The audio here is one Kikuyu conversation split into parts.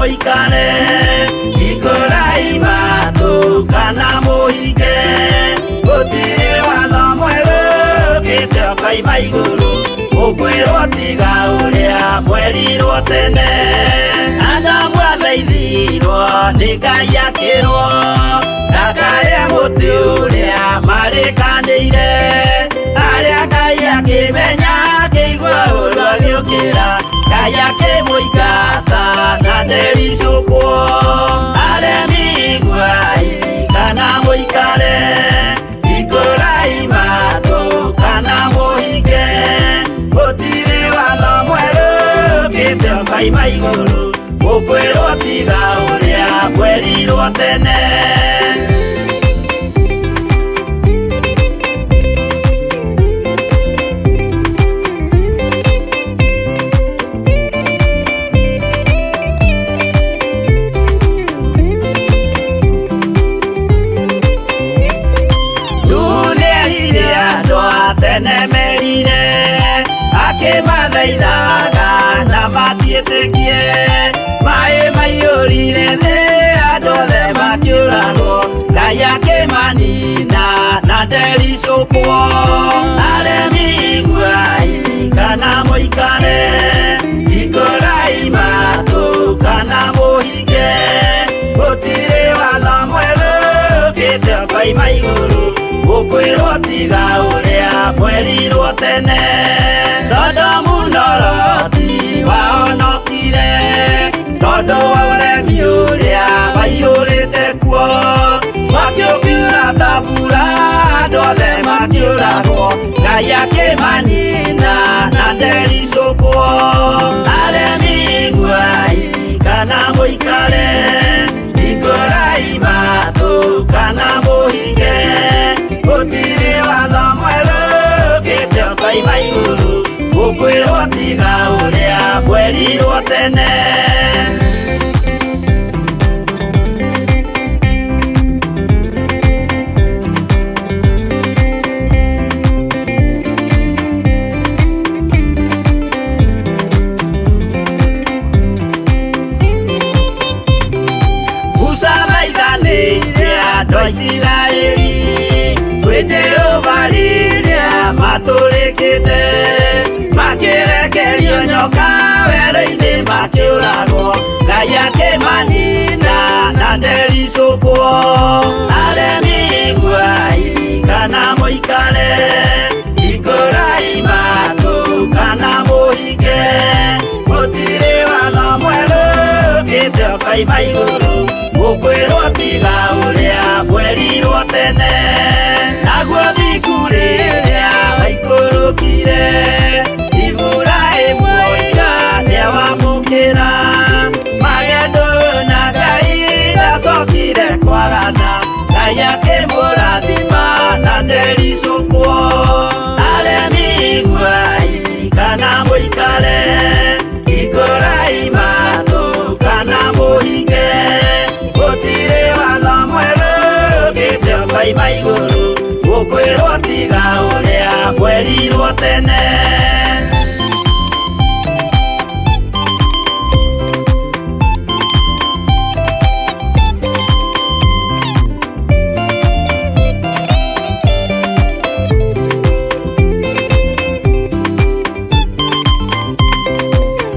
Mũikare ikũrai matũ kana mũhinge, gũtirĩ watho mwerũ ũkĩte ũkoima igũrũ, ũkwĩrwo tiga ũrĩa mwerirwo tene. Adamu athaithirwo nĩ Ngai akĩrwo ndakarĩa mũtĩ ũrĩa marĩkanĩire, arĩa Ngai akĩmenya akĩigua ũru agĩũkĩra, Ngai akĩmũingata na ndericũkwo. Aremi iguai kana mũikare, ikũrai matũ kana mũhinge, gũtirĩ watho mwerũ ũkĩte ũkoima igũrũ, ũkwĩrwo tiga ũrĩa mwerirwo tene. Nuhu nĩerire andũ a tene merire, akĩmathaithaga na matiĩtĩkie, maĩ maiyũrire thĩ andũ othe makĩũragwo, Ngai akĩmanina na ndericũkwo. Aremi iguai kana mũikare, ikũrai matũ kana mũhinge, gũtirĩ watho mwerũ ũkĩte ũkoima igũrũ, ũkwĩrwo tiga ũrĩa mwerirwo tene. Sodomu na Loti wahonokire tondũ wa ũremi ũrĩa waiyũrĩte kuo, mwaki ũkiura ta mbura andũ othe makĩũragwo, Ngai akĩmanina na ndericũkwo. Aremi iguai kana mũikare, ikũrai matũ kana mũhinge, gũtirĩ watho mwerũ ũkĩte ũkoima igũrũ, ũkwĩrwo tiga ũrĩa mwerirwo tene. Musa thaithanĩire andũ a Isiraeli kwĩ Jehova rĩrĩa matũrĩkĩte, makĩrekerio nyoka werũ-inĩ makĩũragwo, Ngai akĩmanina na ndericũkwo. Aremi iguai kana mũikare, ikũrai matũ kana mũhinge, gũtirĩ watho mwerũ ũkĩte ũkoima igũrũ, ũkwĩrwo tiga ũrĩa mwerirwo tene. Naguo thingu rĩrĩa waikũrũkire, Iburahĩmu oiga nĩawamũkĩra, magendo na Ngai ndacokire kwagana, Ngai akĩmũrathima na ndericũkwo. Aremi iguai kana mũikare, ikũrai matũ kana mũhinge, gũtirĩ watho mwerũ ũkĩte ũkoima igũrũ, ũkwĩrwo tiga ũrĩa mwerirwo tene.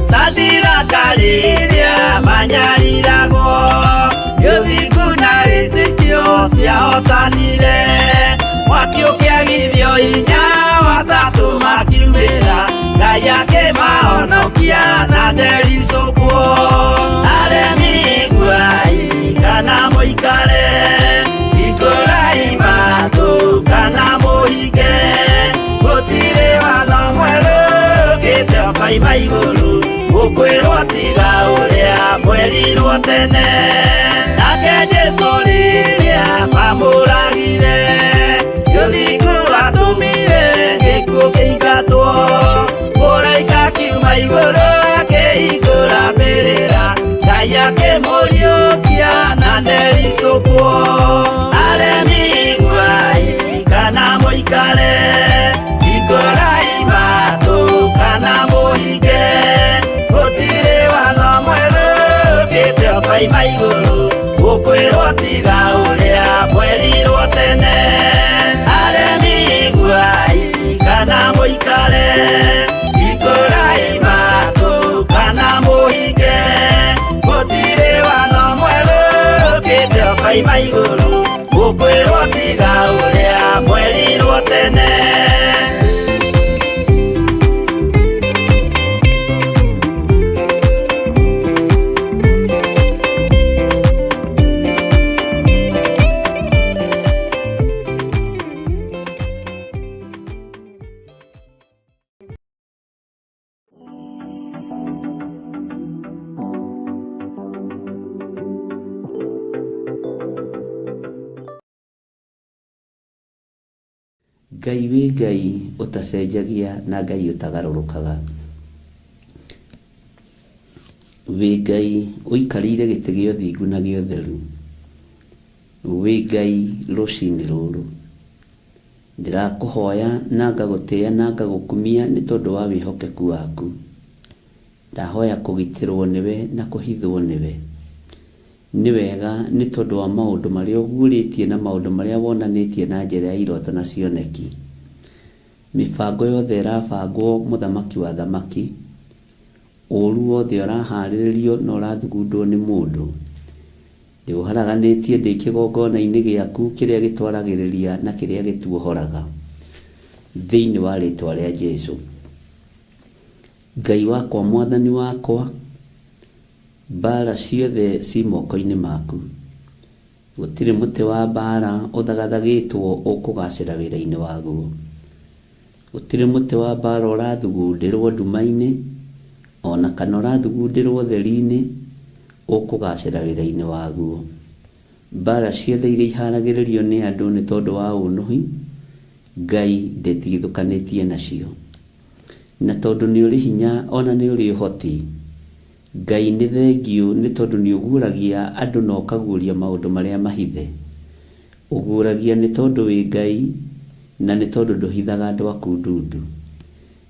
Sadiraka rĩrĩa manyariragwo, nĩ ũthingu na wĩtĩkio ciahotanire, mwaki ũkĩagithio hinya watatũ makiumĩra, Ngai akĩmahonokia na ndericũkwo. Aremi iguai kana mũikare, ikũrai matũ kana mũhinge, gũtirĩ watho mwerũ ũkĩte ũkoima igũrũ, ũkwĩrwo tiga ũrĩa mwerirwo tene. Nake Jesũ rĩrĩa mamũragire, nĩ ũthingu watũmire gĩkuũ kĩingatwo, mũraika akiuma igũrũ akĩhingũra mbĩrĩra, Ngai akĩmũriũkia na ndericũkwo. Aremi iguai kana mũikare, ikũrai matũ kana mũhinge, gũtirĩ watho mwerũ ũkĩte Ũkaima igũrũ gũkwĩrwo tiga ũrĩa mwerirwo tene. Aremi iguai kana mũikare, ikũrai matũ kana mũhinge, gũtirĩ watho mwerũ ũkĩte ũkaima igũrũ gũkwĩrwo tiga ũrĩa mwerirwo tene. Ngai wĩ Ngai ũtacenjagia na Ngai ũtagarũrũkaga. Wĩ Ngai ũikarĩire gĩtĩ gĩa ũthingu na gĩa ũtheru. Wĩ Ngai rũcinĩ rũrũ. Ndĩrakũhoya na ngagũtĩa na ngagũkumia nĩ tondũ wa wĩhokeku waku. Ndahoya kũgitĩrwo nĩwe na kũhithwo nĩwe. Nĩ wega nĩ tondũ wa maũndũ marĩa ũguũrĩtie na maũndũ marĩa wonanĩtie na njĩra ya iroto na cioneki. Mĩbango yothe ĩrabangwo mũthamaki wa athamaki, ũũru wothe ũraharĩrĩrio na ũrathugundwo nĩ mũndũ, ndĩũharaganĩtie ndĩ kĩgongona-inĩ gĩaku kĩrĩa gĩtwaragĩrĩria na kĩrĩa gĩtuohoraga. Thĩinĩ wa rĩtwa rĩa Jesu. Ngai wakwa mwathani wakwa, mbaara ciothe ci moko-inĩ maku. Gũtirĩ mũtĩ wa mbaara ũthagathagĩtwo ũkũgacĩra wĩra-inĩ waguo. Gũtirĩ mũtĩ wa mbaara ũrathugundĩrwo nduma-inĩ, o na kana ũrathugundĩrwo ũtheri-inĩ ũkũgacĩra wĩra-inĩ waguo. Mbaara ciothe iria iharagĩrĩrio nĩ andũ nĩ tondũ wa ũnũhi, Ngai ndĩtigithũkanĩtie nacio. Na tondũ nĩ ũrĩ hinya o na nĩ ũrĩ ũhoti, Ngai nĩ thengiũ nĩ tondũ nĩ ũguũragia andũ na ũkaguũria maũndũ marĩa mahithe. Ũguũragia nĩ tondũ wĩ Ngai na nĩ tondũ ndũhithaga andũ aku ndundu.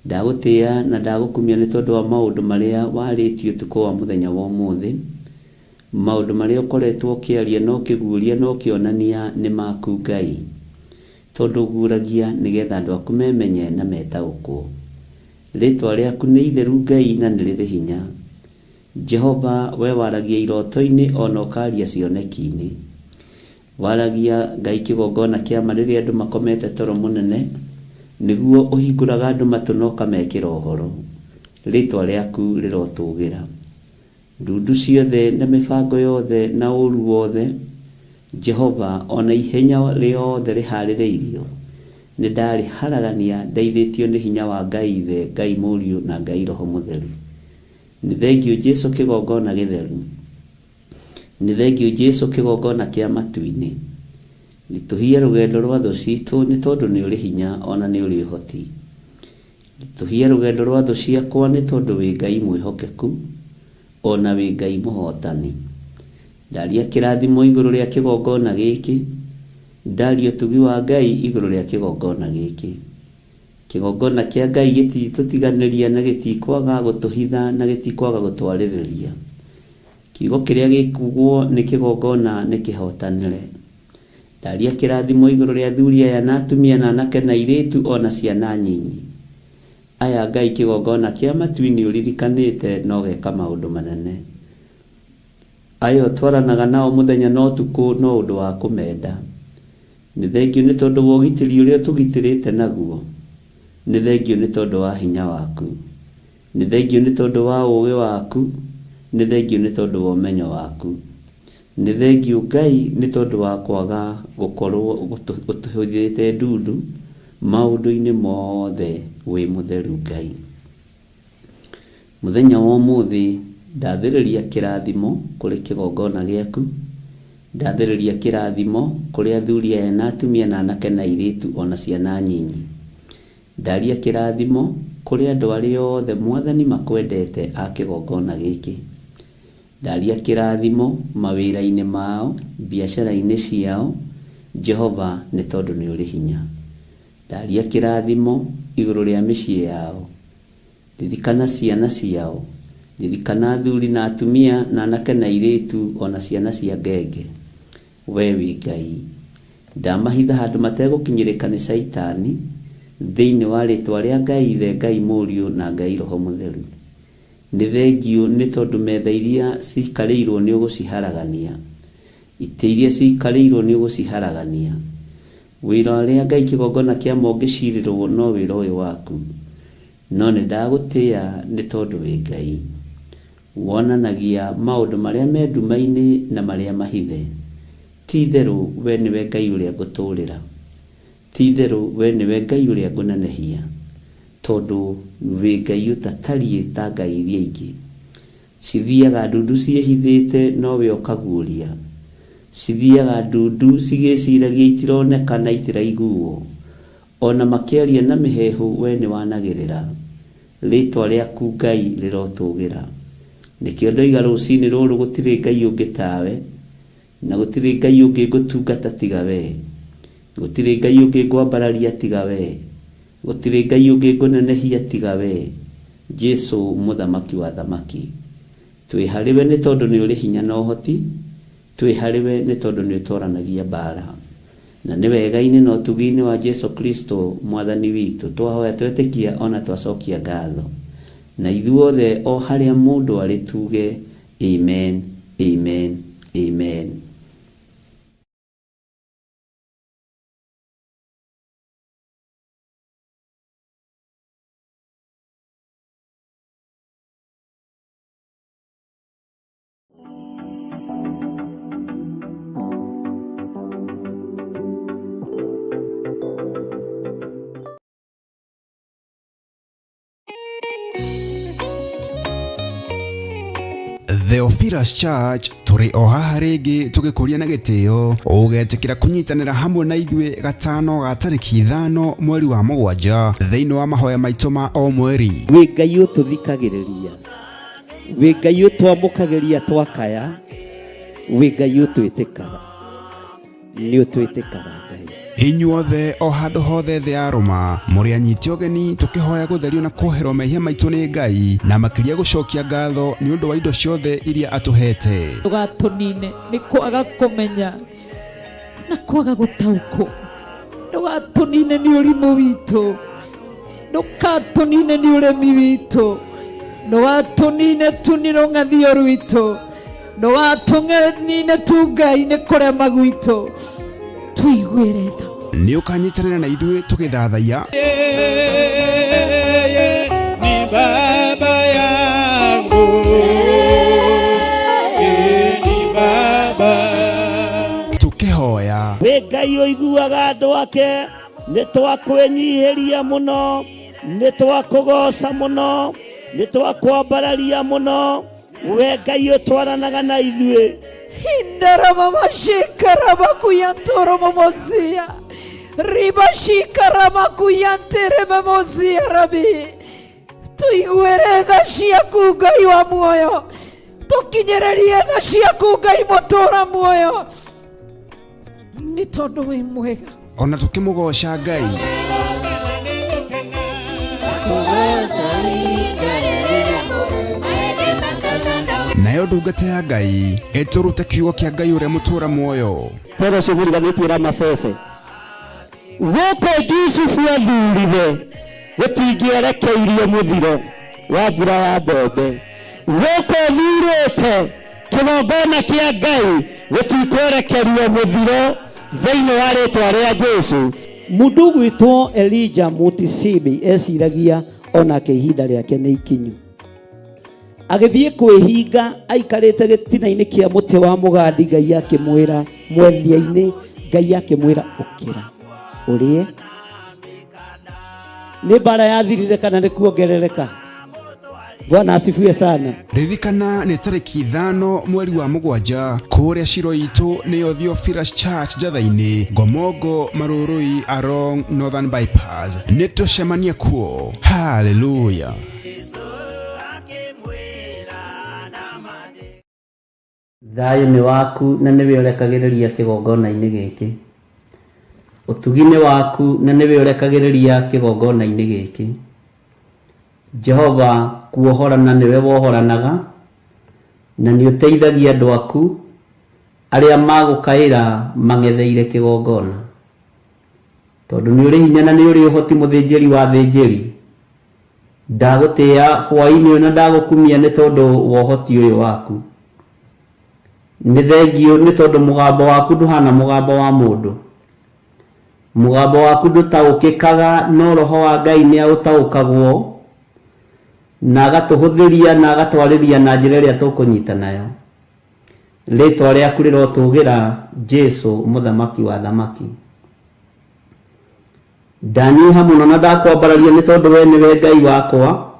Ndagũtĩa na ndagũkumia nĩ tondũ wa maũndũ marĩa warĩtie ũtukũ wa mũthenya wa ũmũthĩ. Maũndũ marĩa ũkoretwo ũkĩaria na ũkĩguũria na ũkĩonania nĩ maku Ngai. Tondũ ũguũragia nĩgetha andũ aku memenye na metaũkwo. Rĩtwa rĩaku nĩ itheru Ngai na nĩ rĩrĩ hinya. Jehova, we waragia iroto-inĩ o na ũkaria cioneki-inĩ. Waragia Ngai kĩgongona kĩa ma rĩrĩa andũ makomete toro mũnene, nĩguo ũhingũraga andũ matũ na ũkamekĩra ũhoro. Rĩtwa rĩaku rĩrotũgĩra. Ndundu ciothe na mĩbango yothe na ũũru wothe, Jehova, o na ihenya rĩothe rĩhaarĩrĩirio, nĩ ndarĩharagania ndeithĩtio nĩ hinya wa Ngai Ithe, Ngai Mũriũ na Ngai Roho Mũtheru. Nĩ thengiũ Jesu kĩgongona gĩtheru. Nĩ thengiũ Jesu kĩgongona kĩa matu-inĩ. Ritũhia rũgendo rwa thũ citũ nĩ tondũ nĩ ũrĩ hinya o na nĩ ũrĩ ũhoti. Ritũhia rũgendo rwa thũ ciakwa nĩ tondũ wĩ Ngai mwĩhokeku o na wĩ Ngai mũhotani. Ndaria kĩrathimo igũrũ rĩa kĩgongona gĩkĩ. Ndaria ũtugi wa Ngai igũrũ rĩa kĩgongona gĩkĩ. Kĩgongona kĩa Ngai gĩtitũtiganĩria na gĩtikwaga gũtũhitha na gĩtikwaga gũtwarĩrĩria. Kiugo kĩrĩa gĩkugwo nĩ kĩgongona nĩ kĩhotanĩre. Ndaria kĩrathimo igũrũ rĩa athuri aya na atumia na anake na airĩtu o na ciana nyinyi. Aya Ngai kĩgongona kĩa matu-inĩ ũririkanĩte na ũgeka maũndũ manene. Aya ũtwaranaga nao mũthenya na ũtukũ no ũndũ wa kũmenda. Nĩ thengiũ nĩ tondũ wa ũgitĩri ũrĩa ũtũgitĩrĩte naguo. Nĩ thengiũ nĩ tondũ wa hinya waku. Nĩ thengiũ nĩ tondũ wa ũũgĩ waku. Nĩ thengiũ nĩ tondũ wa ũmenyo waku. Nĩ thengiũ Ngai nĩ tondũ wa kwaga gũkorwo ũtũhithĩte ndundu maũndũ-inĩ mothe wĩ mũtheru Ngai. Mũthenya wa ũmũthĩ ndathĩrĩria kĩrathimo kũrĩ kĩgongona gĩaku, ndathĩrĩria kĩrathimo kũrĩ athuri aya na atumia na anake na airĩtu o na ciana nyinyi. Ndaria kĩrathimo kũrĩ andũ arĩa othe Mwathani makwendete a kĩgongona gĩkĩ. Ndaria kĩrathimo mawĩra-inĩ mao, biacara-inĩ ciao, Jehova nĩ tondũ nĩ ũrĩ hinya. Ndaria kĩrathimo igũrũ rĩa mĩciĩ yao. Ririkana ciana ciao. Ririkana athuri na atumia na anake na airĩtu o na ciana cia ngenge. Wee wĩ Ngai. Ndamahitha handũ mategũkinyĩrĩka nĩ Caitani, thĩinĩ wa rĩtwa rĩa Ngai Ithe, Ngai Mũriũ na Ngai Roho Mũtheru. Nĩ thengiũ nĩ tondũ metha iria cikarĩirwo nĩ ũgũciharagania. Itĩ iria cikarĩirwo nĩ ũgũciharagania. Wĩra ũrĩa Ngai kĩgongona kĩama ũngĩcirĩrwo no wĩra ũyũ waku. No nĩ ndagũtĩa nĩ tondũ wĩ Ngai. Wonanagia maũndũ marĩa me nduma-inĩ na marĩa mahithe. Ti-itherũ wee nĩwe Ngai ũrĩa ngũtũũrĩra. Ti-itherũ wee nĩwe Ngai ũrĩa ngũnenehia, tondũ wĩ Ngai ũtatariĩ ta ngai iria ingĩ. Cithiaga ndundu ciĩhithĩte, nowe ũkaguũria. Cithiaga ndundu cigĩĩciragia itironeka na itiraiguo. O na makĩaria na mĩheehũ wee nĩwanagĩrĩra. Rĩĩtwa rĩaku Ngai rĩrotũũgĩra. Nĩkĩo ndoiga rũcinĩ rũrũ gũtirĩ Ngai ũngĩ tawe, na gũtirĩ Ngai ũngĩ ngũtungata tiga wee. Gũtirĩ Ngai ũngĩ ngwambararia tiga wee. Gũtirĩ Ngai ũngĩ ngũnenehia tiga wee, Jesu Mũthamaki wa athamaki. Twĩ harĩ we nĩ tondũ nĩ ũrĩ hinya na ũhoti, twĩ harĩ we nĩ tondũ nĩ ũtoranagia mbaara. Na nĩ wega-inĩ na ũtugi-inĩ wa Jesu Kristo Mwathani witũ twahoya twetĩkia o na twacokia ngatho. Na ithuothe o harĩa mũndũ arĩ tuge Amen, Amen, Amen. Theophilus Church tũrĩ o haha rĩngĩ tũgĩkũria na gĩtĩo ũgetĩkĩra kũnyitanĩra hamwe na ithuĩ gatano ga tarĩki 5 mweri wa 7 thĩinĩ wa mahoya maitũ ma o mweri. Wĩ Ngai ũtũthikagĩrĩria, wĩ Ngai ũtwamũkagĩria twakaya, wĩ Ngai ũtwĩtĩkaga, nĩ ũtwĩtĩkaga Ngai. Inyuothe o handũ hothe thĩ ya Rũma mũrĩ anyiti ũgeni tũkĩhoya gũtherio na kuoherwo mehia maitũ nĩ Ngai na makĩria gũcokia ngatho nĩ ũndũ wa indo ciothe iria atũhete. Ndũgatũnine nĩ kwaga kũmenya na kwaga gũtaũkwo, ndũgatũnine nĩ ũrimũ witũ, ndũgatũnine nĩ ũremi witũ, ndũgatũnine tu nĩ rũng'athio rwitũ, ndũgatũnine tu Ngai nĩ kũrema gwitũ, tũiguĩre tha. Nĩ ũkanyitanĩra na ithuĩ tũgĩthathaiya Yeye ni baba yangu, yeye ni baba. Tũkĩhoya Wĩ Ngai ũiguaga andũ ake, nĩ twakwĩnyihĩria mũno, nĩ twakũgoca mũno, nĩ twakwambararia mũno, we Ngai ũtwaranaga na ithuĩ. Hindaramamashikaramakuyantoromomosia ribashikaramakuyanteramomosia rabi tuiguĩre tha ciaku Ngai wa muoyo, tũkinyĩrĩrie tha ciaku Ngai mũtũra muoyo, nĩ tondũ wĩ mwega. Ona tũkĩmũgoca Ngai. Nayo ndungata ya Ngai ĩtũrute kiugo kĩa Ngai ũrĩa mũtũra muoyo. Fellowship ĩriganĩtie na Masese. Gũkũ Jusufu athurire gũtingĩerekeirio mũthiro wa mbura ya mbembe. Gũkũ thurĩte kĩgongona kĩa Ngai gũtikwerekerio mũthiro thĩinĩ wa rĩtwa rĩa Jesu. Mũndũ ũgwĩtwo Elijah Mutisibi eciragia onake ihinda rĩake nĩ ikinyu. Agĩthiĩ kwĩhinga aikarĩte gĩtina-inĩ kĩa mũtĩ wa mũgandi, Ngai akĩmwĩra mwethia-inĩ, Ngai akĩmwĩra ũkĩra ũrĩe. Nĩ mbara yathirire kana nĩ kuongerereka? Bwana asifiwe sana. Ririkana nĩ tarĩki 5 mweri wa 7 kũrĩa Shiro itũ nĩyo Theophilus Church Njatha-inĩ, Ngomongo, Marũrũi, along Northern Bypass. Nĩ tũcemanie kuo. Hallelujah. Thayũ nĩ waku na nĩwe ũrekagĩrĩria kĩgongona-inĩ gĩkĩ. Ũtugi nĩ waku na nĩwe ũrekagĩrĩria kĩgongona-inĩ gĩkĩ. Jehova kuohorana nĩwe wohoranaga, na nĩ ũteithagia andũ aku arĩa magũkaĩra mang'etheire kĩgongona. Tondũ nĩ ũrĩ hinya na nĩ ũrĩ ũhoti mũthĩnjĩri wa athĩnjĩri, ndagũtĩĩa hwaĩ-inĩ ũyũ na ndagũkumia nĩ tondũ wa ũhoti ũyũ waku. Nĩ thengiũ nĩ tondũ mũgambo waku ndũhana mũgambo wa mũndũ. Mũgambo waku ndũtaũkĩkaga no Roho wa Ngai nĩ aũtaũkagwo na agatũhũthĩria na agatwarĩria na njĩra ĩrĩa tũkũnyita nayo. Rĩtwa rĩaku rĩrotũgĩra Jesu mũthamaki wa athamaki. Ndanyiha mũno na ndakwambararia nĩ tondũ we nĩwe Ngai wakwa,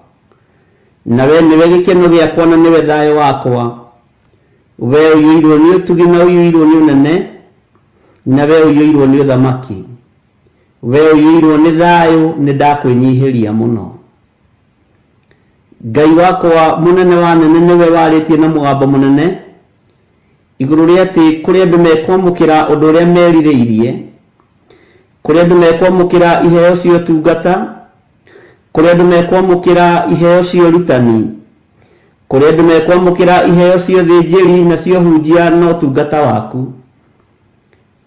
na we nĩwe gĩkeno gĩakwa na nĩwe thayũ wakwa. We ũiyũirwo nĩ ũtugi na ũiyũirwo nĩ ũnene, na we ũiyũirwo nĩ ũthamaki. We ũiyũirwo nĩ thayũ, nĩ ndakwĩnyihĩria mũno. Ngai wakwa mũnene wa anene nĩwe warĩtie na mũgambo mũnene igũrũ rĩa atĩ kũrĩ andũ mekwamũkĩra ũndũ ũrĩa merirĩirie, kũrĩ andũ mekwamũkĩra iheo cia ũtungata, kũrĩ andũ mekwamũkĩra iheo cia ũrutani, kũrĩ andũ mekwamũkĩra iheo cia ũthĩnjĩri na cia ũhunjia na ũtungata waku.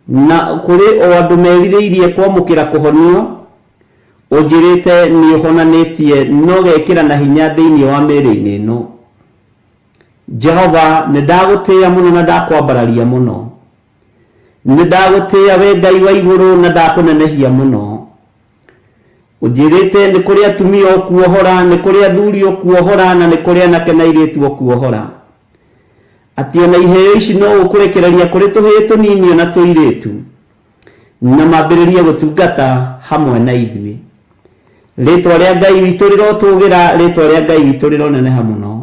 Na kũrĩ o andũ merirĩirie kwamũkĩra kũhonio, ũnjĩrĩte nĩ ũhonanĩtie na ũgekĩra na hinya thĩinĩ wa mĩĩrĩ-inĩ ĩno. Jehova, nĩ ndagũtĩĩa mũno na ndakwambararia mũno. Nĩ ndagũtĩĩa we Ngai wa igũrũ na ndakũnenehia mũno. Ũnjĩrĩte nĩ kũrĩ atumia ũkuohora, nĩ kũrĩ athuri ũkuohora, na nĩ kũrĩ anake na airĩtu ũkuohora. Atĩ ona iheo ici no ũkũrekereria kũrĩ tũhĩĩ tũnini ona tũirĩtu, na mambĩrĩrie gũtungata hamwe na ithuĩ. Rĩtwa rĩa Ngai witũ rĩrotũgĩra, rĩtwa rĩa Ngai witũ rĩroneneha mũno.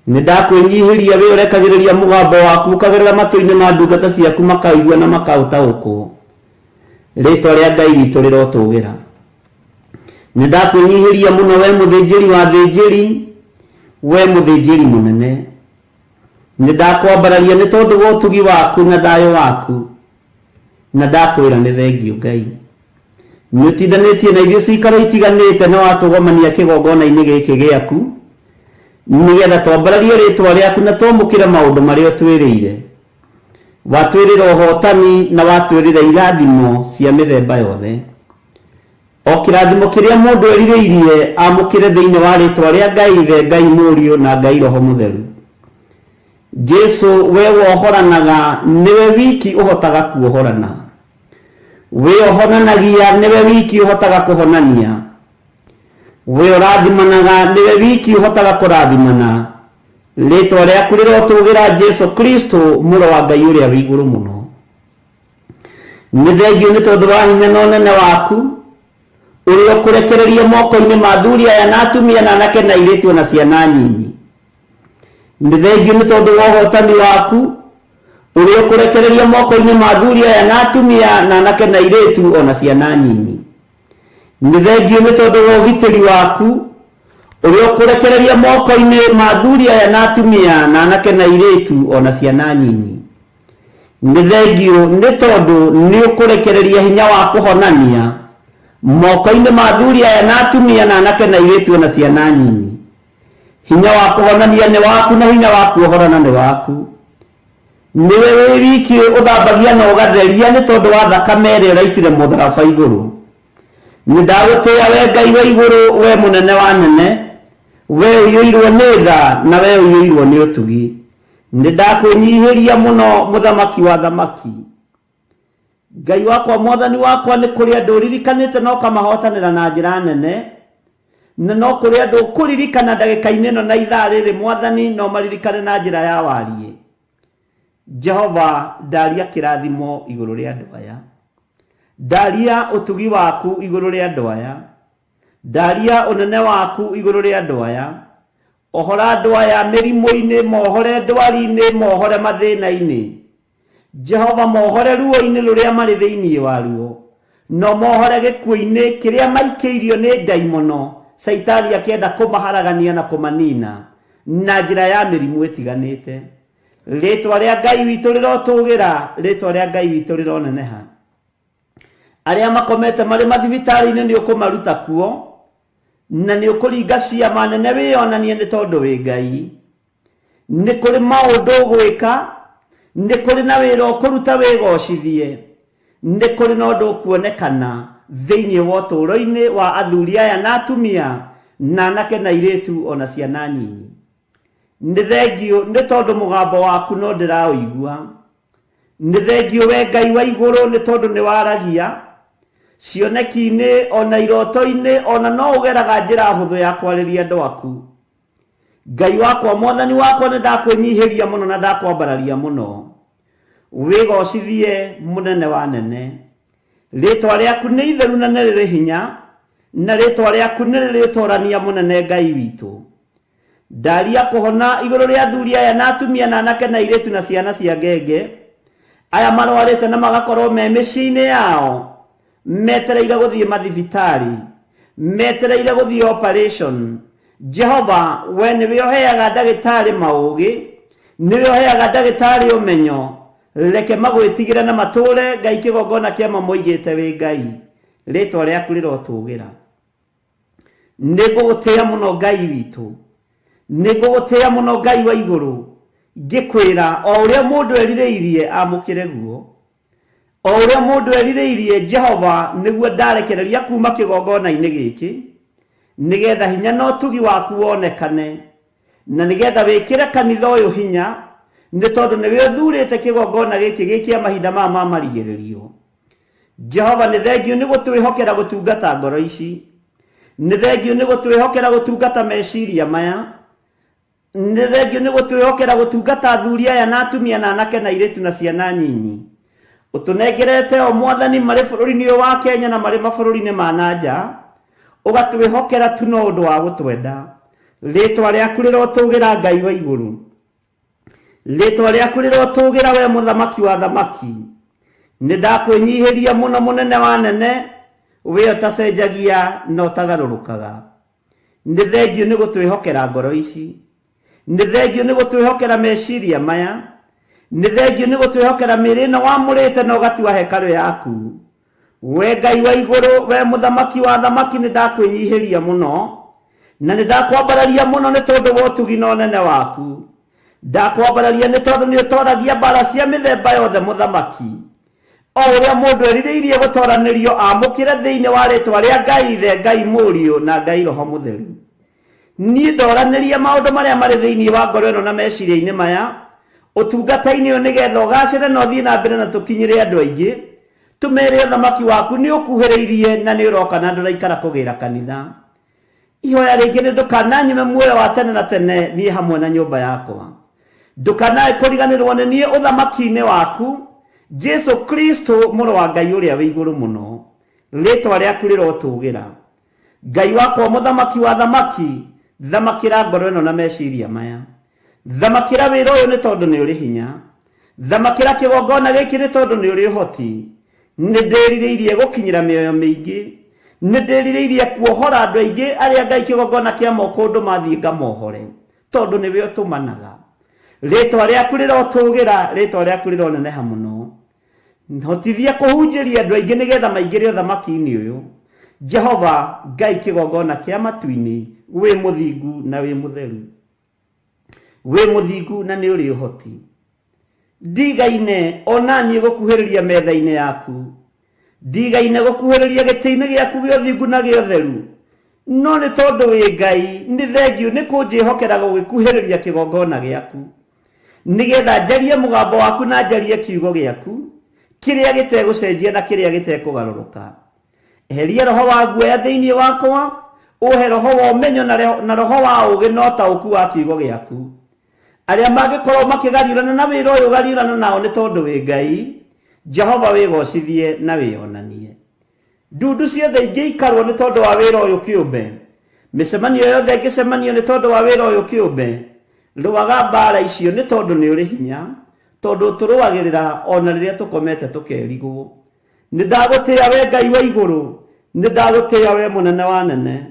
Nĩ ndakwĩnyihĩria wee ũrekagĩrĩria mũgambo waku ũkagerera matũ-inĩ ma ndungata ciaku makaũigua na makaũtaũkwo. Rĩtwa rĩa Ngai witũ rĩrotũgĩra. Nĩ ndakwĩnyihĩria mũno we mũthĩnjĩri wa athĩnjĩri, we mũthĩnjĩri mũnene. Nĩ ndakwambararia nĩ tondũ wa ũtugi waku na thayũ waku, na ndakwĩra nĩ thengiũ Ngai. Nĩ ũtindanĩtie na ithuĩ ciikaro itiganĩte na watũgomania kĩgongona-inĩ gĩkĩ gĩaku, nĩgetha twambararie rĩtwa rĩaku na twamũkĩre maũndũ marĩa ũtwĩrĩire. Watwĩrĩra ũhotani na watwĩrĩra irathimo cia mĩthemba yothe. O kĩrathimo kĩrĩa mũndũ erirĩirie amũkĩre thĩinĩ wa rĩtwa rĩa Ngai Ithe, Ngai Mũriũ, na Ngai Roho Mũtheru. Jesu, we wohoranaga, nĩwe wiki ũhotaga kuohorana. We ũhonanagia, nĩwe wiki ũhotaga kũhonania. We ũrathimanaga, nĩwe wiki ũhotaga kũrathimana. Rĩtwa rĩaku rĩrotũgĩra Jesu Kristo, Mũrũ wa Ngai ũrĩa wĩ igũrũ mũno. Nĩ thengiũ nĩ tondũ wa hinya na ũnene waku, ũrĩa ũkũrekereria moko-inĩ ma athuri aya na atumia na anake na airĩtu o na ciana nyinyi. Nĩ thengiũ nĩ tondũ wa ũhotani waku, ũrĩa ũkũrekereria moko-inĩ ma athuri aya na atumia na anake na airĩtu o na ciana nyinyi. Nĩ thengiũ nĩ tondũ wa ũgitĩri waku, ũrĩa ũkũrekereria moko-inĩ ma athuri aya na atumia na anake na airĩtu o na ciana nyinyi. Nĩ thengiũ nĩ tondũ nĩ ũkũrekereria hinya wa kũhonania moko-inĩ ma athuri aya na atumia na anake na airĩtu o na ciana nyinyi. Hinya wa kũhonania nĩ waku na hinya wa kuohorana nĩ waku. Nĩwe wĩ wiki ũthambagia na ũgatheria nĩ tondũ wa thakame ĩrĩa ũraitire mũtharaba igũrũ. Nĩ ndagũtĩĩa we Ngai wa igũrũ, we mũnene wa anene, we ũiyũirwo nĩ tha na we ũiyũirwo nĩ ũtugi. Nĩ ndakwĩnyihĩria mũno mũthamaki wa athamaki. Ngai wakwa mwathani wakwa nĩ kũrĩ andũ ũririkanĩte na ũkamahotanĩra na njĩra nene, na no kũrĩ andũ ũkũririkana ndagĩka-inĩ ĩno na ithaa rĩrĩ mwathani no maririkane na njĩra ya wariĩ. Jehova ndaria kĩrathimo igũrũ rĩa andũ aya. Ndaria ũtugi waku igũrũ rĩa andũ aya. Ndaria ũnene waku igũrũ rĩa andũ aya. Ohora andũ aya mĩrimũ-inĩ, mohore ndwari-inĩ, mohore mathĩna-inĩ. Jehova mohore ruo-inĩ rũrĩa marĩ thĩinĩ waruo, no mohore gĩkuũ-inĩ kĩrĩa maikĩirio nĩ ndaimono, Caitani akĩenda kũmaharagania na kũmanina na njĩra ya mĩrimũ ĩtiganĩte. Rĩĩtwa rĩa Ngai witũ rĩrotũgĩra, rĩĩtwa rĩa Ngai witũ rĩroneneha. Arĩa makomete marĩ mathibitarĩ-inĩ nĩ ũkũmaruta kuo. Na nĩ ũkũringa ciama nene wĩyonanie nĩ tondũ wĩ Ngai. Nĩ kũrĩ maũndũ ũgwĩka, nĩ kũrĩ na wĩra ũkũruta wĩgocithie, nĩ kũrĩ na ũndũ ũkuonekana thĩinĩ wa ũtũũro-inĩ wa athuri aya na atumia, na anake na airĩtu o na ciana nyinyi. Nĩ thengiũ nĩ tondũ mũgambo waku no ndĩraũigua. Nĩ thengiũ we Ngai wa igũrũ nĩ tondũ nĩ waragia cioneki-inĩ o na iroto-inĩ, o na no ũgeraga njĩra hũthũ ya kwarĩria andũ aku. Ngai wakwa, Mwathani wakwa, nĩ ndakwĩnyihĩria mũno na ndakwambararia mũno. Wĩgocithie mũnene wa nene. Rĩĩtwa rĩaku nĩ itheru na nĩ rĩrĩ hinya, na rĩĩtwa rĩaku nĩ rĩrĩ ũtorania mũnene Ngai witũ. Ndaria kũhona igũrũ rĩa athuri aya na atumia na anake na airĩtu na ciana cia ngenge, aya marwarĩte na magakorwo me mĩciĩ-inĩ yao, metereire gũthiĩ mathibitarĩ, metereire gũthiĩ operation. Jehova, we nĩwe ũheaga ndagĩtarĩ maũgĩ, nĩwe ũheaga ndagĩtarĩ ũmenyo, reke magwĩtigĩre na matũũre Ngai kĩgongona kĩa ma moigĩte wĩ Ngai. Rĩĩtwa rĩaku rĩrotũgĩra. Nĩ ngũgũtĩĩa mũno Ngai witũ, nĩ ngũgũtĩĩa mũno Ngai wa igũrũ, ngĩkwĩra o ũrĩa mũndũ erirĩirie amũkĩre guo. O ũrĩa mũndũ erirĩirie Jehova nĩguo ndarekereria kuuma kĩgongona-inĩ gĩkĩ, nĩgetha hinya na ũtugi waku wonekane, na nĩgetha wĩkĩre kanitha ũyũ hinya, nĩ tondũ nĩwe ũthuurĩte kĩgongona gĩkĩ gĩ kĩa mahinda maya ma marigĩrĩrio. Jehova nĩ thengiũ nĩ gũtwĩhokera gũtungata ngoro ici. Nĩ thengiũ nĩ gũtwĩhokera gũtungata meciria maya. Nĩ thengiũ nĩ gũtwĩhokera gũtungata athuri aya na atumia na anake na airĩtu na ciana nyinyi. Ũtũnengerete o Mwathani marĩ bũrũri-inĩ ũyũ wa Kenya na marĩ mabũrũri-inĩ ma na nja. Ũgatwĩhokera tu no ũndũ wa gũtwenda. Rĩtwa rĩaku rĩrotũgĩra Ngai wa igũrũ. Rĩtwa rĩaku rĩrotũgĩra we mũthamaki wa thamaki. Nĩ ndakwĩnyihĩria mũno mũnene wa nene, we ũtacenjagia na ũtagarũrũkaga. Nĩ thengiũ nĩ gũtwĩhokera ngoro ici. Nĩ thengiũ nĩ gũtwĩhokera meciria maya. Nĩ thengiũ nĩ gũtwĩhokera mĩĩrĩ ĩno wamũrĩte na ũgatua hekarũ yaku. We Ngai wa igũrũ, we mũthamaki wa athamaki, nĩ ndakwĩnyihĩria mũno, na nĩ ndakwambararia mũno nĩ tondũ wa ũtugi na ũnene waku. Ndakwambararia nĩ tondũ nĩ ũtoragia mbaara cia mĩthemba yothe mũthamaki. O ũrĩa mũndũ erirĩirie gũtoranĩrio amũkĩre thĩinĩ wa rĩtwa rĩa Ngai Ithe, Ngai Mũriũ, na Ngai Roho Mũtheru. Niĩ ndoranĩria maũndũ marĩa marĩ thĩinĩ wa ngoro ĩno na meciria-inĩ maya, ũtungata-inĩ ũyũ nĩgetha ũgacĩre na ũthiĩ na mbere na tũkinyĩre andũ aingĩ, tũmere ũthamaki waku nĩ ũkuhĩrĩirie na nĩ ũroka na ndũraikara kũgĩra kanitha. Ihoya rĩngĩ nĩ ndũkananyime muoyo wa tene na tene niĩ hamwe na nyũmba yakwa. Ndũkanae kũriganĩrwo nĩ niĩ ũthamaki-inĩ waku, Jesu Kristo mũrũ wa Ngai ũrĩa wĩ igũrũ mũno. Rĩtwa rĩaku rĩrotũgĩra. Ngai wakwa mũthamaki wa thamaki, thamakĩra ngoro ĩno na meciria maya. Thamakĩra wĩra ũyũ nĩ tondũ nĩ ũrĩ hinya. Thamakĩra kĩgongona gĩkĩ nĩ tondũ nĩ ũrĩ ũhoti. Nĩ ndĩrirĩirie gũkinyĩra mĩoyo mĩingĩ. Nĩ ndĩrirĩirie kuohora andũ aingĩ arĩa Ngai kĩgongona kĩa moko ũndũ mathiĩ ngamohore, tondũ nĩwe ũtũmanaga. Rĩtwa rĩaku rĩrotũgĩra, rĩtwa rĩaku rĩroneneha mũno. Hotithia kũhunjĩria andũ aingĩ nĩgetha maingĩre ũthamaki-inĩ ũyũ. Jehova Ngai kĩgongona kĩa matu-inĩ, wĩ mũthingu na wĩ mũtheru. Wĩ mũthingu na nĩ ũrĩ ũhoti. Ndigaine o na niĩ gũkuhĩrĩria metha-inĩ yaku. Ndigaine gũkuhĩrĩria gĩtĩ-inĩ gĩaku gĩa ũthingu na gĩa ũtheru. No nĩ tondũ wĩ Ngai, nĩ thengiũ nĩ kũnjĩhokera gũgĩkuhĩrĩria kĩgongona gĩaku. Nĩgetha njarie mũgambo waku na njarie kiugo gĩaku, kĩrĩa gĩtegũcenjia na kĩrĩa gĩtekũgarũrũka. Eheria roho wa guoya thĩinĩ wakwa, ũhe roho wa ũmenyo na roho wa ũũgĩ na ũtaũku wa kiugo gĩaku. Arĩa mangĩkorwo makĩgariũrana na wĩra ũyũ gariũrana nao nĩ tondũ wĩ Ngai. Jehova wĩgocithie na wĩonanie. Ndundu ciothe ingĩikarwo nĩ tondũ wa wĩra ũyũ kĩũmbe, mĩcemanio yothe ĩngĩcemanio nĩ tondũ wa wĩra ũyũ kĩũmbe, rũaga mbaara icio nĩ tondũ nĩ ũrĩ hinya, tondũ ũtũrũagĩrĩra o na rĩrĩa tũkomete tũkerigwo. Nĩ ndagũtĩĩa wee Ngai wa igũrũ, nĩ ndagũtĩĩa wee mũnene wa anene.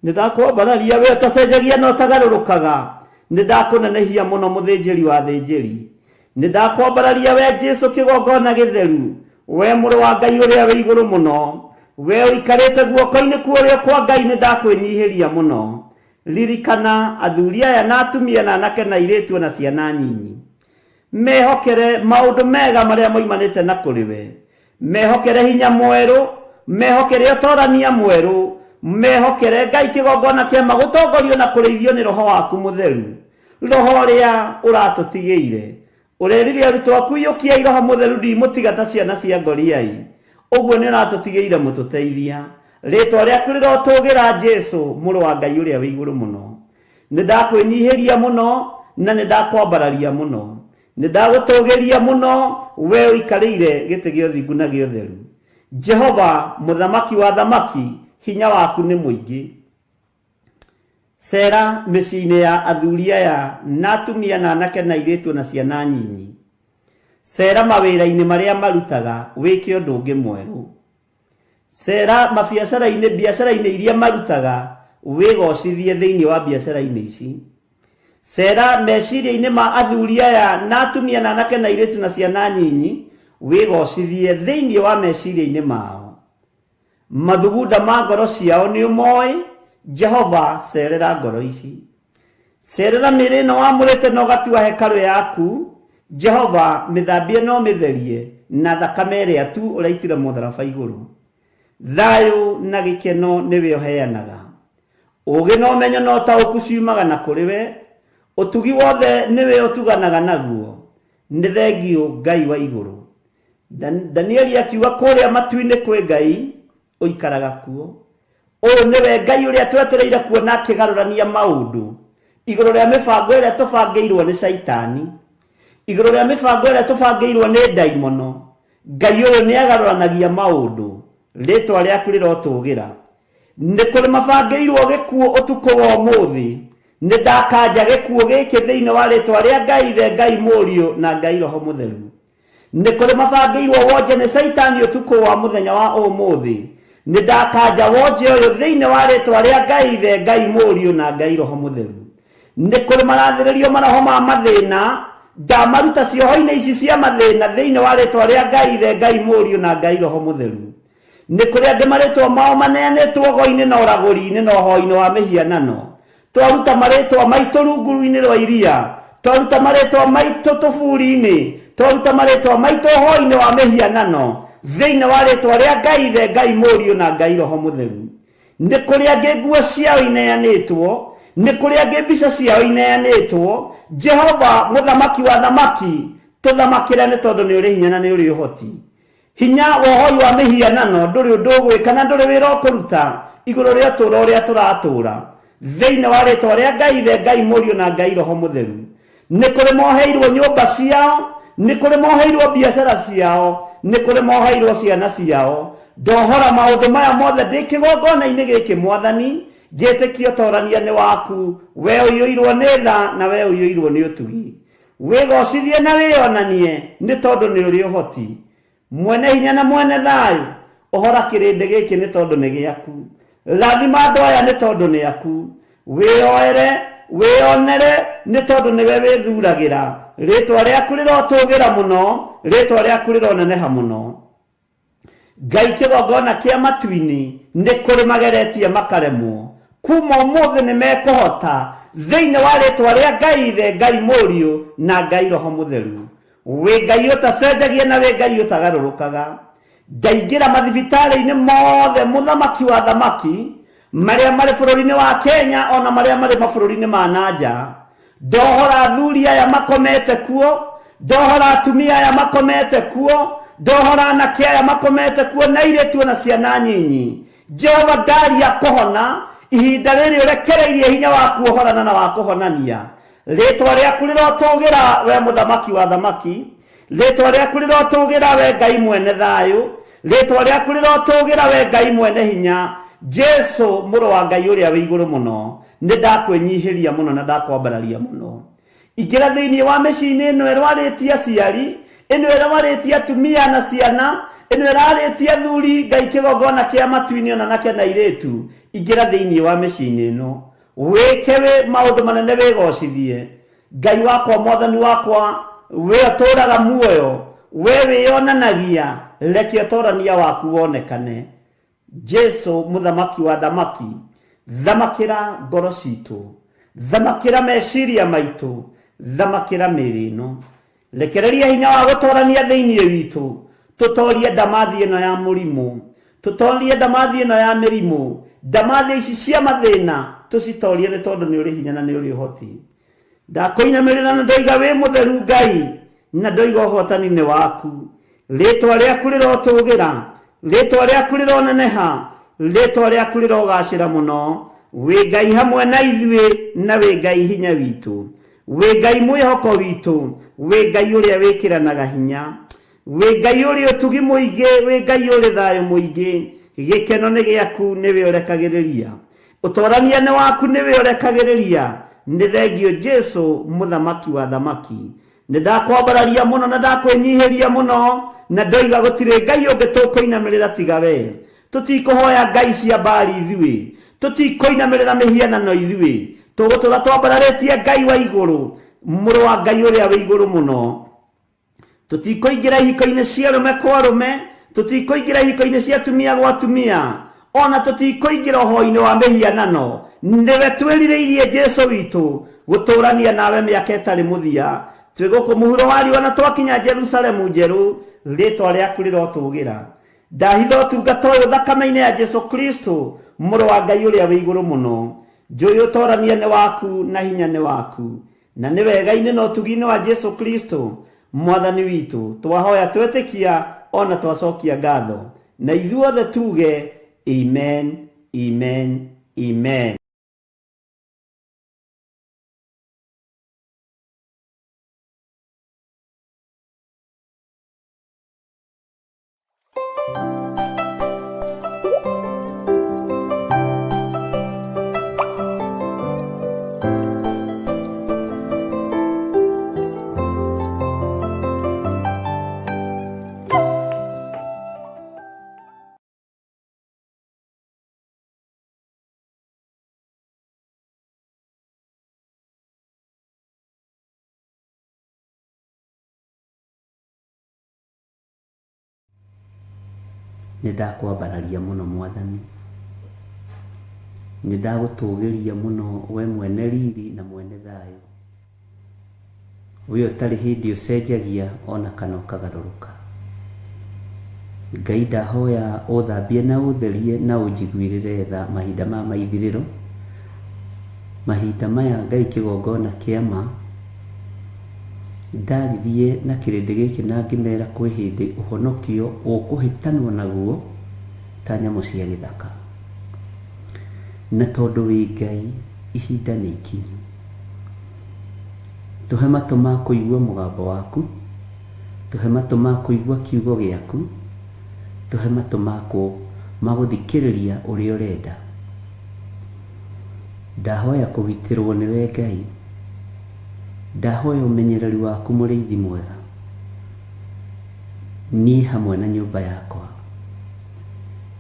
Nĩ ndakwambararia wee ũtacenjagia na ũtagarũrũkaga, nĩ ndakũnenehia mũno mũthĩnjĩri wa athĩnjĩri. Nĩ ndakwambararia wee Jesu kĩgongona gĩtheru, wee mũrũ wa Ngai ũrĩa wĩ igũrũ mũno. We ũikarĩte guoko-inĩ kwa ũrĩo kwa Ngai nĩ ndakwĩnyihĩria mũno. Ririkana athuri aya na atumia na anake na airĩtu o na ciana nyinyi. Mehokere maũndũ mega marĩa moimanĩte na kũrĩ we. Mehokere hinya mwerũ, mehokere ũtorania mwerũ, mehokere Ngai kĩgongona kĩama gũtongorio na kũrĩithio nĩ Roho waku Mũtheru, Roho ũrĩa ũratũtigĩire. Ũrerire arutwo aku iyũkiai Roho Mũtheru ndimũtiga ta ciana cia ngoriai. Ũguo nĩ ũratũtigĩire mũtũteithia. Rĩtwa rĩaku rĩrotũgĩra Jesu, mũrũ wa Ngai ũrĩa wĩ igũrũ mũno. Nĩ ndakwĩnyihĩria mũno na nĩ ndakwambararia mũno. Nĩ ndagũtũgĩria mũno we ũikarĩire gĩtĩ gĩa ũthingu na gĩa ũtheru. Jehova, mũthamaki wa athamaki, hinya waku nĩ mũingĩ. Cera mĩciĩ-inĩ ya athuri aya na atumia na anake na airĩtu na ciana nyinyi. Cera mawĩra-inĩ marĩa marutaga wĩke ũndũ ũngĩ mwerũ. Cera mabiacara-inĩ biacara-inĩ iria marutaga wĩgocithie thĩinĩ wa biacara-inĩ ici. Cera meciria-inĩ ma athuri aya na atumia na anake na airĩtu na ciana nyinyi wĩgocithie thĩinĩ wa meciria-inĩ mao. Mathugunda ma ngoro ciao nĩ ũmoĩ, Jehova, cerera ngoro ici. Cerera mĩĩrĩ ĩno wamũrĩte na ũgatua hekarũ yaku, Jehova, mĩthambie na ũmĩtherie na thakame ĩrĩa tu ũraitire mũtharaba igũrũ. Thayũ na gĩkeno nĩwe ũheanaga. Ũũgĩ na ũmenyo na ũtaũku ciumaga na kũrĩ we, ũtugi wothe nĩwe ũtuganaga naguo. Nĩ thengiũ Ngai wa igũrũ. Danieli akiuga kũrĩa matu-inĩ kwĩ Ngai ũikaraga kuo. Ũyũ nĩwe Ngai ũrĩa twetereire kuona akĩgarũrania maũndũ igũrũ rĩa mĩbango ĩrĩa tũbangĩirwo nĩ Caitani, igũrũ rĩa mĩbango ĩrĩa tũbangĩirwo nĩ ndaimono. Ngai ũyũ nĩ agarũranagia maũndũ. Rĩtwa rĩaku rĩrotũgĩra. Nĩ kũrĩ mabangĩirwo gĩkuũ ũtukũ wa ũmũthĩ. Nĩ ndakanja gĩkuũ gĩkĩ thĩinĩ wa rĩtwa rĩa Ngai Ithe, Ngai Mũriũ na Ngai Roho Mũtheru. Nĩ kũrĩ mabangĩirwo wonje nĩ Caitani ũtukũ wa mũthenya wa ũmũthĩ. Nĩ ndakanja wonje ũyũ thĩinĩ wa rĩtwa rĩa Ngai Ithe, Ngai Mũriũ na Ngai Roho Mũtheru. Nĩ kũrĩ marathĩrĩrio maroho ma mathĩna, ndamaruta cioho-inĩ ici cia mathĩna thĩinĩ wa rĩtwa rĩa Ngai Ithe, Ngai Mũriũ na Ngai Roho Mũtheru. Nĩ kũrĩ angĩ marĩtwa mao maneanĩtwo ũgo-inĩ na ũragũri-inĩ na ũhoi-inĩ wa mĩhianano. Twaruta marĩtwa maitũ runguru-inĩ rwa iria, twaruta marĩtwa maitũ tũburi-inĩ, twaruta marĩtwa maitũ ũhoi-inĩ wa mĩhianano, thĩinĩ wa rĩtwa rĩa Ngai Ithe, Ngai Mũriũ na Ngai Roho Mũtheru. Nĩ kũrĩ angĩ nguo ciao ineanĩtwo, nĩ kũrĩ angĩ mbica ciao ineanĩtwo. Jehova, Mũthamaki wa athamaki, tũthamakĩre nĩ tondũ nĩ ũrĩ hinya na nĩ ũrĩ ũhoti. Hinya wa ũhoi wa mĩhianano ndũrĩ ũndũ ũgwĩka na ndũrĩ wĩra ũkũruta igũrũ rĩa ũtũũro ũrĩa tũratũũra. Thĩinĩ wa rĩtwa rĩa Ngai Ithe, Ngai Mũriũ na Ngai Roho Mũtheru. Nĩ kũrĩ moheirwo nyũmba ciao, nĩ kũrĩ moheirwo biacara ciao, nĩ kũrĩ moheirwo ciana ciao. Ndohora maũndũ maya mothe ndĩ kĩgongona-inĩ gĩkĩ Mwathani, ngĩtĩkia ũtorania nĩ waku, we ũiyũirwo nĩ tha na we ũiyũirwo nĩ ũtugi. Wĩgocithie na wĩonanie nĩ tondũ nĩ ũrĩ ũhoti. Mwene hinya na mwene thayũ, ũhora kĩrĩndĩ gĩkĩ nĩ tondũ nĩ gĩaku. Rathima andũ aya nĩ tondũ nĩ aku. Wĩyoere, wĩyonere nĩ tondũ nĩwe wĩthuragĩra. Rĩtwa rĩaku rĩrotũgĩra mũno, rĩtwa rĩaku rĩroneneha mũno. Ngai kĩgongona kĩa matu-inĩ nĩ kũrĩ mageretie makaremwo. Kuma ũmũthĩ nĩ mekũhota thĩinĩ wa rĩtwa rĩa Ngai Ithe, Ngai Mũriũ na Ngai Roho Mũtheru. Wĩ Ngai ũtacenjagia na wĩ Ngai ũtagarũrũkaga. Ndaingĩra mathibitarĩ-inĩ mothe mũthamaki wa athamaki marĩa marĩ bũrũri-inĩ wa Kenya ona marĩa marĩ mabũrũri-inĩ ma na nja. Ndohora athuri aya makomete kuo, ndohora atumia aya makomete kuo, ndohora anake aya makomete kuo na airĩtu na ciana nyinyi. Jehova ndaria kũhona ihinda rĩrĩ ũrekereirie hinya wa kuohorana na wa kũhonania. Rĩtwa rĩaku rĩrotũgĩra we mũthamaki wa thamaki, rĩtwa rĩaku rĩrotũgĩra we Ngai mwene thayũ, rĩtwa rĩaku rĩrotũgĩra we Ngai mwene hinya, Jesu mũrũ wa Ngai ũrĩa wĩ igũrũ mũno. Nĩ ndakwĩnyihĩria mũno na ndakwambararia mũno. Ingĩra thĩinĩ wa mĩciĩ-inĩ ĩno ĩrwarĩtie aciari, ĩno ĩrwarĩtie atumia na ciana, ĩno ĩrarĩtie athuri, Ngai kĩgongona kĩa matu-inĩ ona anake na airĩtu. Ingĩra thĩinĩ wa mĩciĩ-inĩ ĩno. Wĩke wĩ maũndũ manene wĩgocithie. Ngai wakwa, Mwathani wakwa, we ũtũũraga muoyo, we wĩyonanagia, reke ũtorania waku wonekane. Jesu mũthamaki wa thamaki, thamakĩra ngoro citũ, thamakĩra meciria maitũ, thamakĩra mĩĩrĩ ĩno. Rekereria hinya wa gũtorania thĩinĩ witũ, tũtorie ndamathi ĩno ya mũrimũ, tũtorie ndamathi ĩno ya mĩrimũ, ndamathi ici cia mathĩna tũcitorie nĩ tondũ nĩ ũrĩ hinya na nĩ ũrĩ ũhoti. Ndakũinamĩrĩra na ndoiga wĩ mũtheru Ngai, na ndoiga ũhotani nĩ waku. Rĩtwa rĩaku rĩrotũgĩra, rĩtwa rĩaku rĩroneneha, rĩtwa rĩaku rĩrogacĩra mũno. Wĩ Ngai hamwe na ithuĩ na wĩ Ngai hinya witũ, wĩ Ngai mwĩhoko witũ, wĩ Ngai ũrĩa wĩkĩranaga hinya, wĩ Ngai ũrĩ ũtugi mũingĩ, wĩ Ngai ũrĩ thayũ mũingĩ. Gĩkeno nĩ gĩaku, nĩwe ũrekagĩrĩria, ũtorania nĩ waku, nĩwe ũrekagĩrĩria. Nĩ thengio Jesu mũthamaki wa thamaki. Nĩ ndakwambararia mũno na ndakwĩnyihĩria mũno, na ndoiga gũtirĩ Ngai ũngĩ tũkũinamĩrĩra tiga we. Tũtikũhoya ngai cia Baali ithuĩ, tũtikũinamĩrĩra mĩhianano ithuĩ, tũgũtũra twambararĩtie Ngai wa igũrũ, mũrũ wa Ngai ũrĩa wĩ igũrũ mũno. Tũtikũingĩra ihiko-inĩ cia arũme kwa arũme, tũtikũingĩra ihiko-inĩ cia atumia gwa atumia, ona tũtikũingĩra ũhoi-inĩ wa mĩhianano. Nĩwe twĩrirĩirie Jesu witũ gũtũrania nawe mĩaka ĩtarĩ mũthia. Twĩ gũkũ mũhuro wa riũa na twakinya Jerusalemu njerũ, rĩtwa rĩaku rĩrotũgĩra. Ndahitha ũtungata ũyũ thakame-inĩ ya Jesu Kristo, mũrũ wa Ngai ũrĩa wĩ igũrũ mũno. Njũĩ ũtorania nĩ waku na hinya nĩ waku, na nĩ wega-inĩ na ũtugi-inĩ wa Jesu Kristo mwathani witũ twahoya twetĩkia ona twacokia ngatho, na ithuothe tuge amen, amen, amen. Nĩ ndakwambararia mũno Mwathani, nĩ ndagũtũgĩria mũno we mwene riri na mwene thayũ, we ũtarĩ hĩndĩ ũcenjagia ona kana ũkagarũrũka. Ngai ndahoya ũthambie na ũtherie na ũnjiguĩrĩre tha mahinda maya ma ithirĩro, mahinda maya Ngai kĩgongona kĩa ma. Ndaririe na kĩrĩndĩ gĩkĩ na ngĩmera kwĩ hĩndĩ ũhonokio ũkũhĩtanwo naguo ta nyamũ cia gĩthaka. Na tondũ wĩ Ngai, ihinda nĩ ikinyu. Tũhe matũ ma kũigua mũgambo waku, tũhe matũ ma kũigua kiugo gĩaku, tũhe matũ ma gũthikĩrĩria ũrĩa ũrenda. Ndahoya kũgitĩrwo nĩwe Ngai. Ndahoya ũmenyereri waku mũrĩithi mwega, niĩ hamwe na nyũmba yakwa.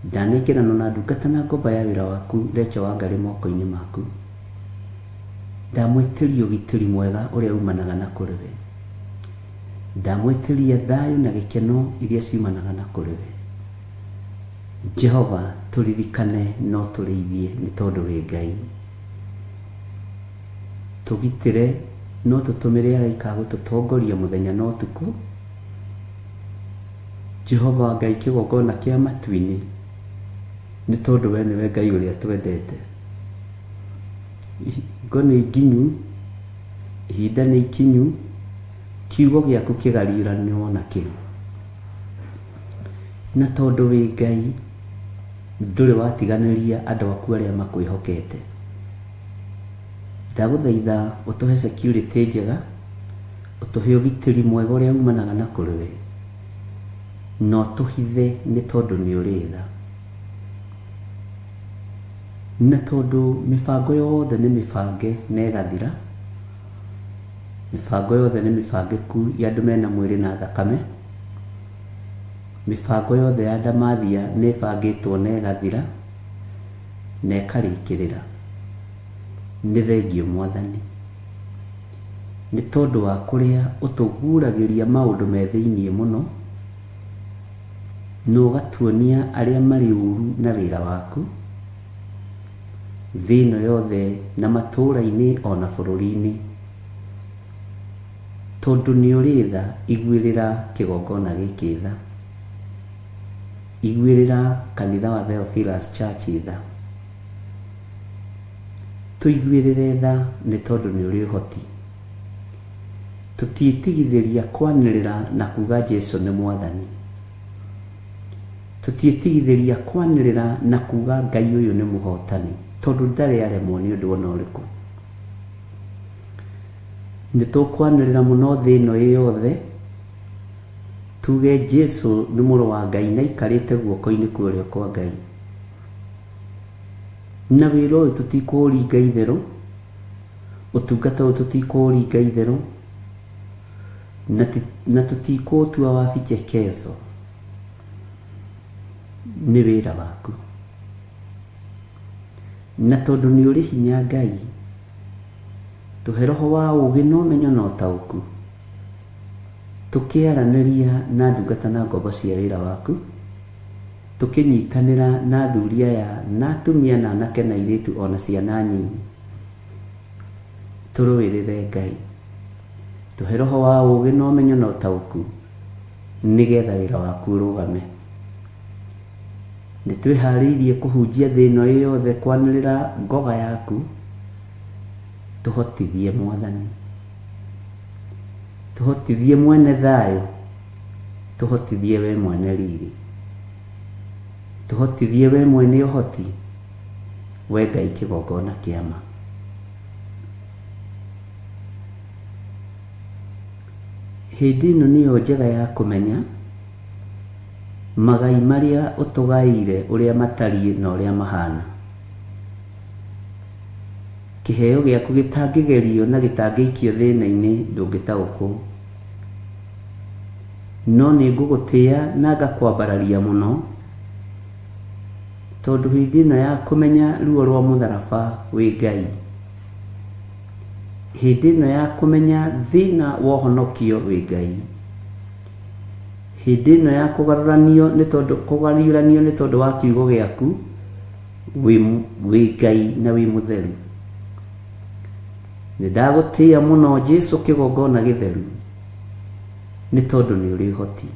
Ndanengeranwo na ndungata na ngomba ya wĩra waku Rachel Wangarĩ moko-inĩ maku. Ndamwĩtĩria ũgitĩri mwega ũrĩa umanaga na kũrĩ we. Ndamwĩtĩria thayũ na gĩkeno iria ciumanaga na kũrĩ we. Jehova tũririkane no tũrĩithie nĩ tondũ wĩ Ngai. Tũgitĩre no tũtũmĩre araika a gũtũtongoria mũthenya na ũtukũ. Jehova Ngai kĩgongona kĩa matu-inĩ, nĩ tondũ we nĩwe Ngai ũrĩa twendete. Hingo nĩ nginyu, ihinda nĩ ikinyu, kiugo gĩaku kĩgariũranwo nakĩo. Na tondũ wĩ Ngai, ndũrĩ watiganĩria andũ aku arĩa makwĩhokete. Ndagũthaitha ũtũhe security njega, ũtũhe ũgitĩri mwega ũrĩa umanaga na kũrĩ we, na ũtũhithe nĩ tondũ nĩ ũrĩ tha. Na tondũ mĩbango yothe nĩ mĩbange na ĩgathira, mĩbango yothe nĩ mĩbangĩku ya andũ mena mwĩrĩ na thakame, mĩbango yothe ya ndamathia nĩ ĩbangĩtwo na ĩgathira, na ĩkarĩkĩrĩra. Nĩ thengio Mwathani, nĩ tondũ wa kũrĩa ũtũguũragĩria maũndũ me thĩinĩ mũno. Na ũgatuonia arĩa marĩ ũru na wĩra waku, thĩ ĩno yothe na matũũra-inĩ o na bũrũri-inĩ. Tondũ nĩ ũrĩ tha, iguĩrĩra kĩgongona gĩkĩ tha. Iguĩrĩra kanitha wa Theophilus Church tha. Tũiguĩrĩre tha nĩ tondũ nĩ ũrĩ ũhoti. Tũtiĩtigithĩria kwanĩrĩra na kuga Jesu nĩ Mwathani. Tũtiĩtigithĩria kwanĩrĩra na kuga Ngai ũyũ nĩ mũhotani, tondũ ndarĩ aremwo nĩ ũndũ ona ũrĩkũ. Nĩ tũkwanĩrĩra mũno thĩ ĩno ĩ yothe, tuge Jesu nĩ mũrũ wa Ngai na aikarĩte guoko-inĩ kwa ũrĩo kwa Ngai. Na wĩra ũyũ tũtikũũringa itherũ, ũtungata ũyũ tũtikũũringa itherũ, na tũtikũũtua wa vichekezo. Nĩ wĩra waku. Na tondũ nĩ ũrĩ hinya Ngai, tũhe roho wa ũũgĩ na ũmenyo na ũtaũku, tũkĩaranĩria na ndungata na ngombo cia wĩra waku, tũkĩnyitanĩra na athuri aya na atumia na anake na airĩtu o na ciana nyinyi. Tũrũĩrĩre Ngai. Tũhe roho wa ũũgĩ na ũmenyo na ũtaũku, nĩgetha wĩra waku ũrũgame. Nĩ twĩharĩirie kũhunjia thĩ ĩno ĩ yothe kwanĩrĩra ngoga yaku, tũhotithie Mwathani. Tũhotithie mwene thayũ, tũhotithie we mwene riri. Tũhotithie we mwene ũhoti, we Ngai kĩgongona kĩa ma. Hĩndĩ ĩno nĩyo njega ya kũmenya magai marĩa ũtũgaĩire ũrĩa matariĩ na ũrĩa mahana. Kĩheo gĩaku gĩtangĩgerio na gĩtangĩikio thĩna-inĩ ndũngĩtaũkwo. No nĩ ngũgũtĩa na ngakwambararia mũno, tondũ hĩndĩ ĩno ya kũmenya ruo rwa mũtharaba wĩ Ngai, hĩndĩ ĩno ya kũmenya thĩna wa ũhonokio wĩ Ngai, hĩndĩ ĩno ya kũgarũranio nĩ tondũ, kũgariũranio nĩ tondũ wa kiugo gĩaku, wĩ, wĩ Ngai na wĩ mũtheru. Nĩ ndagũtĩa mũno Jesu kĩgongona gĩtheru, nĩ tondũ nĩ ũrĩ ũhoti.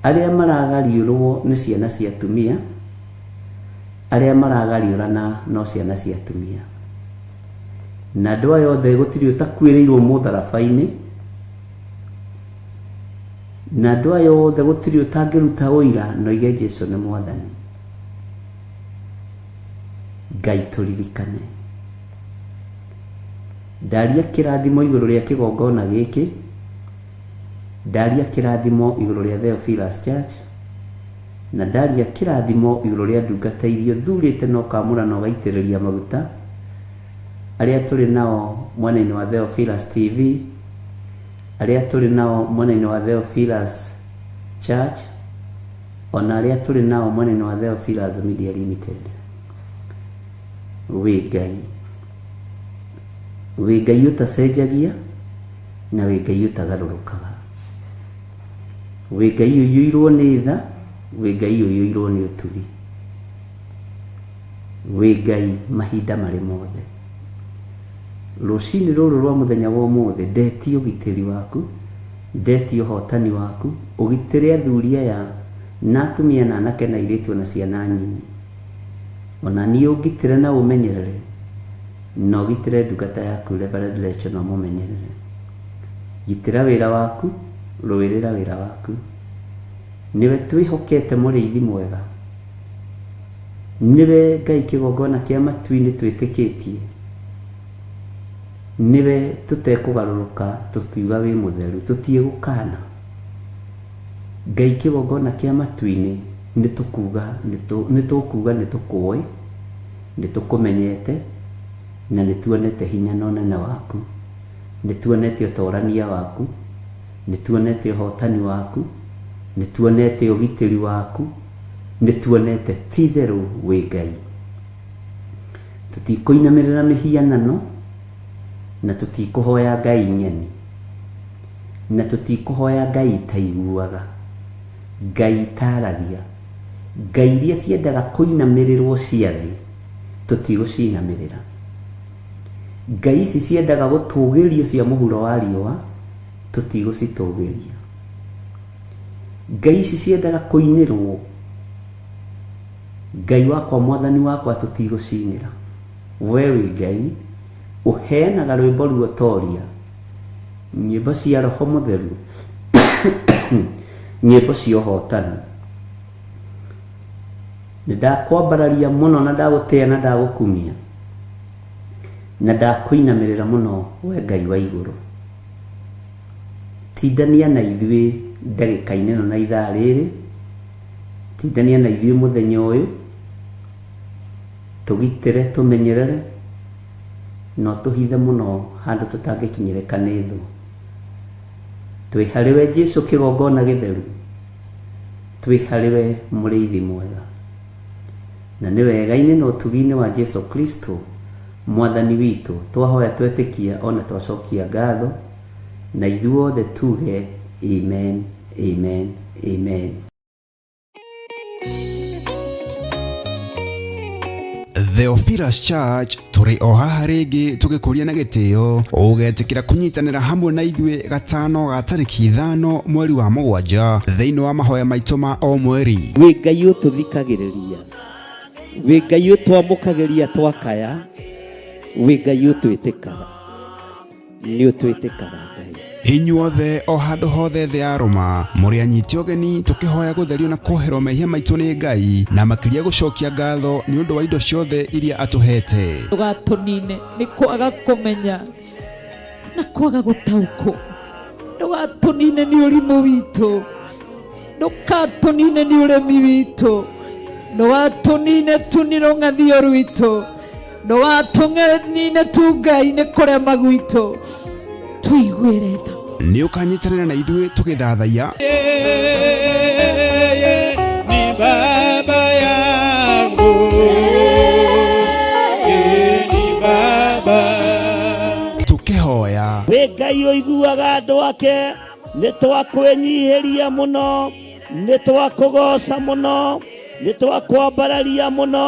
Arĩa maragariũrwo nĩ ciana cia atumia, arĩa maragariũrana no ciana cia atumia. Na andũ aya othe gũtirĩ ũtakuĩrĩirwo mũtharaba-inĩ, na andũ aya othe gũtirĩ ũtangĩruta ũira na oige Jesu nĩ Mwathani. Ngai tũririkane. Ndaria kĩrathimo igũrũ rĩa kĩgongona gĩkĩ, ndaria kĩrathimo igũrũ rĩa Theophilus Church, na ndaria kĩrathimo igũrũ rĩa ndungata iria ũthurĩte na ũkamũra na ũgaitĩrĩria maguta, arĩa tũrĩ nao mwena-inĩ wa Theophilus TV, arĩa tũrĩ nao mwena-inĩ wa Theophilus Church, ona arĩa tũrĩ nao mwena-inĩ wa Theophilus Media Limited. Wĩ Ngai. Wĩ Ngai ũtacenjagia na wĩ Ngai ũtagarũrũkaga. Wĩ Ngai ũiyũirwo nĩ tha, wĩ Ngai ũiyũirwo nĩ ũtugi. Wĩ Ngai mahinda marĩ mothe. Rũcinĩ rũrũ rwa mũthenya wa ũmũthĩ ndetia ũgitĩri waku, ndetia ũhotani waku, ũgitĩre athuri aya na atumia na anake na airĩtu ona ciana nyinyi. Ona niĩ ũngitĩre na ũmenyerere, na ũgitĩre ndungata yaku Reverend Rachel na ũmũmenyerere. Gitĩra wĩra waku, rũĩrĩra wĩra waku. Nĩwe twĩhokete mũrĩithi mwega. Nĩwe Ngai kĩgongona kĩa matu-inĩ twĩtĩkĩtie. Nĩwe tũtekũgarũrũka tũkiuga wĩ mũtheru, tũtiĩgũkana. Ngai kĩgongona kĩa matu-inĩ nĩtũkuga nĩtũkuga nĩtũkũĩ, nĩtũkũmenyete, na nĩtuonete hinya na ũnene waku. Nĩtuonete ũtorania waku, nĩtuonete ũhotani waku, nĩtuonete ũgitĩri waku, nĩtuonete ti-itherũ wĩ Ngai. Tũtikũinamĩrĩra mĩhianano, na tũtikũhoya ngai ng'eni, na tũtikũhoya ngai itaiguaga. Ngai itaragia, Ngai iria ciendaga kũinamĩrĩrwo cia thĩ, tũtigũcinamĩrĩra. Ngai ici ciendaga gũtũgĩrio cia mũhuro wa riũa, tũtigũcitũgĩria. Ngai ici ciendaga kũinĩrwo, Ngai wakwa mwathani wakwa tũtigũcinĩra. We wĩ Ngai ũheanaga rwĩmbo ruotoria, nyĩmbo cia Roho Mũtheru, nyĩmbo cia ũhotani. Nĩ ndakwambararia mũno na ndagũtĩa na ndagũkumia na ndakũinamĩrĩra mũno we Ngai wa igũrũ. Tindania na ithuĩ ndagĩka-inĩ ĩno na ithaa rĩrĩ, tindania na ithuĩ mũthenya ũyũ, tũgitĩre, tũmenyerere, na ũtũhithe mũno handũ tũtangĩkinyĩrĩka nĩ thũ. Twĩ harĩwe Jesu kĩgongona gĩtheru, twĩ harĩwe mũrĩithi mwega. Na nĩ wega-inĩ na ũtugi-inĩ wa Jesu Kristo mwathani witũ twahoya twetĩkia ona twacokia ngatho, na ithuothe tuge amen, amen, amen. Theophilus Church tũrĩ o haha rĩngĩ tũgĩkũria na gĩtĩo ũgetĩkĩra kũnyitanĩra hamwe na ithuĩ gatano ga tarĩki ithano mweri wa mũgwanja thĩinĩ wa mahoya maitũ ma o mweri. Wĩ Ngai ũtũthikagĩrĩria, wĩ Ngai ũtwamũkagĩria twakaya, wĩ Ngai ũtwĩtĩkaga, nĩ ũtwĩtĩkaga Ngai. Inyuothe o handũ hothe thĩ ya rũma mũrĩ anyiti ũgeni tũkĩhoya gũtherio na kuoherwo mehia maitũ nĩ Ngai na makĩria gũcokia ngatho nĩ ũndũ wa indo ciothe iria atũhete. Ndũgatũnine nĩ kwaga kũmenya na kwaga gũtaũkwo, ndũgatũnine nĩ ũrimũ witũ, ndũgatũnine nĩ ũremi witũ, ndũgatũnine tu nĩ rũng'athio rwitũ, ndũgatũnine tu Ngai nĩ kũrema gwitũ, tũiguĩre tha. Nĩ ũkanyitanĩra na ithuĩ tũgĩthathaiya Yeye ni baba yangu, yeye ni baba. Tũkĩhoya. Wĩ Ngai ũiguaga andũ ake, nĩ twakwĩnyihĩria mũno, nĩ twakũgoca mũno, nĩ twakwambararia mũno,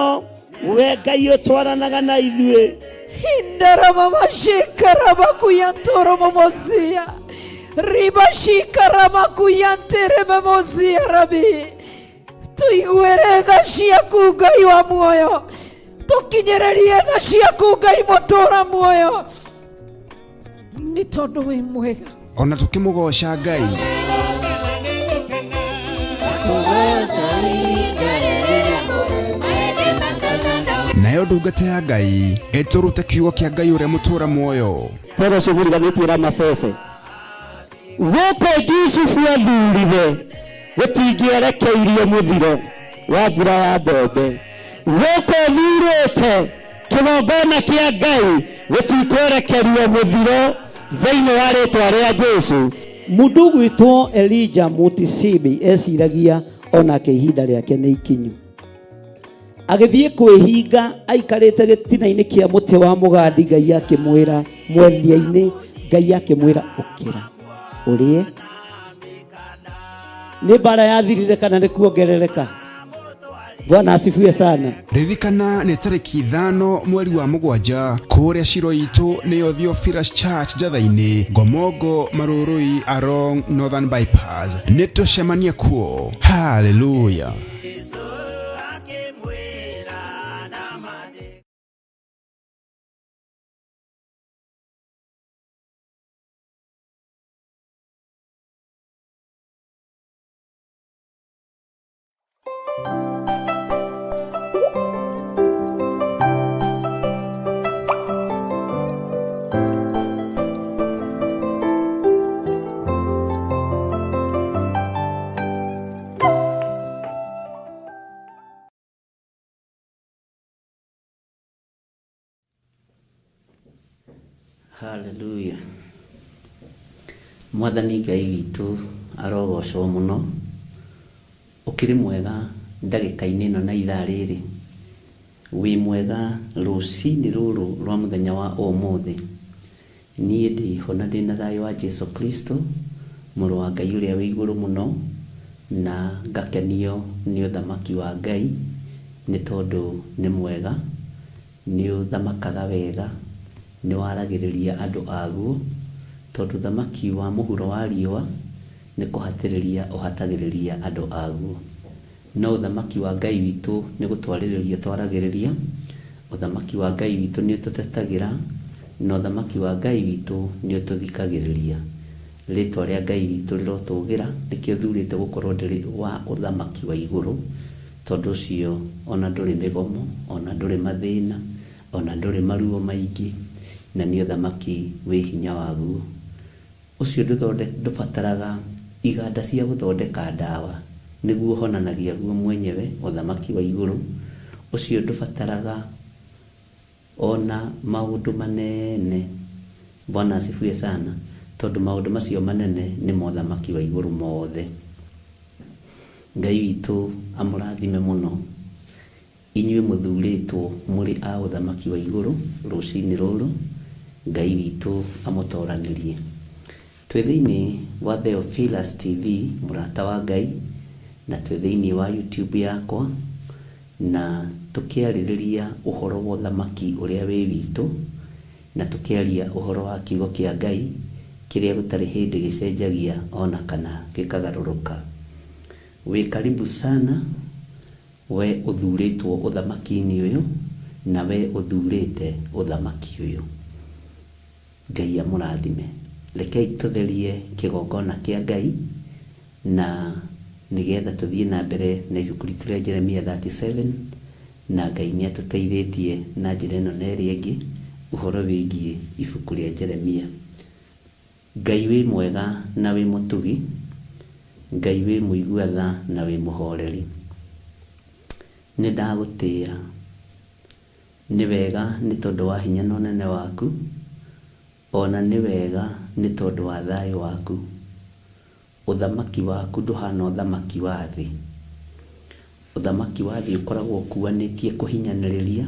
we Ngai ũtwaranaga na ithuĩ. Indaramamashikaramakuyantoromomosia ribashikaramakuyantĩrĩmemosia rabi, tũiguĩre tha ciaku Ngai wa muoyo, tũkinyĩrĩrie tha ciaku Ngai mũtũra muoyo, nĩ tondũ wĩ mwega. Ona tũkĩmũgoca Ngai. Nayo ndungata ya Ngai ĩtũrute kiugo kĩa Ngai ũrĩa mũtũra muoyo. Fellowship riganĩtie na Masese. Gũkũ Jusufu athurire gũtingĩerekeirio mũthiro wa mbura ya mbembe. Gũkũ thurĩte kĩgongona kĩa Ngai gũtikwerekerio mũthiro thĩinĩ wa rĩtwa rĩa Jesu. Mũndũ ũgwĩtwo Elijah Mutisibi eciragia onake ihinda rĩake nĩ ikinyu. Agĩthiĩ kwĩhinga aikarĩte gĩtina-inĩ kĩa mũtĩ wa mũgandi, Ngai akĩmwĩra mwethia-inĩ, Ngai akĩmwĩra ũkĩra ũrĩe. Nĩ mbara yathirire kana nĩ kuongerereka? Bwana asifiwe sana. Ririkana nĩ tarĩki ithano mweri wa mũgwanja kũrĩa Shiro itũ nĩyo Theophilus Church Njatha-inĩ, Ngomongo, Marũrũi, along Northern Bypass. Nĩ tũcemanie kuo. Hallelujah. Haleluya. Mwathani Ngai witũ arogocwo mũno. Ũkĩrĩ mwega ndagĩka-inĩ ĩno na ithaa rĩrĩ. Wĩ mwega rũcinĩ rũrũ rwa mũthenya wa ũmũthĩ. Niĩ ndĩho na ndĩna thayũ wa Jesu Kristo, mũrũ wa Ngai ũrĩa wĩ igũrũ mũno. Na ngakenio nĩ ũthamaki wa Ngai nĩ tondũ nĩ mwega, nĩ ũthamakaga wega, nĩ waragĩrĩria andũ aguo, tondũ ũthamaki wa mũhuro wa riũa nĩ kũhatĩrĩria ũhatagĩrĩria andũ aguo. No ũthamaki wa Ngai witũ nĩ gũtwarĩrĩria ũtwaragĩrĩria, ũthamaki wa Ngai witũ nĩ ũtũtetagĩra, na ũthamaki wa Ngai witũ nĩ ũtũthikagĩrĩria. Rĩtwa rĩa Ngai witũ rĩrotũgĩra, nĩkĩo thurĩte gũkorwo ndĩrĩ wa ũthamaki wa igũrũ, tondũ ũcio ona ndũrĩ mĩgomo, ona ndũrĩ mathĩna, ona ndũrĩ maruo maingĩ, na nĩ ũthamaki wĩ hinya waguo. Ũcio ndũbataraga iganda cia gũthondeka ndawa, nĩguo ũhonanagia guo mwenyewe, ũthamaki wa igũrũ. Ũcio ndũbataraga O na maũndũ manene. Bwana asifiwe sana, tondũ maũndũ macio manene nĩ mothamaki wa igũrũ mothe. Ngai witũ amũrathime mũno inyuĩ mũthurĩtwo mũrĩ a ũthamaki wa igũrũ rũcinĩ rũrũ. Ngai witũ amũtoranĩrie. Twĩ thĩinĩ wa Theophilus TV, mũrata wa Ngai, na twĩ thĩinĩ wa YouTube yakwa, na tũkĩarĩrĩria ũhoro wa ũthamaki ũrĩa wĩ witũ, na tũkĩaria ũhoro wa kiugo kĩa Ngai kĩrĩa gũtarĩ hĩndĩ gĩcenjagia o na kana gĩkagarũrũka. Wĩ karibu sana we ũthurĩtwo ũthamaki-inĩ ũyũ, na we ũthurĩte ũthamaki ũyũ. Ngai amũrathime. Rekei tũtherie kĩgongona kĩa Ngai na nĩgetha tũthiĩ na mbere na ibuku ritũ rĩa Jeremia 37 na Ngai nĩ atũteithĩtie na njĩra ĩno na ĩrĩa ĩngĩ ũhoro wĩgiĩ ibuku rĩa Jeremia. Ngai wĩ mwega na wĩ mũtugi, Ngai wĩ mũigua tha na wĩ mũhoreri. Nĩ ndagũtĩĩa. Nĩ wega nĩ tondũ wa hinya na ũnene waku, o na nĩ wega nĩ tondũ wa thayũ waku. Ũthamaki waku ndũhaana ũthamaki wa thĩ. Ũthamaki wa thĩ ũkoragwo ũkuanĩtie kũhinyanĩrĩria,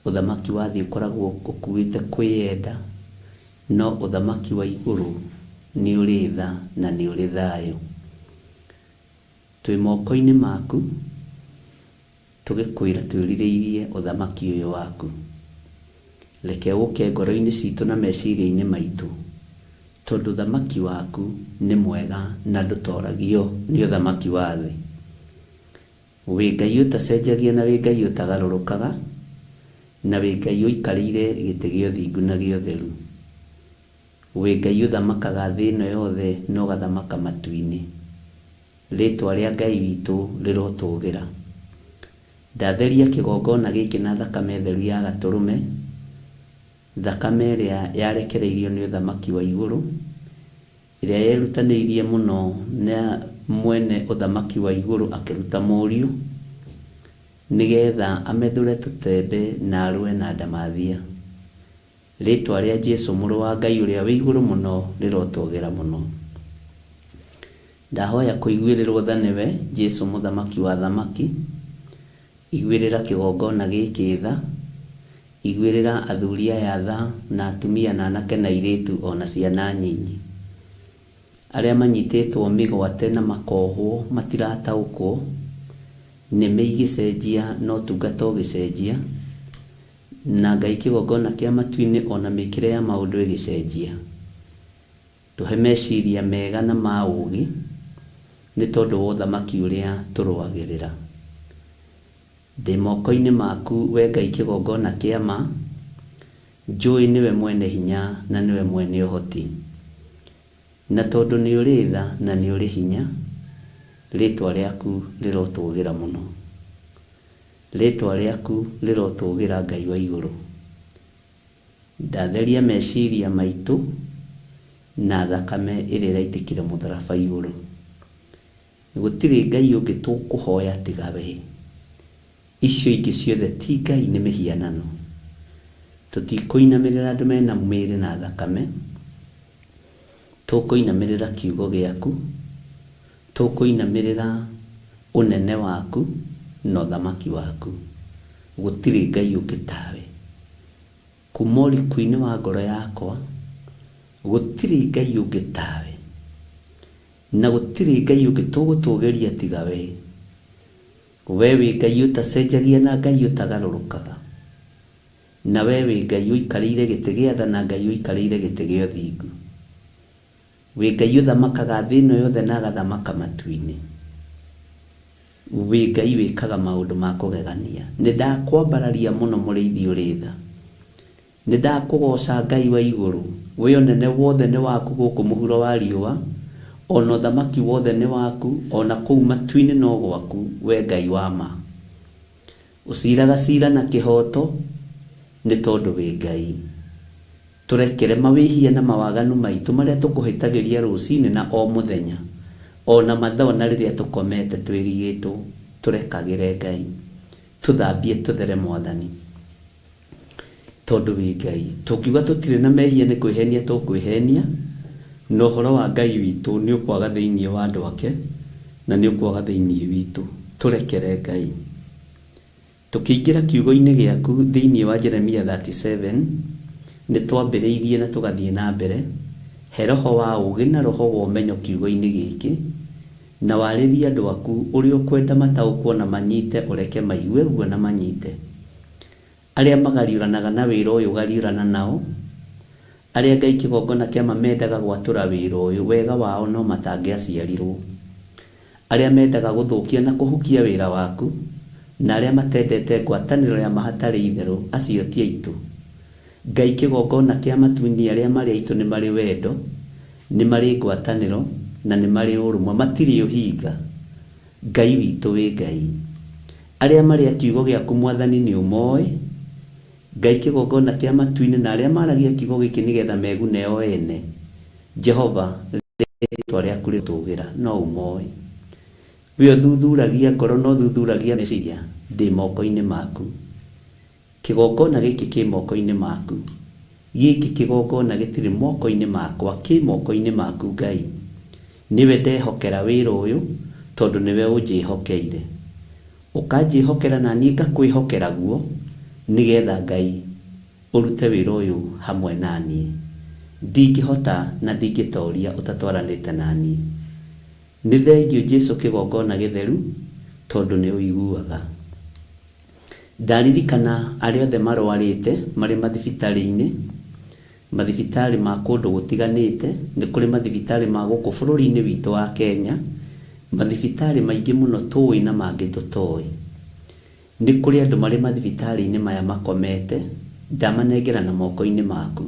ũthamaki wa thĩ ũkoragwo ũkuĩte kwĩyenda, no ũthamaki wa igũrũ nĩ ũrĩ tha na nĩ ũrĩ thayũ. Twĩ moko-inĩ maku. Tũgĩkwĩra twĩrirĩirie ũthamaki ũyũ waku. Reke ũũke ngoro-inĩ citũ na meciria-inĩ maitũ, tondũ ũthamaki waku nĩ mwega na ndũtoragio nĩ ũthamaki wa thĩ. Wĩ Ngai ũtacenjagia na wĩ Ngai ũtagarũrũkaga, na wĩ Ngai ũikarĩire gĩtĩ gĩa ũthingu na gĩa ũtheru. Wĩ Ngai ũthamakaga thĩ ĩno yothe na ũgathamaka matu-inĩ. Rĩĩtwa rĩa Ngai witũ rĩrotũũgĩra. Ndatheria kĩgongona gĩkĩ na thakame theru ya Gatũrũme, thakame ĩrĩa yarekereirio nĩ ũthamaki wa igũrũ, ĩrĩa yerutanĩirie mũno na mwene ũthamaki wa igũrũ akĩruta Mũriũ, nĩ getha amethũre tũtembe na arũe na ndamathia. Rĩĩtwa rĩa Jesu Mũrũ wa Ngai ũrĩa wĩ igũrũ mũno rĩrotũũgĩra mũno. Ndahoya kũiguĩrĩrwo tha nĩwe, Jesu Mũthamaki wa athamaki. Iguĩrĩra kĩgongona gĩkĩ tha. Iguĩrĩra athuri aya tha, na atumia na anake na airĩtu o na ciana nyinyi. Arĩa manyitĩtwo mĩgwate na makohwo matirataũkwo, nĩmĩ igĩcenjia na ũtungata ũgĩcenjia, na Ngai kĩgongona kĩa matu-inĩ o na mĩkĩre ya maũndũ ĩgĩcenjia. Tũhe meciria mega na ma ũũgĩ, nĩ tondũ wa ũthamaki ũrĩa tũrũagĩrĩra. Ndĩ moko-inĩ maku, Wee Ngai kĩgongona kĩa ma, njũĩ nĩwe mwene hinya na nĩwe mwene ũhoti. Na tondũ nĩ ũrĩ tha na nĩ ũrĩ hinya, rĩĩtwa rĩaku rĩrotũũgĩra mũno. Rĩĩtwa rĩaku rĩrotũũgĩra Ngai wa igũrũ. Ndatheria meciria maitũ na thakame ĩrĩa ĩraitĩkire mũtharaba igũrũ. Gũtirĩ Ngai ũngĩ tũkũhoya tiga we. Icio ingĩ ciothe ti Ngai nĩ mĩhianano. Tũtikũinamĩrĩra andũ mena mĩĩrĩ na thakame. Tũkũinamĩrĩra kiugo gĩaku. Tũkũinamĩrĩra ũnene waku na ũthamaki waku. Gũtirĩ Ngai ũngĩ tawe. Kuuma ũriku-inĩ wa ngoro yakwa, gũtirĩ Ngai ũngĩ tawe. Na gũtirĩ Ngai ũngĩ tũgũtũgĩria tiga we. We wĩ Ngai ũtacenjagia na Ngai ũtagarũrũkaga. Na we wĩ Ngai ũikarĩire gĩtĩ gĩa tha na Ngai ũikarĩire gĩtĩ gĩa ũthingu. Wĩ Ngai ũthamakaga thĩ ĩno yothe na agathamaka matu-inĩ. Wĩ Ngai wĩkaga maũndũ ma kũgegania. Nĩndakwambararia mũno mũrĩithi ũrĩ tha. Nĩndakũgooca Ngai wa igũrũ. We ũnene wothe nĩ waku gũkũ mũhuro wa riũa, o na ũthamaki wothe nĩ waku, o na kũu matu-inĩ no gwaku, Wee Ngai wa ma. Ũciiraga ciira na kĩhooto, nĩ tondũ wĩ Ngai. Tũrekere mawĩhia na mawaganu maitũ marĩa tũkũhĩtagĩria rũcinĩ na o mũthenya, o na mathaa o na rĩrĩa tũkomete twĩrigĩtwo. Tũrekagĩre Ngai. Tũthambie tũthere Mwathani. Tondũ wĩ Ngai. Tũngiuga tũtirĩ na mehia nĩ kwĩhenia tũkwĩhenia, na ũhoro wa Ngai witũ nĩ ũkwaga thĩinĩ wa andũ ake, na nĩ ũkwaga thĩinĩ witũ. Tũrekere Ngai. Tũkĩingĩra kiugo-inĩ gĩaku thĩinĩ wa Jeremia 37, nĩ twambĩrĩirie na tũgathiĩ na mbere, he roho wa ũũgĩ na roho wa ũmenyo kiugo-inĩ gĩkĩ, na warĩrie andũ aku ũrĩa ũkwenda mataũkwo na manyite ũreke maigue guo na manyite. Arĩa magariũranaga na wĩra ũyũ gariũrana nao, arĩa Ngai kĩgongona kĩa ma mendaga gwatũra wĩra ũyũ, wega wao no matangĩaciarirwo. Arĩa mendaga gũthũkia na kũhukia wĩra waku, na arĩa matendete ngwatanĩro ya ma hatarĩ itherũ, acio ti aitũ. Ngai kĩgongona kĩa matu-inĩ arĩa marĩ aitũ nĩ marĩ wendo, nĩ marĩ ngwatanĩro, na nĩ marĩ ũrũmwe, matirĩ ũhinga. Ngai witũ wĩ Ngai. Arĩa marĩ a kiugo gĩaku Mwathani nĩ ũmoĩ, Ngai kĩgongona kĩa matu-inĩ na arĩa maragia kiugo gĩkĩ nĩgetha megune o ene, Jehova, rĩĩtwa rĩaku rĩrotũgĩra, no ũmoĩ. We ũthuthuragia ngoro na ũthuthuragia meciria, ndĩ moko-inĩ maku. Kĩgongona gĩkĩ kĩ moko-inĩ maku. Gĩkĩ kĩgongona gĩtirĩ moko-inĩ makwa, kĩ moko-inĩ maku Ngai. Nĩwe ndehokera wĩra ũyũ, tondũ nĩwe ũnjĩhokeire. Ũkanjĩhokera na niĩ ngakwĩhokera guo, nĩgetha Ngai ũrute wĩra ũyũ hamwe na niĩ. Ndingĩhota na ndingĩtoria ũtatwaranĩte na niĩ. Nĩ thengiũ Jesu kĩgongona gĩtheru, tondũ nĩ ũiguaga. Ndaririkana arĩa othe marwarĩte marĩ mathibitarĩ-inĩ, mathibitarĩ ma kũndũ gũtiganĩte, nĩ kũrĩ mathibitarĩ ma gũkũ bũrũri-inĩ witũ wa Kenya, mathibitarĩ maingĩ mũno tũĩ na mangĩ tũtoĩ. Nĩ kũrĩ andũ marĩ mathibitarĩ-inĩ maya makomete, ndamanengerana moko-inĩ maku.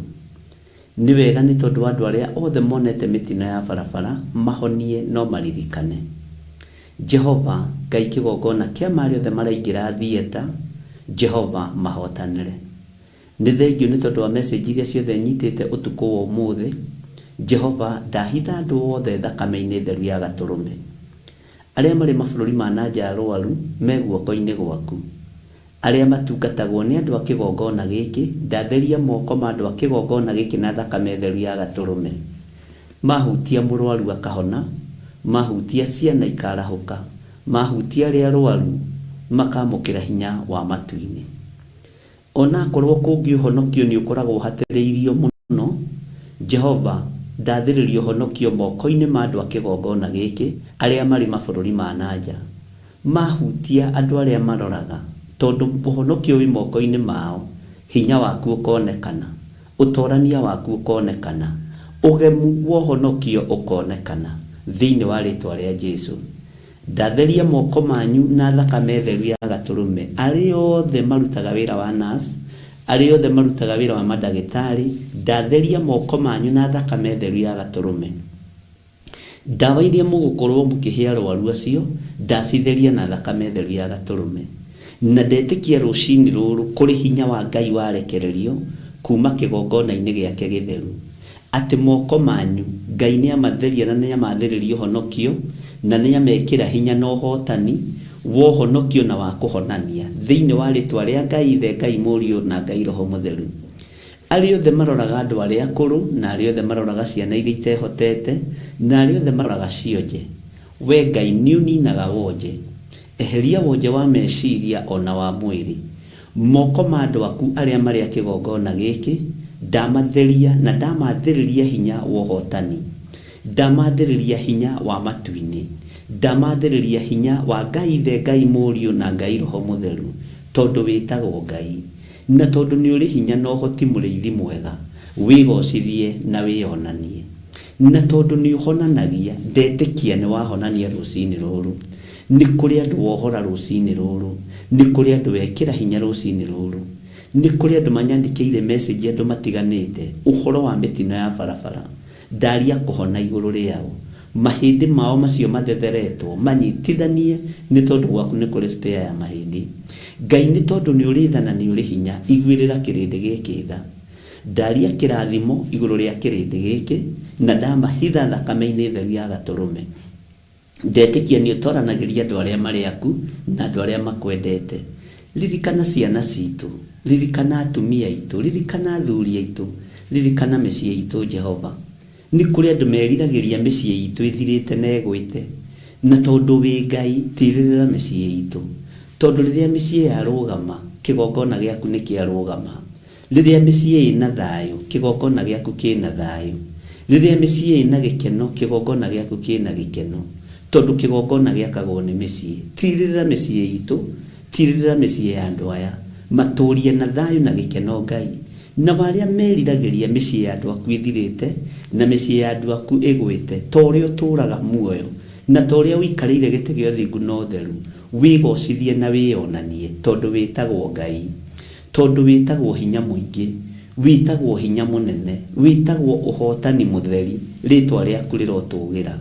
Nĩ wega nĩ tondũ wa andũ arĩa othe monete mĩtino ya barabara, mahonie no maririkane. Jehova, Ngai kĩgongona kĩa ma arĩa othe maraingĩra theatre, Jehova mahotanĩre. Nĩ thengiũ nĩ tondũ wa message iria ciothe nyitĩte ũtukũ wa ũmũthĩ, Jehova ndahitha andũ othe thakame-inĩ theru ya Gatũrũme. Arĩa marĩ mabũrũri ma na nja arũaru me guoko-inĩ gwaku. Arĩa matungatagwo nĩ andũ a kĩgongona gĩkĩ, ndatheria moko ma andũ a kĩgongona gĩkĩ na thakame theru ya Gatũrũme. Mahutia mũrũaru akahona, mahutia ciana ikarahũka, mahutia arĩa arũaru makamũkĩra hinya wa matu-inĩ. O na akorwo kũngĩ ũhonokio nĩ ũkoragwo ũhatĩrĩirio mũno, Jehova, ndathĩrĩria ũhonokio moko-inĩ ma andũ a kĩgongona gĩkĩ arĩa marĩ mabũrũri ma na nja. Mahutia andũ arĩa maroraga, tondũ ũhonokio wĩ moko-inĩ mao, hinya waku ũkonekana, ũtorania waku ũkonekana, ũgemu wa ũhonokio ũkonekana, thĩinĩ wa rĩtwa rĩa Jesu. Ndatheria moko manyu na thakame theru ya Gatũrũme, arĩa othe marutaga wĩra wa nurse, arĩa othe marutaga wĩra wa mandagĩtarĩ, ndatheria moko manyu na thakame theru ya Gatũrũme. Ndawa iria mũgũkorwo mũkĩhe arwaru acio, ndacitheria na thakame theru ya Gatũrũme. Na ndetĩkia rũcinĩ rũrũ kũrĩ hinya wa Ngai warekererio kuma kĩgongona-inĩ gĩake gĩtheru, atĩ moko manyu Ngai nĩamatheria na nĩamathĩrĩria ũhonokio, na nĩamekĩra hinya na ũhotani wa ũhonokio na wa kũhonania, thĩinĩ wa rĩtwa rĩa Ngai Ithe, Ngai Mũriũ, na Ngai Roho Mũtheru. Arĩa othe maroraga andũ arĩa akũrũ, na arĩa othe maroraga ciana iria itehotete, na arĩa othe maroraga cionje, Wee Ngai nĩũninaga wonje. Eheria wonje wa meciria o na wa mwĩrĩ. Moko ma andũ aku arĩa marĩ a kĩgongona gĩkĩ, ndamatheria na ndamathĩrĩria hinya wa ũhotani. Ndamathĩrĩria hinya wa matu-inĩ. Ndamathĩrĩria hinya wa Ngai Ithe, Ngai Mũriũ na Ngai Roho Mũtheru, tondũ wĩtagwo Ngai. Na tondũ nĩ ũrĩ hinya na ũhoti mũrĩithi mwega, wĩgocithie na wĩonanie. Na tondũ nĩ ũhonanagia, ndetĩkia nĩ wahonania rũcinĩ rũrũ. Nĩ kũrĩ andũ wohora rũcinĩ rũrũ. Nĩ kũrĩ andũ wekĩra hinya rũcinĩ rũrũ. Nĩ kũrĩ andũ manyandĩkĩire message andũ matiganĩte ũhoro wa mĩtino ya barabara. Ndaria kũhona igũrũ rĩao. Mahĩndĩ mao macio mathetheretwo manyitithanie nĩ tondũ gwaku nĩ kũrĩ spare ya mahĩndĩ. Ngai nĩ tondũ nĩ ũrĩ tha na nĩ ũrĩ hinya iguĩrĩra kĩrĩndĩ gĩkĩ tha. Ndaria kĩrathimo igũrũ rĩa kĩrĩndĩ gĩkĩ na ndamahitha thakame-inĩ theru ya Gatũrũme. Ndetĩkia nĩ ũtwaranagĩria andũ arĩa marĩ aku na andũ arĩa makwendete. Ririkana ciana citũ, ririkana atumia aitũ, ririkana athuri aitũ, ririkana mĩciĩ itũ Jehova. Nĩ kũrĩ andũ meriragĩria mĩciĩ itũ ĩthirĩte na ĩgwĩte. Na tondũ wĩ Ngai, tirĩrĩra mĩciĩ itũ. Tondũ rĩrĩa mĩciĩ yarũgama, kĩgongona gĩaku nĩ kĩarũgama. Rĩrĩa mĩciĩ ĩna thayũ, kĩgongona gĩaku kĩna thayũ. Rĩrĩa mĩciĩ ĩna gĩkeno, kĩgongona gĩaku kĩna gĩkeno. Tondũ kĩgongona gĩakagwo nĩ mĩciĩ. Tirĩrĩra mĩciĩ itũ, tirĩrĩra mĩciĩ ya andũ aya. Matũrie na thayũ na gĩkeno Ngai. Nao arĩa meriragĩria mĩciĩ ya andũ aku ĩthirĩte, na mĩciĩ ya andũ aku ĩgwĩte, ta ũrĩa ũtũũraga muoyo, na ta ũrĩa ũikarĩire gĩtĩ gĩa ũthingu na ũtheru, wĩgoocithie na wĩonanie, tondũ wĩtagwo Ngai. Tondũ wĩtagwo hinya mũingĩ, wĩtagwo hinya mũnene, wĩtagwo ũhootani mũtheri, rĩĩtwa rĩaku rĩrotũũgĩra.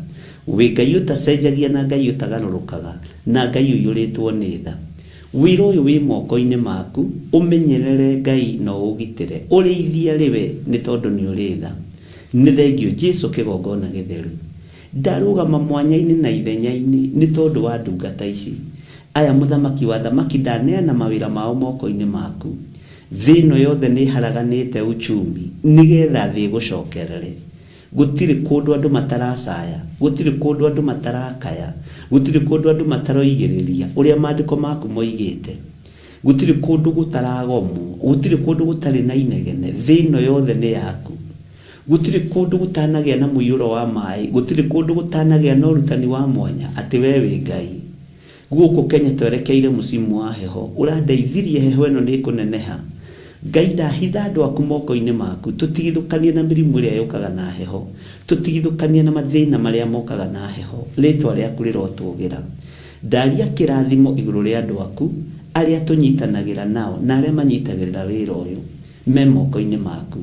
Wĩ Ngai ũtacenjagia na Ngai ũtagarũrũkaga, na Ngai ũiyũrĩtwo nĩ tha. Wĩra ũyũ wĩ moko-inĩ maku, ũmenyerere Ngai na ũũgitĩre, ũrĩithie arĩ we nĩ tondũ nĩ ũrĩ tha. Nĩ thengiũ Jesu kĩgongona gĩtheru. Ndarũgama mwanya-inĩ na ithenya-inĩ nĩ tondũ wa ndungata ici. Aya mũthamaki wa athamaki ndaneana mawĩra mao moko-inĩ maku. Thĩ ĩno yothe nĩ ĩharaganĩte uchumi nĩgetha thĩ ĩgũcokerere. Gũtirĩ kũndũ andũ mataracaya, gũtirĩ kũndũ andũ matarakaya, gũtirĩ kũndũ andũ mataroigĩrĩria ũrĩa maandĩko maku moigĩte. Gũtirĩ kũndũ gũtaragomwo, gũtirĩ kũndũ gũtarĩ na inegene, thĩ ĩno yothe nĩ yaku. Gũtirĩ kũndũ gũtanagĩa na mũiyũro wa maĩ, gũtirĩ kũndũ gũtanagĩa na ũrutani wa mwanya atĩ wee wĩ Ngai. Gũkũ Kenya twerekeire mũcimu wa heho, ũrandeithirie heho ĩno nĩ ĩkũneneha. Ngai ndahitha andũ aku moko-inĩ maku, tũtigithũkanie na mĩrimũ ĩrĩa yũkaga na heho, tũtigithũkanie na mathĩna marĩa mokaga na heho, rĩtwa rĩaku rĩrotũgĩra. Ndaria kĩrathimo igũrũ rĩa andũ aku, arĩa tũnyitanagĩra nao na arĩa manyitagĩrĩra wĩra ũyũ, me moko-inĩ maku.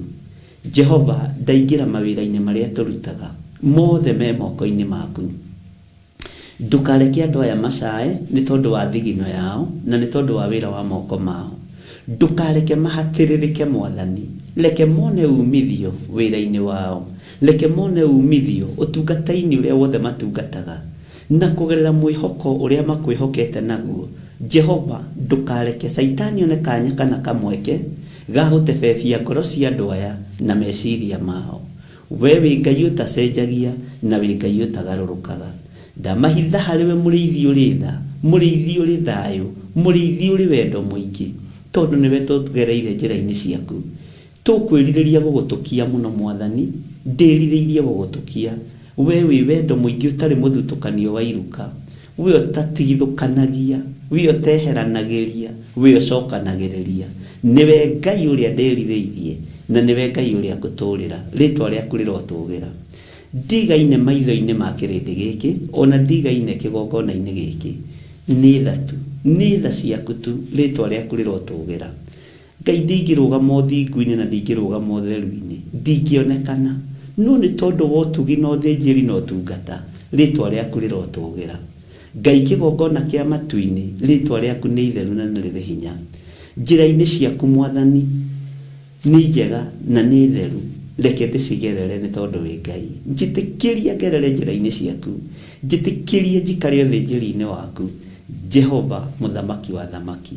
Jehova, ndaingĩra mawĩra-inĩ marĩa tũrutaga, mothe me moko-inĩ maku. Ndũkareke andũ aya macae nĩ tondũ wa thigino yao, na nĩ tondũ wa wĩra wa moko mao. Ndũkareke mahatĩrĩrĩke, Mwathani. Reke mone uumithio wĩra-inĩ wao. Reke mone uumithio ũtungata-inĩ ũrĩa wothe matungataga, na kũgerera mwĩhoko ũrĩa makwĩhokete naguo. Jehova, ndũkareke Caitani one kanya kana kamweke ga gũtebebia ngoro cia andũ aya na meciria mao. Wee wĩ Ngai ũtacenjagia, na wĩ Ngai ũtagarũrũkaga. Ndamahitha harĩ we mũrĩithi ũrĩ tha, mũrĩithi ũrĩ thayũ, mũrĩithi ũrĩ wendo mũingĩ, tondũ nĩwe tũgereire njĩra-inĩ ciaku. Tũkwĩrirĩria gũgũtũkia mũno Mwathani, ndĩrirĩirie gũgũtũkia. Wee wĩ wendo mũingĩ ũtarĩ mũthutũkanio wa iruka, wee ũtatigithũkanagia, wee ũteheranagĩria, wee ũcokanagĩrĩria. Nĩwe Ngai ũrĩa ndĩrirĩirie, na nĩwe Ngai ũrĩa ngũtũũrĩra. Rĩĩtwa rĩaku rĩrotũũgĩra. Ndigaine maitho-inĩ ma kĩrĩndĩ gĩkĩ, o na ndigaine kĩgongona-inĩ gĩkĩ. Nĩ tha tu, nĩ tha ciaku tu, rĩĩtwa rĩaku rĩrotũũgĩra. Ngai ndingĩrũgama ũthingu-inĩ na ndingĩrũgama ũtheru-inĩ, ndingĩonekana. No nĩ tondũ wa ũtugi na ũthĩnjĩri na ũtungata, rĩĩtwa rĩaku rĩrotũũgĩra. Ngai kĩgongona kĩa matu-inĩ, rĩĩtwa rĩaku nĩ itheru na nĩ rĩrĩ hinya. Njĩra-inĩ ciaku Mwathani nĩ njega na nĩ theru, reke ndĩcigerere nĩ tondũ wĩ Ngai. Njĩtĩkĩria ngerere njĩra-inĩ ciaku, njĩtĩkĩria njikare ũthĩnjĩri-inĩ waku, Jehova Mũthamaki wa athamaki.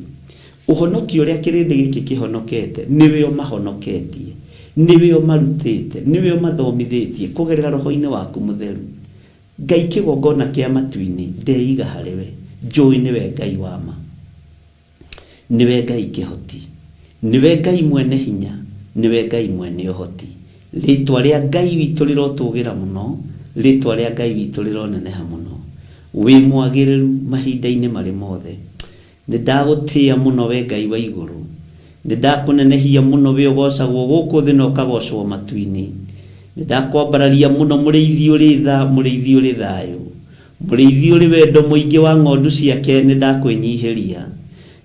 Ũhonokio ũrĩa kĩrĩndĩ gĩkĩ kĩhonokete nĩwe ũmahonoketie, nĩwe ũmarutĩte, nĩwe ũmathomithĩtie kũgerera Roho-inĩ waku Mũtheru. Ngai kĩgongona kĩa matu-inĩ, ndeiga harĩ we, njũĩ nĩwe Ngai wa ma. Nĩwe Ngai kĩhoti. Nĩwe Ngai mwene hinya, nĩwe Ngai mwene ũhoti. Rĩtwa rĩa Ngai witũ rĩrotũgĩra mũno, Rĩtwa rĩa Ngai witũ rĩroneneha mũno. Wĩ mwagĩrĩru mahinda-inĩ marĩ mothe. Nĩ ndagũtĩĩa mũno we Ngai wa igũrũ. Nĩ ndakũnenehia mũno we ũgocagwo gũkũ thĩ na ũkagocwo matu-inĩ. Nĩ ndakwambararia mũno mũrĩithi ũrĩ tha, mũrĩithi ũrĩ thayũ. Mũrĩithi ũrĩ wendo mũingĩ wa ng'ondu ciake nĩ ndakwĩnyihĩria.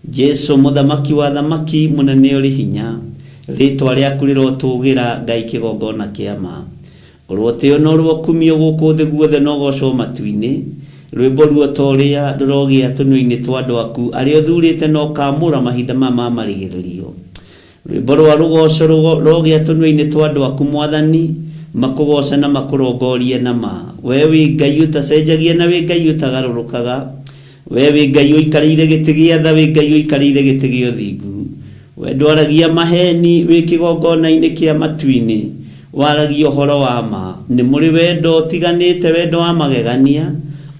Jesu mũthamaki wa athamaki mũnene ũrĩ hinya, rĩtwa rĩaku rĩrotũgĩra Ngai kĩgongona kĩa ma. Ũrotĩo na ũrokumio gũkũ thĩ guothe na ũgocwo matu-inĩ. Rwĩmbo ruo ta ũrĩa rũrogĩa tũnua-inĩ twa andũ aku arĩa ũthurĩte na ũkaamũra mahinda maya ma marigĩrĩrio. Rwĩmbo rwa rũgooco rũrogĩa tũnua-inĩ twa andũ aku Mwathani, makũgooce na makũrongorie na ma. Wee wĩ Ngai ũtacenjagia na wĩ Ngai ũtagarũrũkaga. Wee wĩ Ngai ũikarĩire gĩtĩ gĩa tha, wĩ Ngai ũikarĩire gĩtĩ gĩa ũthingu. Wee ndwaragia maheeni wĩ kĩgongona-inĩ kĩa matu-inĩ, waragia ũhoro wa ma. Nĩ mũrĩ wendo ũtiganĩte, wendo wa magegania,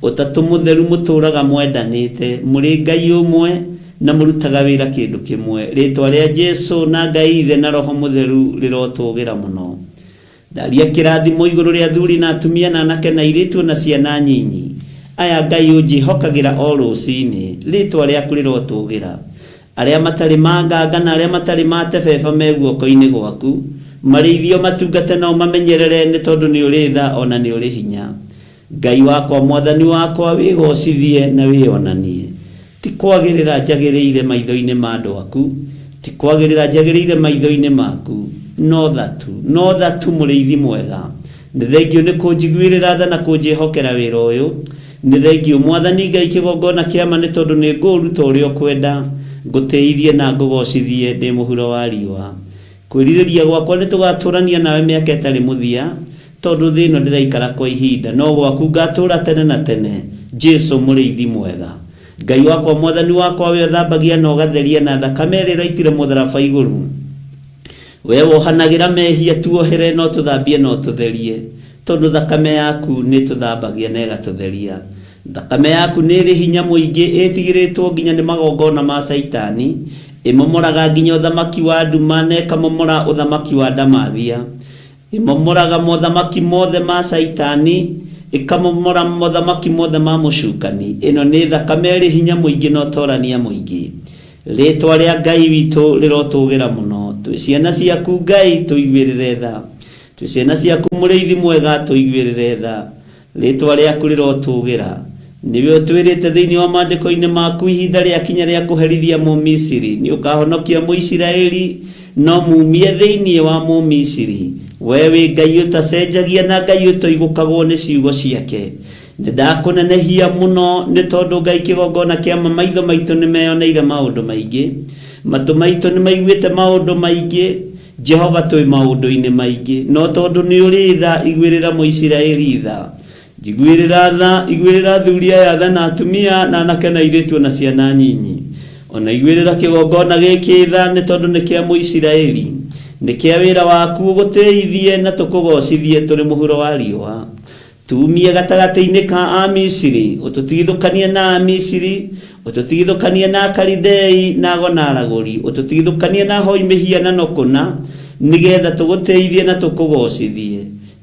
Ũtatũ Mũtheru mũtũũraga mwendanĩte. Mũrĩ Ngai ũmwe na mũrutaga wĩra kĩndũ kĩmwe. Rĩĩtwa rĩa Jesu na Ngai Ithe na Roho Mũtheru rĩrotũũgĩra mũno. Ndaria kĩrathimo igũrũ rĩa athuri na atumia na anake na airĩtu o na ciana nyinyi. Aya Ngai ũnjĩhokagĩra o rũcinĩ, rĩtwa rĩaku rĩrotũgĩra. Arĩa matarĩ manganga na arĩa matarĩ matebeba me guoko-inĩ gwaku. Marĩithie ũmatungate na ũmamenyerere nĩ tondũ nĩ ũrĩ tha o na nĩ ũrĩ hinya. Ngai wakwa, Mwathani wakwa, wĩgoocithie na wĩonanie. Ti kwagĩrĩra njagĩrĩire maitho-inĩ ma andũ aku, ti kwagĩrĩra njagĩrĩire maitho-inĩ maku, no tha tu, no tha tu, Mũrĩithi mwega. Nĩ thengiũ nĩ kũnjiguĩrĩra tha na kũnjĩhokera wĩra ũyũ. Nĩ thengiũ, Mwathani Ngai kĩgongona kĩa ma, nĩ tondũ nĩ ngũũruta ũrĩa ũkwenda, ngũtĩithie na ngũgoocithie ndĩ mũhuro wa riũa. Kwĩrirĩria gwakwa nĩ tũgatũrania nawe mĩaka ĩtarĩ mũthia, Tondũ thĩ ĩno ndĩraikara kwa ihinda, no gwaku ngatũũra tene na tene, Jesu mũrĩithi mwega. Ngai wakwa Mwathani wakwa we ũthambagia na ũgatheria na thakame ĩrĩa ũraitire mũtharaba igũrũ. We wohanagĩra mehia tuohere na ũtũthambie na ũtũtherie, tondũ thakame yaku nĩĩtũthambagia na ĩgatũtheria. Thakame yaku nĩ ĩrĩ hinya mũingĩ, ĩĩtigĩrĩtwo nginya nĩ magongona ma Caitani, ĩmomoraga nginya ũthamaki wa nduma na ĩkamomora ũthamaki wa ndamathia. Ĩmomoraga mothamaki mothe ma Caitani, ĩkamomora mothamaki mothe ma mũcukani. Ĩno nĩ thakame ĩrĩ hinya mũingĩ na ũtorania mũingĩ. Rĩtwa rĩa Ngai witũ rĩrotũgĩra mũno. Twĩ ciana ciaku Ngai, tũiguĩrĩre tha. Twĩ ciana ciaku mũrĩithi mwega, tũiguĩrĩre tha. Rĩĩtwa rĩaku rĩrotũũgĩra. Nĩwe ũtwĩrĩte thĩinĩ wa maandĩko-inĩ maku, ihinda rĩakinya rĩa kũherithia Mũmisiri, nĩũkahonokia Mũisiraeli, na ũmuumie thĩinĩ wa Mũmisiri. Wee wĩ Ngai ũtacenjagia na Ngai ũtoigũkagwo nĩ ciugo ciake. Nĩndakũnenehia mũno, nĩ tondũ Ngai kĩgongona kĩa ma maitho maitũ nĩmeyoneire maũndũ maingĩ, matũ maitũ nĩmaiguĩte maũndũ maingĩ. Jehova twĩ maũndũ-inĩ maingĩ, no tondũ nĩ ũrĩ tha, iguĩrĩra Mũisiraeli tha. Njiguĩrĩra tha, iguĩrĩra athuri aya tha na atumia, na anake na airĩtu o na ciana nyinyi. O na iguĩrĩra kĩgongona gĩkĩ tha, nĩ tondũ nĩ kĩa Mũisiraeli. Nĩ kĩa wĩra waku, ũgũtĩithie na tũkũgoocithie tũrĩ mũhuro wa riũa. Tuumie gatagatĩ-inĩ ka Amisiri, ũtũtigithũkanie na Amisiri, ũtũtigithũkanie na Akalidei, na ago na aragũri, ũtũtigithũkanie na ahoi mĩhianano kũna, nĩgeetha tũgũtĩithie na tũkũgoocithie.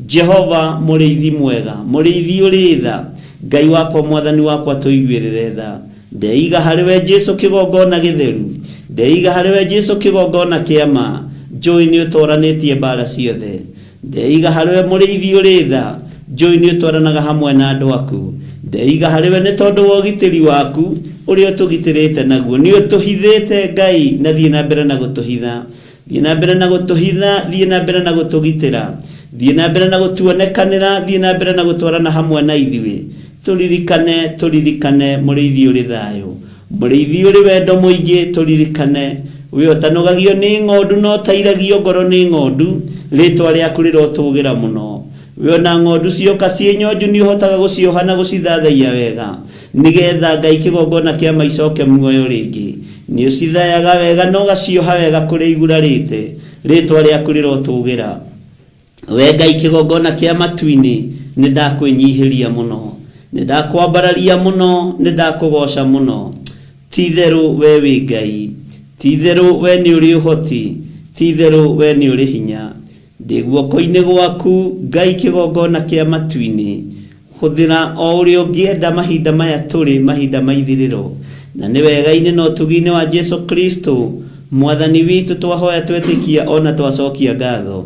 Jehova, Mũrĩithi mwega, Mũrĩithi ũrĩ tha, Ngai wakwa, Mwathani wakwa, tũiguĩrĩre tha. Ndeiga harĩ we Jesu kĩgongona gĩtheru, ndeiga harĩ we Jesu kĩgongona kĩa ma, njũĩ nĩũtoranĩtie mbaara ciothe. Ndeiga harĩ we mũrĩithi ũrĩ tha, njũĩ nĩ ũtwaranaga hamwe na andũ aku. Ndeiga harĩ we nĩ tondũ wa ũgitĩri waku ũrĩa ũtũgitĩrĩte naguo. Nĩ ũtũhithĩte Ngai na thiĩ na mbere na gũtũhitha. Thiĩ na mbere na gũtũhitha, thiĩ na mbere na gũtũgitĩra. Thiĩ na mbere na gũtuonekanĩra, thiĩ na mbere na gũtwarana hamwe na ithuĩ. Tũririkane, tũririkane, mũrĩithi ũrĩ thayũ. Mũrĩithi ũrĩ wendo mũingĩ, tũririkane, We ũtanogagio nĩ ng'ondu na ũtairagio ngoro nĩ ng'ondu, rĩĩtwa rĩaku rĩrotũũgĩra mũno. We o na ng'ondu cioka ciĩ nyonju nĩũhotaga gũcioha na gũcithathaiya wega, nĩgeetha Ngai kĩgongona kĩa ma icoke muoyo rĩngĩ. Nĩũcithayaga wega na ũgacioha wega kũrĩa igurarĩte, rĩĩtwa rĩaku rĩrotũũgĩra. We Ngai kĩgongona kĩa matu-inĩ, nĩndakwĩnyihĩria mũno, nĩndakwambararia mũno, nĩndakũgooca mũno. Ti-itherũ wee wĩ Ngai, ti-itherũ wee nĩũrĩ ũhoti, ti-itherũ wee nĩũrĩ hinya. Ndĩ guoko-inĩ gwaku Ngai kĩgongona kĩa matu-inĩ. Hũthĩra o ũrĩa ũngĩenda mahinda maya tũrĩ mahinda ma ithirĩro. Na nĩ wega-inĩ na ũtugi-inĩ wa Jesu Kristo Mwathani witũ twahoya twetĩkia ona twacokia ngatho.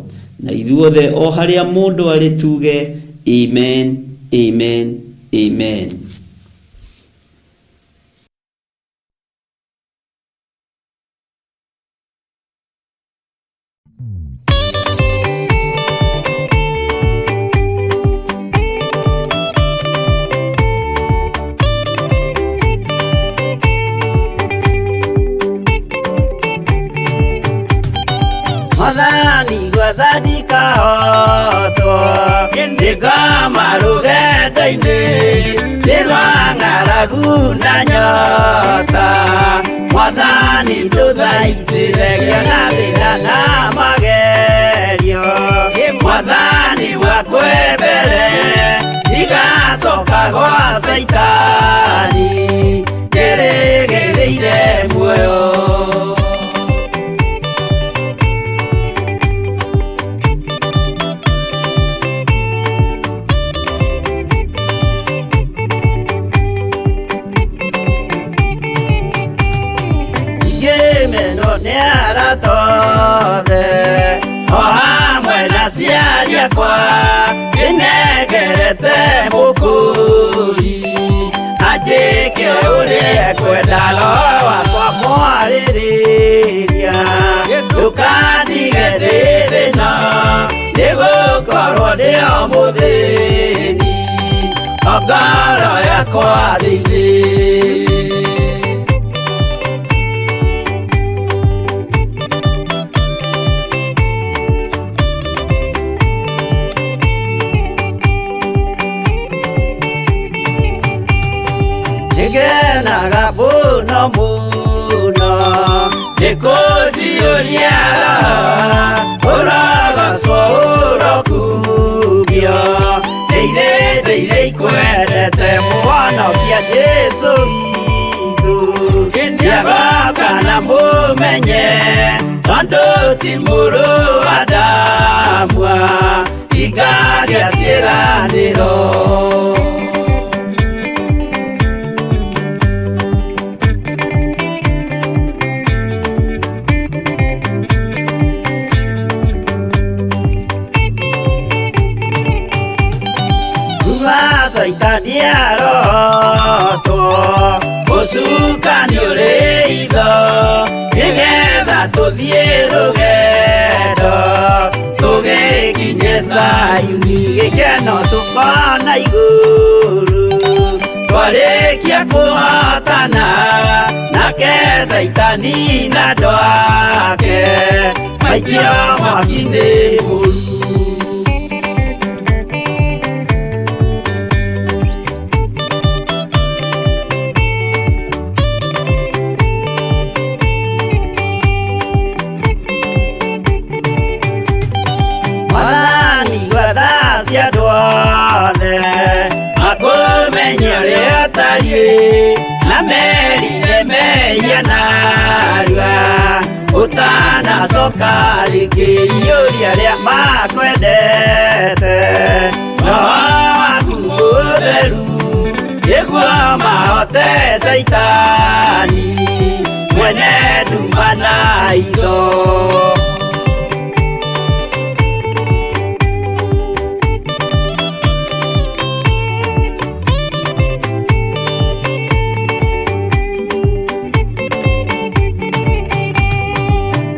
Na ithuothe o harĩa mũndũ arĩ tuge amen, amen, amen. Mwathani gwathani kahotwo Nĩngoma rũgendo-inĩ Nĩ rwa ng'aragu na nyota. Mwathani ndũthaitĩre ngĩona thĩna na magerio. Mwathani wakwe mbere ndigacoka gwa Caitani njĩrĩgĩrĩire muoyo. Ngĩmenwo nĩ arata othe o hamwe na aciari akwa ndĩnengerete mũkũri anjĩke ũrĩa ekwenda roho wakwa mwarĩrĩria ndũkandige ndĩ thĩna nĩgũkorwo ndĩ o mũthĩni o ngoro yakwa thĩinĩ. Nĩngenaga mũno mũno nĩkũnjiyũria ũrogocwo ũrokumio ndĩire ndĩire ikwendete mũhonokia Jesũ witũ nĩagoka na mũmenye tondũ ti mũrũ wa Adamu ingagĩa ciĩranĩro. Kuma Caitani arotwo ũcukani ũrĩ itho nĩgetha tũthiĩ rũgendo tũgĩkinye Zayuni gĩkeno tũkona igũrũ twarĩkia kũhotana nake Caitani na andũ ake maikio mwaki-inĩ mũru. Mwathani gwatha cia andũ othe makũmenye ũrĩa ũtariĩ na merire mehia narua ũtanacoka rĩngĩ iyũria arĩa makwendete roho waku mũtheru nĩguo mahote Caitani mwene nduma na itho.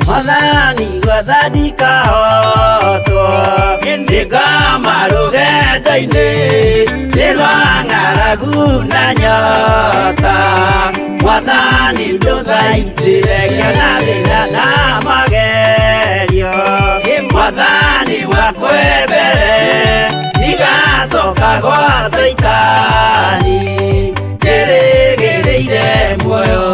Mwathani gwathani kahotwo nĩngoma rũgendo-inĩ nĩ rwa ng'aragu na nyota. Mwathani ndũthaitĩre ngĩona thĩna na magerio. Mwathani wakwe mbere ndigacoka gwa Caitani njĩrĩgĩrĩire muoyo.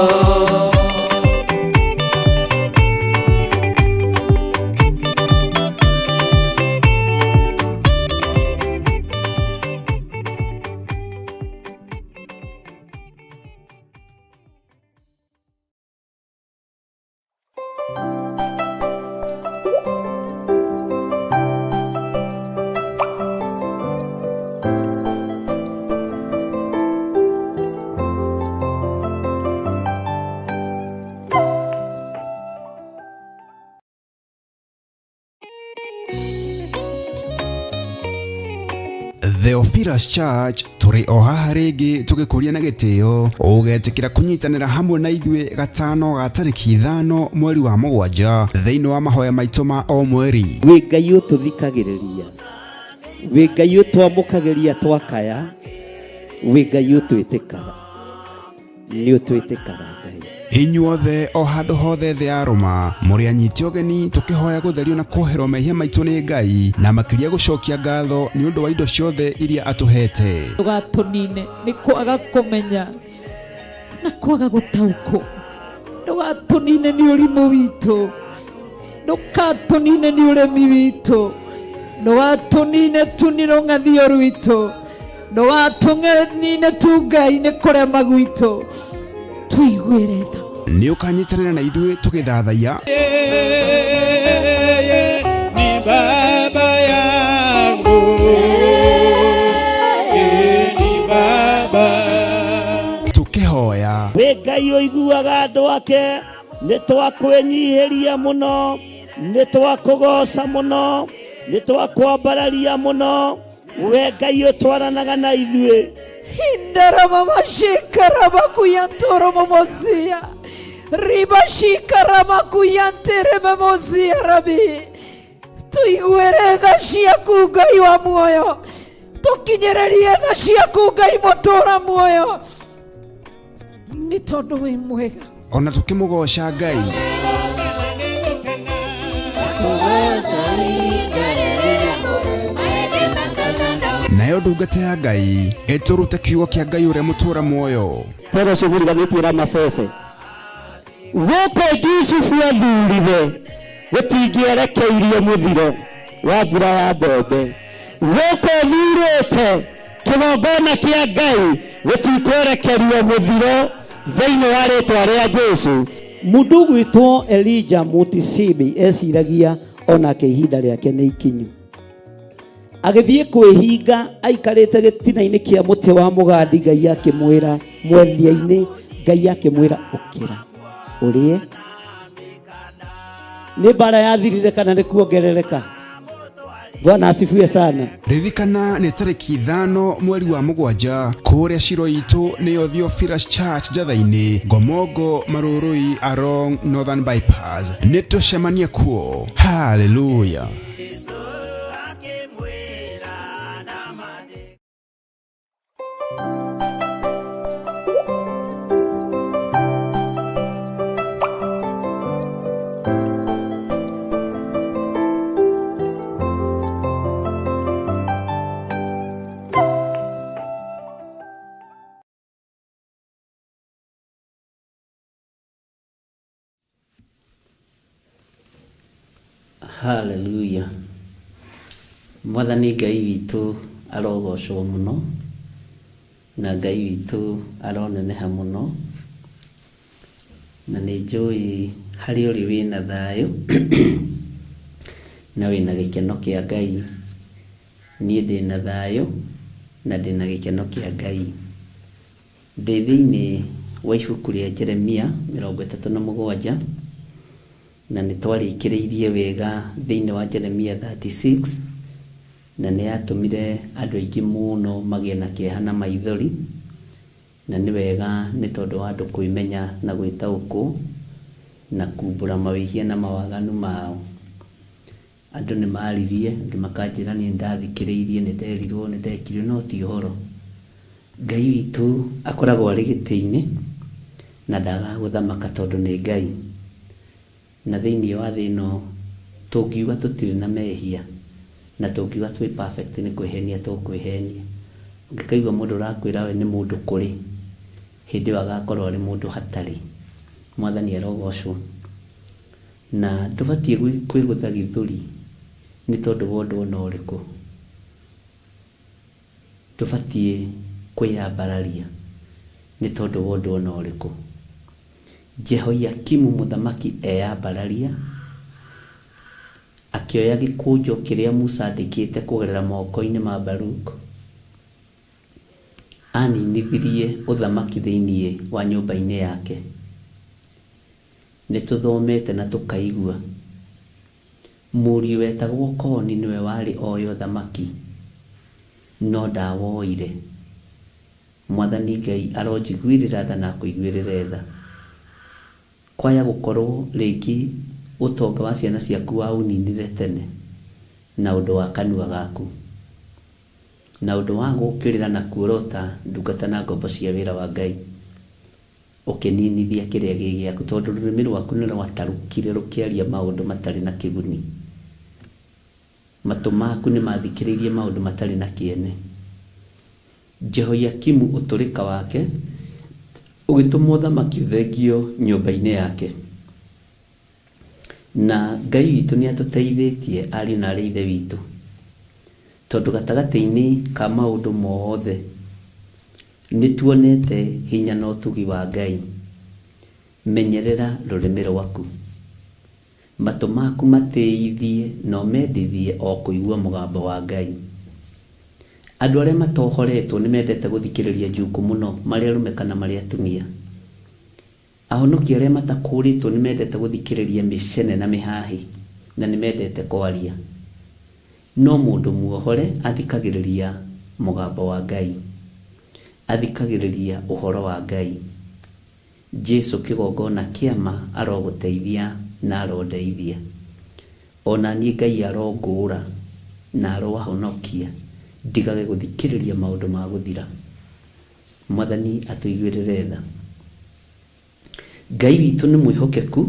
Theophilus Church tũrĩ o haha rĩngĩ tũgĩkũria na gĩtĩo ũgetĩkĩra kũnyitanĩra hamwe na ithuĩ gatano ga tarĩki 5 mweri wa 7 thĩinĩ wa mahoya maitũ ma o mweri. Wĩ Ngai ũtũthikagĩrĩria, wĩ Ngai ũtwamũkagĩria twakaya, wĩ Ngai ũtwĩtĩkaga, nĩ ũtwĩtĩkaga Ngai. Inyuothe o handũ hothe thĩ ya Rũma mũrĩ anyite ũgeni tũkĩhoya gũtherio na kuoherwo mehia maitũ nĩ Ngai na makĩria gũcokia ngatho nĩ ũndũ wa indo ciothe iria atũhete. Ndũgatũnine nĩ kwaga kũmenya na kwaga gũtaũkwo, ndũgatũnine nĩ ũrimũ witũ, ndũgatũnine nĩ ũremi witũ, ndũgatũnine tu nĩ rũng'athio rwitũ, ndũgatũnine tu Ngai nĩ kũrema gwitũ, tũiguĩre tha. Nĩ ũkanyitanĩra na ithuĩ tũgĩthathaiya Yeye ni baba yangu, yeye ni baba. Tũkĩhoya Wĩ Ngai ũiguaga andũ ake, nĩ twakwĩnyihĩria mũno, nĩ twakũgoca mũno, nĩ twakwambararia mũno, we Ngai ũtwaranaga na ithuĩ. Indaramamashikaramakuyantoromomosia ribashikaramakuyanteramomosia rabi tuiguĩre tha ciaku Ngai wa muoyo, tũkinyĩrĩrie tha ciaku Ngai mũtũra muoyo, nĩ tondũ wĩ mwega. Ona tũkĩmũgoca Ngai. Nayo ndungata ya Ngai ĩtũrute kiugo kĩa Ngai ũrĩa mũtũra muoyo. Toro ũcio mũriganĩtie Ramasese gũkũ Jusufu athurire gũtingĩerekeirio mũthiro wa mbura ya mbembe, gũkũ thurĩte kĩgongona kĩa Ngai gũtikwerekerio mũthiro thĩinĩ wa rĩtwa rĩa Jesu. Mũndũ ũgwĩtwo Elijah Mutisibi eciragia onake ihinda rĩake nĩ ikinyu, agĩthiĩ kwĩhinga aikarĩte gĩtina-inĩ kĩa mũtĩ wa mũgandi. Ngai akĩmwĩra mwethia-inĩ, Ngai akĩmwĩra ũkĩra ũrĩe. Nĩ mbara yathirire kana nĩ kuongerereka? Bwana asifiwe sana. Ririkana nĩ tarĩki 5 mweri wa 7 kũrĩa Shiro itũ nĩyo Theophilus Church Njatha-inĩ, Ngomongo Marũrũi along Northern Bypass. Nĩ tũcemanie kuo. Hallelujah. Hallelujah. Mwathani Ngai witũ arogocwo mũno, na Ngai witũ aroneneha mũno, na nĩ njũĩ harĩa ũrĩ wĩna thayũ na wĩna gĩkeno kĩa Ngai. Niĩ ndĩna thayũ na ndĩna gĩkeno kĩa Ngai. Ndĩ thĩinĩ wa ibuku rĩa Jeremia 37, na nĩ twarĩkĩrĩirie wega thĩinĩ wa Jeremia 36, na nĩ yatũmire andũ aingĩ mũno magĩe na kĩeha na maithori, na nĩ wega nĩ tondũ wa andũ kwĩmenya na gwĩtaũkwo na kumbũra mawĩhia na mawaganu mao. Andũ nĩ maririe, angĩ makanjĩra niĩ nĩndathikĩrĩirie, nĩnderirwo, nĩndekire, no ti ũhoro. Ngai witũ akoragwo arĩ gĩtĩ-inĩ na ndagaga gũthamaka tondũ nĩ Ngai. Na thĩinĩ wa thĩ ĩno tũngiuga tũtirĩ na mehia na tũngiuga twĩ perfect nĩ kwĩhenia tũkwĩhenia. Ũngĩkaigua mũndũ ũrakwĩra we nĩ mũndũ kũrĩ, hĩndĩ ĩyo agakorwo arĩ mũndũ hatarĩ. Mwathani arogocwo. Na ndũbatiĩ kwĩgũtha gĩthũri nĩ tondũ wa ũndũ ona ũrĩkũ. Ndũbatiĩ kwĩyambararia nĩ tondũ wa ũndũ ona ũrĩkũ. Jehoiakimu mũthamaki eyambararia, akĩoya gĩkũnjo kĩrĩa Musa andĩkĩte kũgerera moko-inĩ ma Baruk, aninithirie ũthamaki thĩinĩ wa nyũmba-inĩ yake. Nĩ tũthomete na tũkaigua. Mũriũ wetagwo Koni nĩwe warĩ oe ũthamaki. no ndawoire. Mwathani Ngai aronjiguĩrĩra tha na akũiguĩrĩre tha. Kwaya gũkorwo rĩngĩ ũtonga wa ciana ciaku waũninire tene na ũndũ wa kanua gaku, na ũndũ wa gũũkĩrĩra na kuorota ndungata na ngombo cia wĩra wa Ngai, ũkĩninithia kĩrĩa gĩ gĩaku, tondũ rũrĩmĩ rwaku nĩ rwatarũkire rũkĩaria maũndũ matarĩ na kĩguni. Matũ maku nĩ mathikĩrĩirie maũndũ matarĩ na kĩene. Jehoiakimu ũtũrĩka wake ũgĩtũma ũthamaki ũthengio nyũmba-inĩ yake. Na Ngai witũ nĩ atũteithĩtie ariũ na aarĩ a Ithe witũ, tondũ gatagatĩ-inĩ ka maũndũ mothe nĩ tuonete hinya na ũtugi wa Ngai. Menyerera rũrĩmĩ rwaku. Matũ maku matĩithie na ũmendithie o kũigua mũgambo wa Ngai. Andũ arĩa matohoretwo nĩ mendete gũthikĩrĩria njukũ mũno, marĩ arũme kana marĩ atumia. Ahonokia arĩa matakũũrĩtwo nĩ mendete gũthikĩrĩria mĩcene na mĩhaahĩ, na nĩ mendete kwaria. No mũndũ muohore athikagĩrĩria mũgambo wa Ngai. Athikagĩrĩria ũhoro wa Ngai. Jesu kĩgongona kĩa ma arogũteithia na arondeithia. O na niĩ Ngai arongũũra na aroahonokia ndigage gũthikĩrĩria maũndũ ma gũthira. Mwathani atũiguĩrĩre tha. Ngai witũ nĩ mwĩhokeku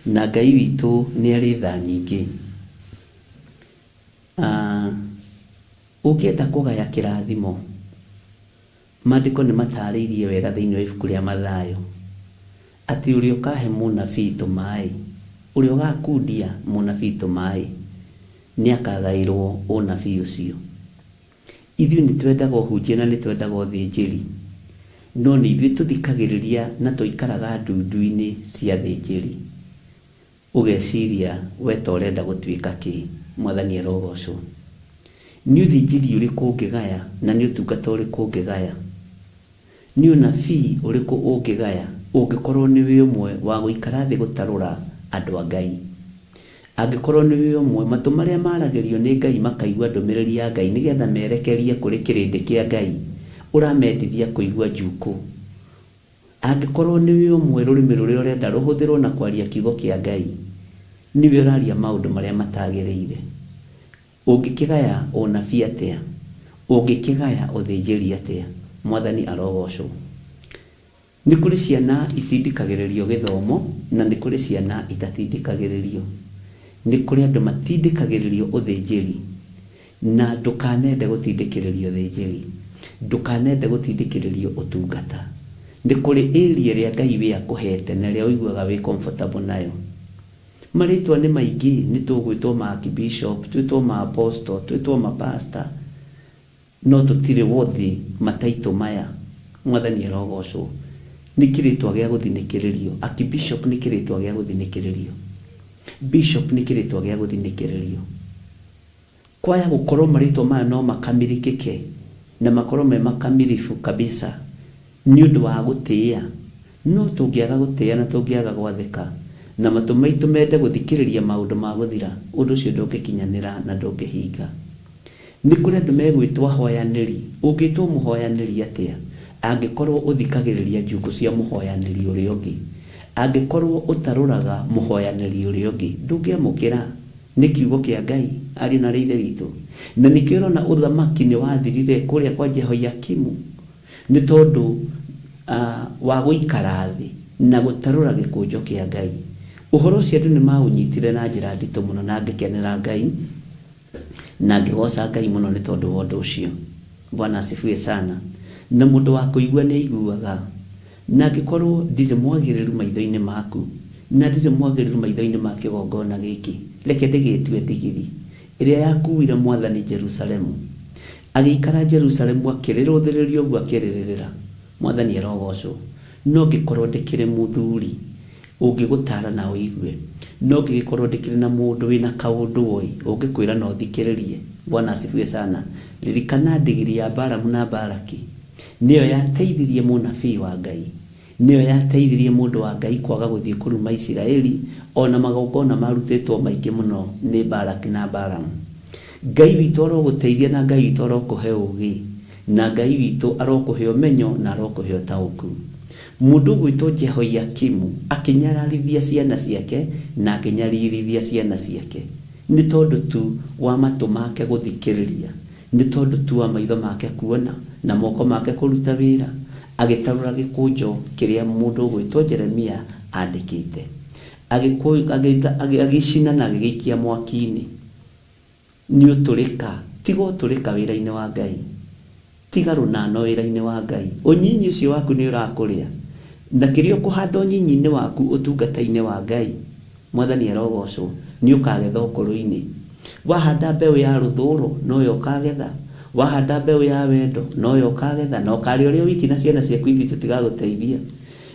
na Ngai witũ nĩ arĩ tha nyingĩ. Ah, ũngĩenda kũgaya kĩrathimo, Maandĩko nĩ mataarĩirie wega thĩinĩ wa ibuku rĩa Mathayo atĩ ũrĩa ũkahe mũnabii tũmaĩ, ũrĩa ũgakundia mũnabii tũmaĩ, nĩ akagaĩrwo ũnabii ũcio. Ithuĩ nĩ twendaga ũhunjia na nĩ twendaga ũthĩnjĩri, no nĩ ithuĩ tũthikagĩrĩria na tũikaraga ndundu-inĩ cia athĩnjĩri. Ũgeciria we ta ũrenda gũtuĩka kĩ? Mwathani arogocwo. Nĩ ũthĩnjĩri ũrĩkũ ũngĩgaya na nĩ ũtungata ũrĩkũ ũngĩgaya? Nĩ ũnabii ũrĩkũ ũngĩgaya ũngĩkorwo nĩwe ũmwe wa gũikara thĩ gũtarũra andũ a Ngai? Angĩkorwo nĩwe ũmwe, matũ marĩa maragĩrio nĩ Ngai makaigua ndũmĩrĩri ya Ngai nĩgetha merekerie kũrĩ kĩrĩndĩ kĩa Ngai, ũramendithia kũigua njukũ. Angĩkorwo nĩwe ũmwe rũrĩmĩ rũrĩa ũrenda rũhũthĩrwo na kwaria kiugo kĩa Ngai, nĩwe ũraria maũndũ marĩa matagĩrĩire. Ũngĩkĩgaya ũnabii atĩa? Ũngĩkĩgaya ũthĩnjĩri atĩa? Mwathani arogocwo. Nĩ kũrĩ ciana itindĩkagĩrĩrio gĩthomo na nĩ kũrĩ ciana itatindĩkagĩrĩrio. Nĩ kũrĩ andũ matindĩkagĩrĩrio ũthĩnjĩri na ndũkanende gũtindĩkĩrĩrio ũthĩnjĩri. Ndũkanende gũtindĩkĩrĩrio ũtungata. Nĩ kũrĩ area ĩrĩa Ngai we akũhete na ĩrĩa ũiguaga wĩ comfortable nayo. Marĩtwa nĩ maingĩ, nĩ tũgwĩtwo ma Archbishop, twĩtwo ma Apostle, twĩtwo ma Pastor, no tũtirĩ worthy ma title maya. Mwathani arogocwo. Nĩ kĩrĩtwa gĩa gũthinĩkĩrĩrio. Archbishop nĩ kĩrĩtwa gĩa gũthinĩkĩrĩrio. Bishop nĩ kĩrĩtwa gĩa gũthinĩkĩrĩrio. Kwaya gũkorwo marĩtwa maya no makamirikĩke na makorwo me makamirifu kabisa nĩ ũndũ wa gũtĩĩa, no tũngĩaga gũtĩĩa na tũngĩaga gwathĩka, na matũ maitũ mende gũthikĩrĩria maũndũ ma gũthira, ũndũ ũcio ndũngĩkinyanĩra na ndũngĩhinga. Nĩ kũrĩ andũ megwĩtwo ahoyanĩri. Ũngĩtwo mũhoyanĩri atĩa angĩkorwo ũthikagĩrĩria njukũ cia mũhoyanĩri ũrĩa ũngĩ? Angĩkorwo ũtarũraga mũhoyanĩri ũrĩa ũngĩ, ndũngĩamũkĩra. Nĩ kiugo kĩa Ngai, ariũ na aarĩ a Ithe witũ. Na nĩkĩo ũrona ũthamaki nĩ wathirire kũrĩa kwa Jehoiakimu, nĩ tondũ wa gũikara thĩ na gũtarũra gĩkũnjo kĩa Ngai. Ũhoro ũcio andũ nĩ maũnyitire na njĩra nditũ mũno na ngĩkenera Ngai na ngĩgoca Ngai mũno nĩ tondũ wa ũndũ ũcio. Bwana asifiwe sana. Na mũndũ wa kũigua nĩ aiguaga. Na angĩkorwo ndirĩ mwagĩrĩru maitho-inĩ maku, na ndirĩ mwagĩrĩru maitho-inĩ ma kĩgongona gĩkĩ, reke ndĩgĩtue ndigiri ĩrĩa yakuuire Mwathani Jerusalemu. Agĩikara Jerusalemu akĩrĩrũthĩrĩria ũguo akĩrĩrĩrĩra. Mwathani arogoocwo. No ngĩkorwo ndĩkĩrĩ mũthuuri ũngĩgũtaara na ũigue, no ngĩgĩkorwo ndĩkĩrĩ na mũndũ wĩ na kaũndũ woi ũngĩkwĩra na ũthikĩrĩrie. Bwana asifiwe sana. Ririkana ndigiri ya Balamu na Balaki. Nĩyo yateithirie mũnabii wa Ngai. Nĩyo yateithirie mũndũ wa Ngai kwaga gũthiĩ kũruma Isiraeli o na magongona marutĩtwo maingĩ mũno nĩ Balaki na Balamu. Ngai witũ arogũteithia na Ngai witũ arokũhe ũũgĩ, na Ngai witũ arokũhe ũmenyo na arokũhe ũtaũku. Mũndũ ũgwĩtwo Jehoiakimu akĩnyararithia ciana ciake na akĩnyaririthia ciana ciake nĩ tondũ tu wa matũ make gũthikĩrĩria, nĩ tondũ tu wa maitho make kuona na moko make kũruta wĩra, agĩtarũra gĩkũnjo kĩrĩa mũndũ ũgwĩtwo Jeremia aandĩkĩte, agĩcina na agĩgĩikia mwaki-inĩ. Nĩ ũtũrĩka. Tiga ũtũrĩka wĩra-inĩ wa Ngai. Tiga rũnano wĩra-inĩ wa Ngai. Ũnyinyi ũcio waku nĩ ũrakũrĩa. Na kĩrĩa ũkũhanda ũnyinyi-inĩ waku ũtungata-inĩ wa Ngai, Mwathani arogocwo, nĩ ũkagetha ũkũrũ-inĩ. Wahanda mbeũ ya rũthũũro, noyo ũkagetha. Wahanda mbeũ ya wendo, noyo ũkagetha. Na ũkarĩa ũrĩ o wiki na ciana ciaku ithuĩ tũtigagũteithia.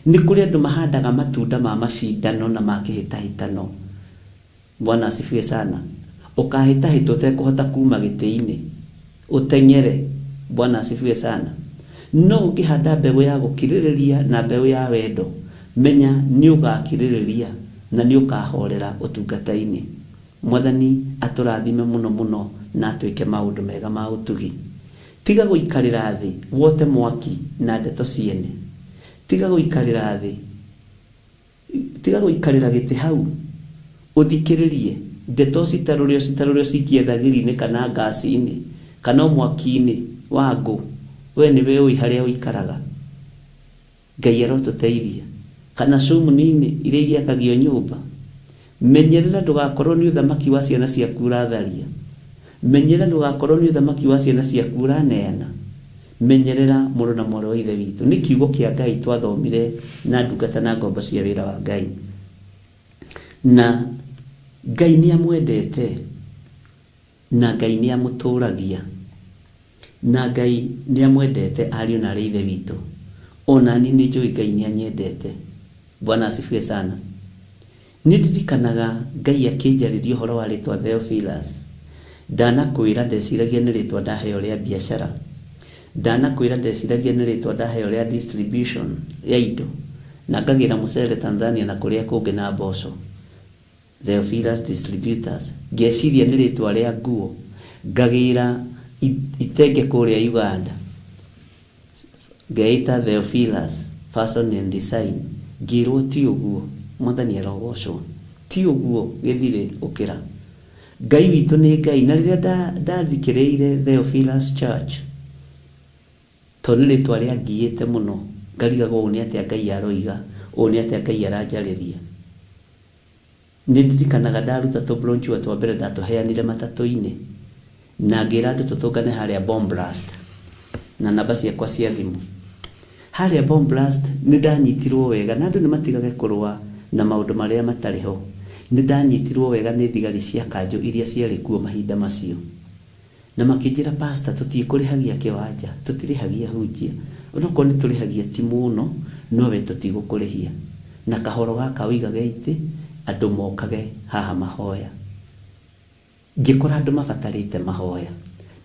Nĩ kũrĩ andũ mahandaga matunda ma macindano na ma kĩhĩtahĩtano. Bwana asifiwe sana. Ũkahĩtahĩta ũtekũhota kuma gĩtĩ-inĩ, ũteng'ere. Bwana asifiwe sana. No ũngĩhanda mbegũ ya gũkirĩrĩria na mbeũ ya wendo, menya nĩ ũgakirĩrĩria na nĩ ũkahorera ũtungata-inĩ. Mwathani atũrathime mũno mũno na atwĩke maũndũ mega ma ũtugi. Tiga gũikarĩra thĩ wote mwaki na ndeto ciene. Tiga gũikarĩra thĩ. Tiga gũikarĩra gĩtĩ hau ũthikĩrĩrie ndeto ũcitarũre ũcitarũre ũcikie thagiri-inĩ kana ngasi-inĩ kana o mwaki-inĩ wa ngũ. We nĩwe ũĩ harĩa ũikaraga. Ngai arotũteithia. Kana cumni-inĩ iria igĩakagio nyũmba. Menyerera ndũgakorwo nĩ ũthamaki wa ciana ciaku ũratharia. Menyerera ndũgakorwo nĩ ũthamaki wa ciana ciaku ũraneana. Menyerera, mũrũ na mwarĩ wa Ithe witũ. Nĩ kiugo kĩa Ngai twathomire na ndungata na ngombo cia wĩra wa Ngai. Na Ngai nĩ amwendete, na Ngai nĩ amũtũragia, na Ngai nĩ amwendete ariũ na aarĩ a Ithe witũ. O na niĩ nĩ njũĩ Ngai nĩ anyendete. Bwana asifiwe sana. Nĩ ndirikanaga Ngai akĩnjarĩria ũhoro wa rĩtwa Theophilus. Ndanakwĩra ndeciragia nĩ rĩtwa ndaheo rĩa biacara. Ndanakwĩra ndeciragia nĩ rĩtwa ndaheo rĩa distribution ya indo na ngagĩra mũcere Tanzania na kũrĩa kũngĩ na mboco. Theophilus Distributors. Ngeciria nĩ rĩtwa rĩa nguo. Ngagĩra itenge kũrĩa Uganda. Ngeĩta Theophilus, Fashion and Design, ngĩrwo ti ũguo. Mwathani arogocwo. Ti ũguo gĩthirĩ ũkĩra. Ngai witũ nĩ Ngai na rĩrĩa ndathikĩrĩire Theophilus Church, tondũ nĩ rĩtwa rĩangiĩte mũno, ngarigagwo ũũ nĩ atĩa Ngai aroiga, ũũ nĩ atĩa Ngai aranjarĩria. Nĩ ndirikanaga ndaruta tũ brochure twa mbere ndatũheanire matatũ-inĩ na ngĩra andũ tũtũngane harĩa Bomb Blast na namba ciakwa cia thimũ. Harĩa Bomb Blast nĩ ndanyitirwo wega na andũ nĩ matigage kũrũa na maũndũ marĩa matarĩ ho. Nĩ ndanyitirwo wega nĩ thigari cia kanjũ iria ciarĩ kuo mahinda macio. Na makĩnjĩra pastor tũtiĩkũrĩhagia kĩwanja, tũtirĩhagia ahunjia, onokorwo nĩ tũrĩhagia ti mũno, no we tũtigũkũrĩhia. Na kahoro gaka ũigage itĩ, andũ mokage haha mahoya. Ngĩkora andũ mabatarĩte mahoya.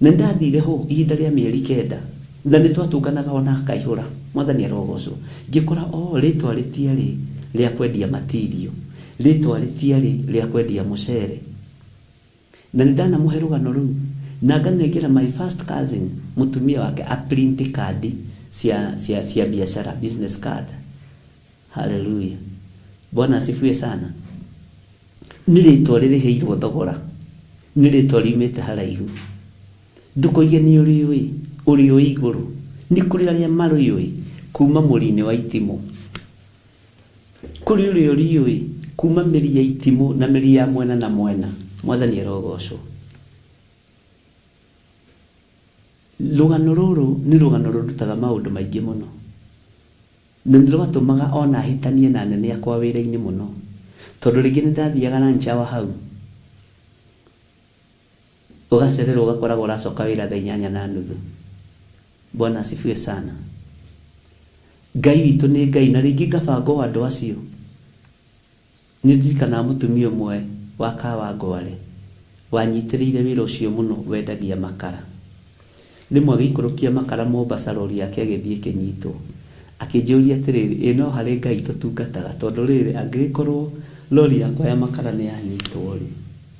Na nĩ ndathire ho ihinda rĩa mĩeri kenda, na nĩ twatũnganaga ona hakaihũra. Mwathani arogocwo. Ngĩkora oh rĩtwa rĩtiarĩ rĩa kwendia material, rĩtwa rĩtiarĩ rĩa kwendia mũcere. Na nĩ ndanamũhe rũgano rũu na nganengera my first cousin mũtumia wake a print kandi cia, cia, cia biashara, business card. Hallelujah. Bwana asifiwe sana. Nĩ rĩtwa rĩrĩhĩirwo thogora, nĩ rĩtwa riumĩte haraihu. Ndũkoige nĩ ũrĩũĩ, ũrĩũĩ igũrũ. Nĩ kũrĩ arĩa marĩũĩ kuma mũri-inĩ wa itimũ. Kũrĩ ũrĩa ũriũĩ kuuma mĩri ya itimũ na mĩri ya mwena na mwena. Mwathani arogocwo. Rũgano rũrũ nĩ rũgano rũndutaga maũndũ maingĩ mũno. Na nĩ rwatũmaga o na hĩtanie na anene akwa wĩra-inĩ mũno. Tondũ rĩngĩ nĩ ndathiaga lunch hour hau, ũgacererwo ũgakoragwo ũracoka wĩra thaa inyanya na nuthu. Bwana asifiwe sana. Ngai witũ nĩ Ngai na rĩngĩ ngabanga o andũ acio. Nĩ ndirikanaga mũtumia ũmwe wa Kawangware wanyitĩrĩire wĩra ũcio mũno wendagia makara. Rĩmwe agĩikũrũkia makara Mombasa rori yake ĩgĩthiĩ ĩkĩnyitwo. Akĩnjũria atĩrĩrĩ, ĩ no harĩ Ngai tũtungataga tondũ rĩrĩ angĩgĩkorwo rori yakwa ya makara nĩ yanyitwo rĩ,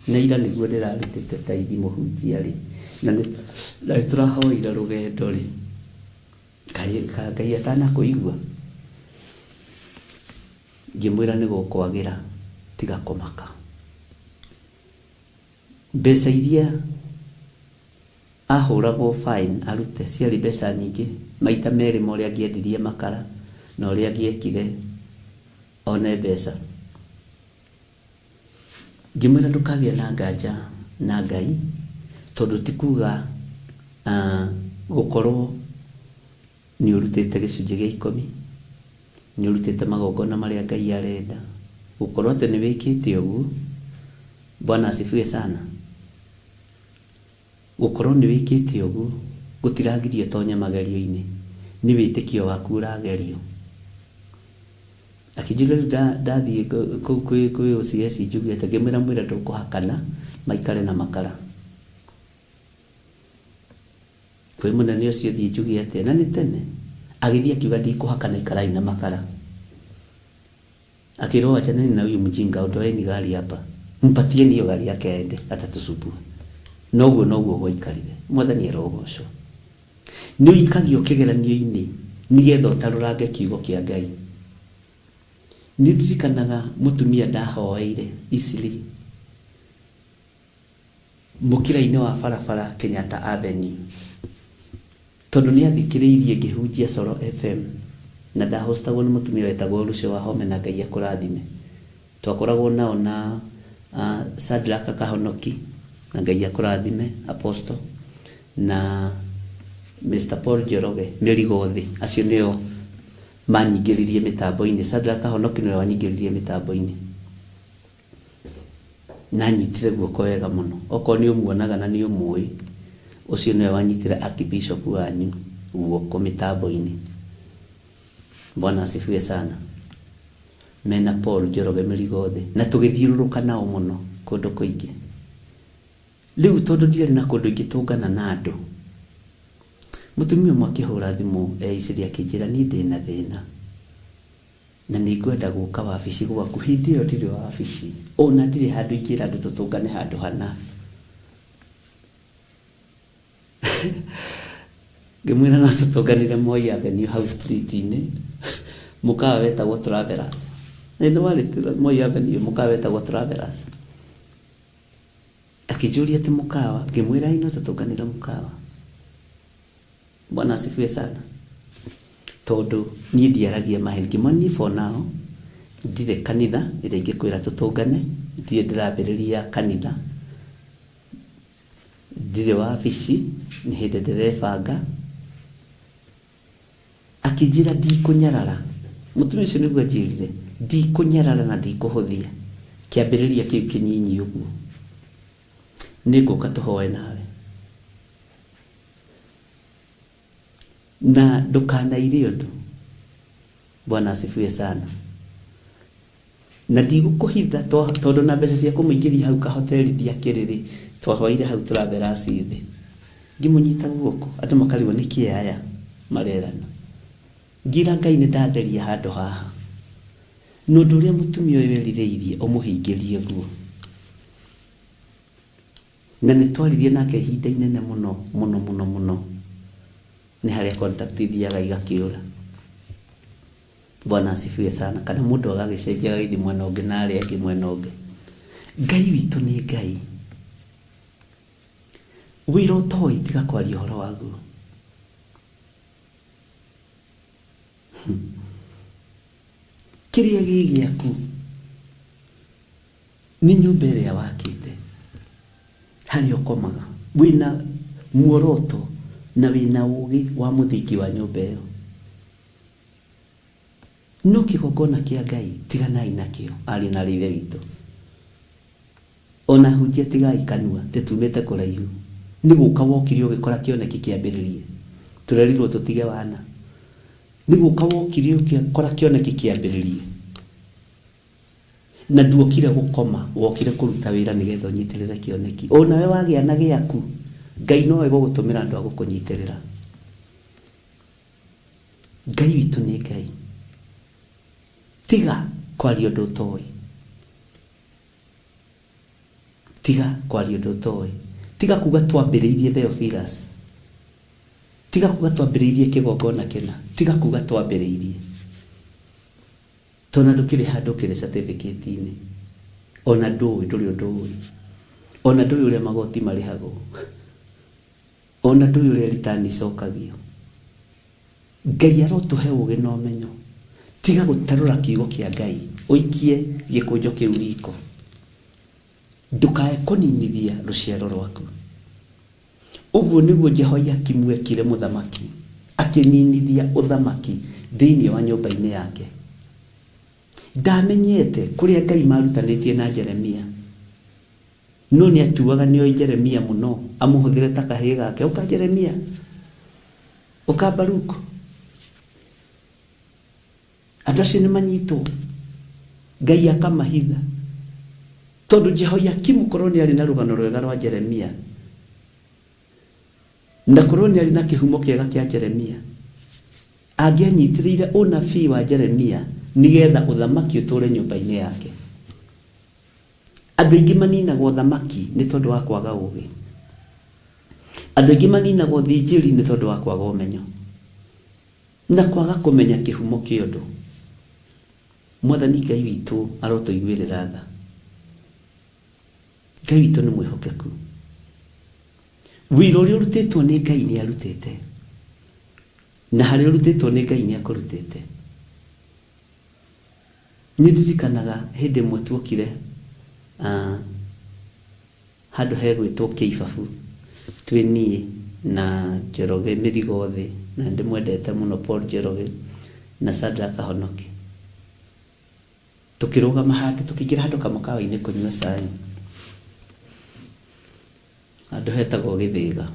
Na ira nĩguo ndĩrarutĩte taithi mũhunjia rĩ, na nĩ na nĩ tũrahoire rũgendo rĩ, kaĩ ka Ngai atanakũigua? Ngĩmwĩra nĩ gũkwagĩra, tiga kũmaka. Mbeca iria ahũragwo fine arute ciarĩ mbeca nyingĩ, maita merĩ ma ũrĩa angĩendirie makara na ũrĩa angĩekire one mbeca. Ngĩmwĩra ndũkagĩe na nganja na Ngai tondũ ti kuga gũkorwo nĩ ũrutĩte gĩcunjĩ gĩa ikũmi, nĩ ũrutĩte magongona marĩa Ngai arenda, gũkorwo atĩ nĩ wĩkĩte ũguo, Bwana asifiwe sana, gũkorwo nĩ wĩkĩte ũguo gũtiragiria ũtonye magerio-inĩ, nĩ wĩtĩkio waku ũragerio. Akĩnjũria rĩu ndathiĩ kũu kwĩ OCS njuge atĩa, ngĩmwĩra mwĩre ndũkũhakana maikare na makara. Kwĩ mũnene ũcio thiĩ njuge atĩa, na nĩ tene. Agĩthiĩ akiuga ndikũhakana ikarai na makara. Akĩrwo wachaneni na huyu mjinga, ondoeni gari hapa, mpatieni hiyo gari yake aende atatusumbua. Noguo noguo gwaikarire. Mwathani arogocwo. Nĩ ũikagio kĩgeranio-inĩ nĩgetha ũtarũrange kiugo kĩa Ngai. Nĩ ndirikanaga mũtumia ndahoeire Eastleigh mũkĩra-inĩ wa barabara Kenyatta Avenue tondũ nĩ athikĩrĩirie ngĩhunjia Coro FM na ndahostagwo nĩ mũtumia wetagwo Lucy Wahome na Ngai akũrathime. Twakoragwo nao na Shadrack Kahonoki na Ngai akũrathime Apostle na Mister Paul Njoroge Mĩrigo Thĩ acio nĩo manyingĩririe mĩtambo-inĩ. Shadrack Kahonoki nĩwe wanyingĩririe mĩtambo-inĩ. Na anyitire guoko wega mũno. Okorwo nĩ ũmuonaga na nĩ ũmũĩ, ũcio nĩwe wanyitire Archbishop wanyu guoko mĩtambo-inĩ. Bwana asifiwe sana. Mena Paul Njoroge Mĩrigo Thĩ. Na tũgĩthiũrũrũka nao mũno kũndũ kũingĩ. Rĩu tondũ ndiarĩ na kũndũ ingĩtũngana na andũ, mũtumia ũmwe akĩhũra thimũ e Eastleigh akĩnjĩra niĩ ndĩna thĩna. Na nĩngwenda gũka wabici gwaku. Hĩndĩ ĩyo ndirĩ wabici, o na ndirĩ handũ ingĩra andũ tũtũngane handũ hana. Ngĩmwĩra no tũtũnganĩre Moi Avenue hau street-inĩ, mũkawa wetagwo Travelers. Ĩ nĩ warĩ Moi Avenue, mũkawa wetagwo Travelers. Akĩnjũria atĩ mũkawa, ngĩmwĩra ĩ no tũtũnganĩre mũkawa. Bwana asifiwe sana. Tondũ niĩ ndiaragia maheni. Ngĩmwĩra niĩ for now ndirĩ kanitha ĩrĩa ingĩkwĩra tũtũngane, ndirĩ ndĩrambĩrĩria kanitha, ndirĩ wabici, nĩ hĩndĩ ndĩrebanga. Akĩnjĩra ndikũnyarara. Mũtumia ũcio nĩguo anjĩrire, ndikũnyarara na ndikũhũthia kĩambĩrĩria kĩu kĩnyinyi ũguo. Nĩngũka tũhoe nawe. Na ndũkanaire ũndũ. Bwana asifiwe sana. Na ndigũkũhitha tondũ na mbeca cia kũmũingĩria hau kahoteri ndiakĩrĩ rĩ, twahoeire hau Travelers thĩ. Ngĩmũnyita guoko, andũ makarigwo nĩkĩ aya marerana. Ngĩra Ngai nĩ ndatheria handũ haha. Na ũndũ ũrĩa mũtumia ũyũ erirĩirie ũmũhingĩrie guo. Na nĩ twaririe nake ihinda inene mũno mũno mũno mũno. Nĩ harĩa contact ithiaga igakĩũra. Bwana asifiwe sana. Kana mũndũ agagĩcenjia agagĩthiĩ mwena ũngĩ na arĩa angĩ mwena ũngĩ. Ngai witũ nĩ Ngai. Wĩra ũtoĩ tiga kwaria ũhoro waguo. Kĩrĩa gĩ gĩaku Nĩ nyũmba ĩrĩa wakĩte, harĩa ũkomaga. Wĩna muoroto na wĩna ũgĩ wa mũthingi wa nyũmba ĩyo. No kĩgongona kĩa Ngai tiganai nakĩo, ariũ na aarĩ a Ithe witũ. O na ahunjia tigai kanua, atĩ tumĩte kũraihu. Nĩ gũka wokire ũgĩkora kĩoneki kĩambĩrĩrie. Tũrerirwo tũtige wana. Nĩ gũka wokire ũgĩkora kĩoneki kĩambĩrĩrie. Na nduokire gũkoma, wokire kũruta wĩra nĩgetha ũnyitĩrĩre kĩoneki. O nawe wagĩa na gĩaku, Ngai nowe gũgũtũmĩra andũ a gũkũnyitĩrĩra. Ngai witũ nĩ Ngai. Tiga kwaria ũndũ ũtoĩ. Tiga kwaria ũndũ ũtoĩ. Tiga kuga twambĩrĩirie Theophilus. Tiga kuga twambĩrĩirie kĩgongona kĩna. Tiga kuga twambĩrĩirie. Tondũ ndũkĩrĩ handũ ũkĩrĩ certificate-inĩ. Ona ndũĩ, ndũrĩ ũndũ ũĩ. Ona ndũĩ ũrĩa magoti marĩhagwo. Ona ndũĩ ũrĩa return icokagio. Ngai arotũhe ũgĩ na ũmenyo. Tiga gũtarũra kiugo kĩa Ngai ũikie gĩkũnjo kĩu riko. Ndũkae kũninithia rũciaro rwaku. Ũguo nĩguo Jehoiakimu ekire mũthamaki, akĩninithia ũthamaki thĩinĩ wa nyũmba-inĩ yake. Ndamenyete kũrĩa Ngai marutanĩtie na Jeremia. No nĩatuaga nĩoĩ Jeremia mũno, amũhũthĩre ta kahĩĩ gake. Ũka Jeremia! Ũka Baruku! Andũ acio nĩmanyitwo, Ngai akamahitha. Tondũ Jehoiakimu korwo nĩarĩ na rũgano rwega rwa Jeremia, na korwo nĩarĩ na kĩhumo kĩega kĩa Jeremia, angĩanyitĩrĩire ũnabii wa Jeremia nĩgetha ũthamaki ũtũũre nyũmba-inĩ yake. Andũ aingĩ maninagwo thamaki nĩ tondũ wa kwaga ũgĩ. Andũ aingĩ maninagwo thĩnjĩri nĩ tondũ wa kwaga ũmenyo. Na kwaga kũmenya kĩhumo kĩa ũndũ. Mwathani Ngai witũ arotũiguĩrĩra tha. Ngai witũ nĩ mwĩhokeku. Wĩra ũrĩa ũrutĩtwo nĩ Ngai nĩ arutĩte. Na harĩa ũrutĩtwo nĩ Ngai nĩ akũrutĩte. Nĩ ndirikanaga hĩndĩ ĩmwe tuokire handũ hegwĩtwo Kĩibabu twĩ niĩ na Njoroge Mĩrigo Thĩ, na nĩ ndĩmwendete mũno Paul Njoroge na Shadrack Kahonoki. Tũkĩrũgama handũ, tũkĩingĩra handũ kamũkawa-inĩ kũnyua cai, handũ hetagwo Gĩthĩga.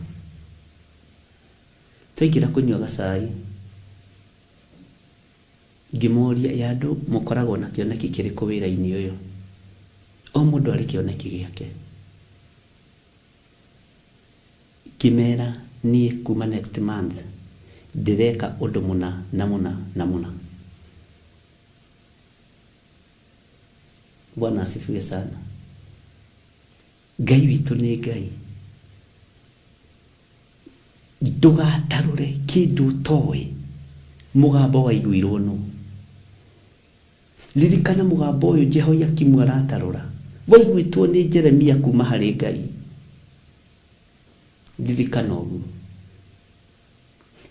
Twaingĩra kũnyua gacai, Ngĩmoria, Ĩ andũ mũkoragwo na kĩoneki kĩrĩkũ wĩra-inĩ ũyũ? O mũndũ arĩ kĩoneki gĩake. Ngĩmera, Niĩ kuma next month ndĩreka ũndũ mũna na mũna na mũna. Bwana asifiwe sana. Ngai witũ nĩ Ngai. Ndũgatarũre kĩndũ ũtoĩ mũgambo waiguirwo nũ. Ririkana mũgambo ũyũ Jehoiakimu aratarũra waiguĩtwo nĩ Jeremia kuma harĩ Ngai. Ririkana ũguo.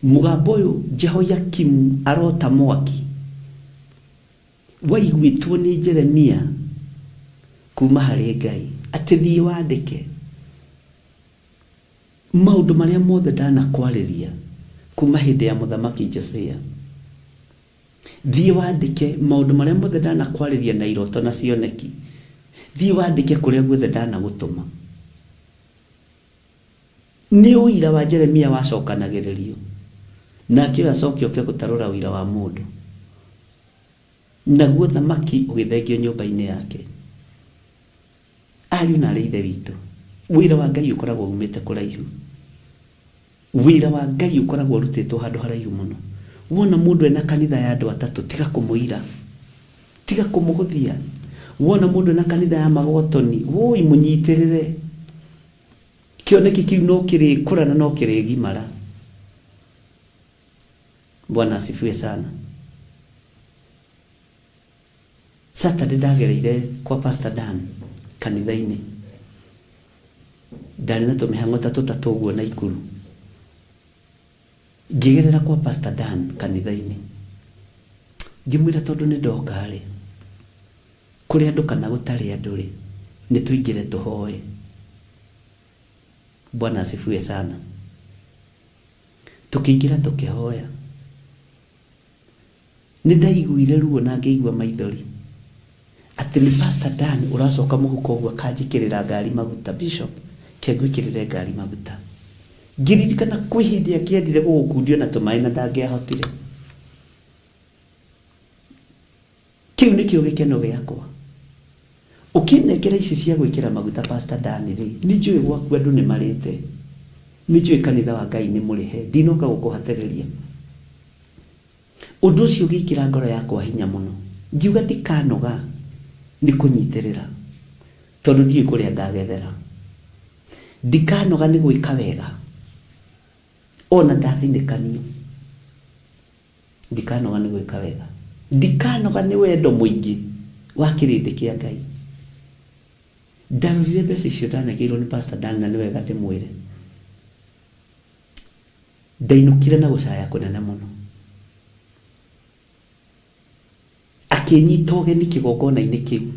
Mũgambo ũyũ Jehoiakimu arota mwaki waiguĩtwo nĩ Jeremia kuma harĩ Ngai atĩ thiĩ wandĩke. Maũndũ marĩa mothe ndanakwarĩria kuuma hĩndĩ ya Mũthamaki Josia. Thiĩ wandĩke maũndũ marĩa mothe ndanakwarĩria na iroto na cioneki. Thiĩ wandĩke kũrĩa guothe ndanagũtũma. Nĩ ũira wa Jeremia wacokanagĩrĩrio, nake ũyũ acoke oke gũtarũra ũira wa mũndũ. Naguo ũthamaki ũgĩthengio nyũmba-inĩ yake. Ariũ na aarĩ a Ithe witũ, wĩra wa Ngai ũkoragwo umĩte kũraihu. Wĩra wa Ngai ũkoragwo ũrutĩtwo handũ haraihu mũno. Wona mũndũ ena kanitha ya andũ atatũ, tiga kũmũira. Tiga kũmũhũthia. Wona mũndũ ena kanitha ya magotoni, wũi mũnyitĩrĩre. Kĩoneki kĩu no kĩrĩkũra na no kĩrĩgimara. Bwana asifiwe sana. Saturday ndagereire kwa Pastor Dan kanitha-inĩ. Ndarĩ na tũmĩhang'o ta tũtatũ ũguo Naikuru. Ngĩgerera kwa Pastor Dan kanitha-inĩ. Ngĩmwĩra tondũ nĩ ndoka-rĩ, kũrĩ andũ kana gũtarĩ andũ-rĩ, nĩ tũingĩre tũhoe. Bwana asifiwe sana. Tũkĩingĩra tũkĩhoya. Nĩ ndaiguire ruo na ngĩigua maithori atĩ nĩ Pastor Dan ũracoka mũhuko ũguo akanjĩkĩrĩra ngari maguta. Bishop, ke ngwĩkĩrĩre ngari maguta. Ngĩririkana kwĩ hĩndĩ angĩendire gũgũkundio na tũmaĩ na ndangĩahotire. Kĩu nĩkĩo gĩkeno gĩakwa. Ũkĩnengera ici cia gwĩkĩra maguta Pastor Dan rĩ, nĩ njũĩ gwaku andũ nĩ marĩte. Nĩ njũĩ kanitha wa Ngai nĩ mũrĩhe. Ndinoka gũkũhatĩrĩria. Ũndũ ũcio ũgĩkĩra ngoro yakwa hinya mũno. Ngiuga ndikanoga nĩ kũnyitĩrĩra. Tondũ ndiũĩ kũrĩa ngagethera. Ndikanoga nĩ gwĩka wega ona ndathinĩkanio. Ndikanoga nĩ gwĩka wega. Ndikanoga nĩ wendo mũingĩ wa kĩrĩndĩ kĩa Ngai. Ndarorire mbeca icio ndanengeirwo nĩ Pastor Dan na nĩ wega ndĩmwĩre. Ndainũkire na gũcaya kũnene mũno. Akĩnyita ũgeni kĩgongona-inĩ kĩu.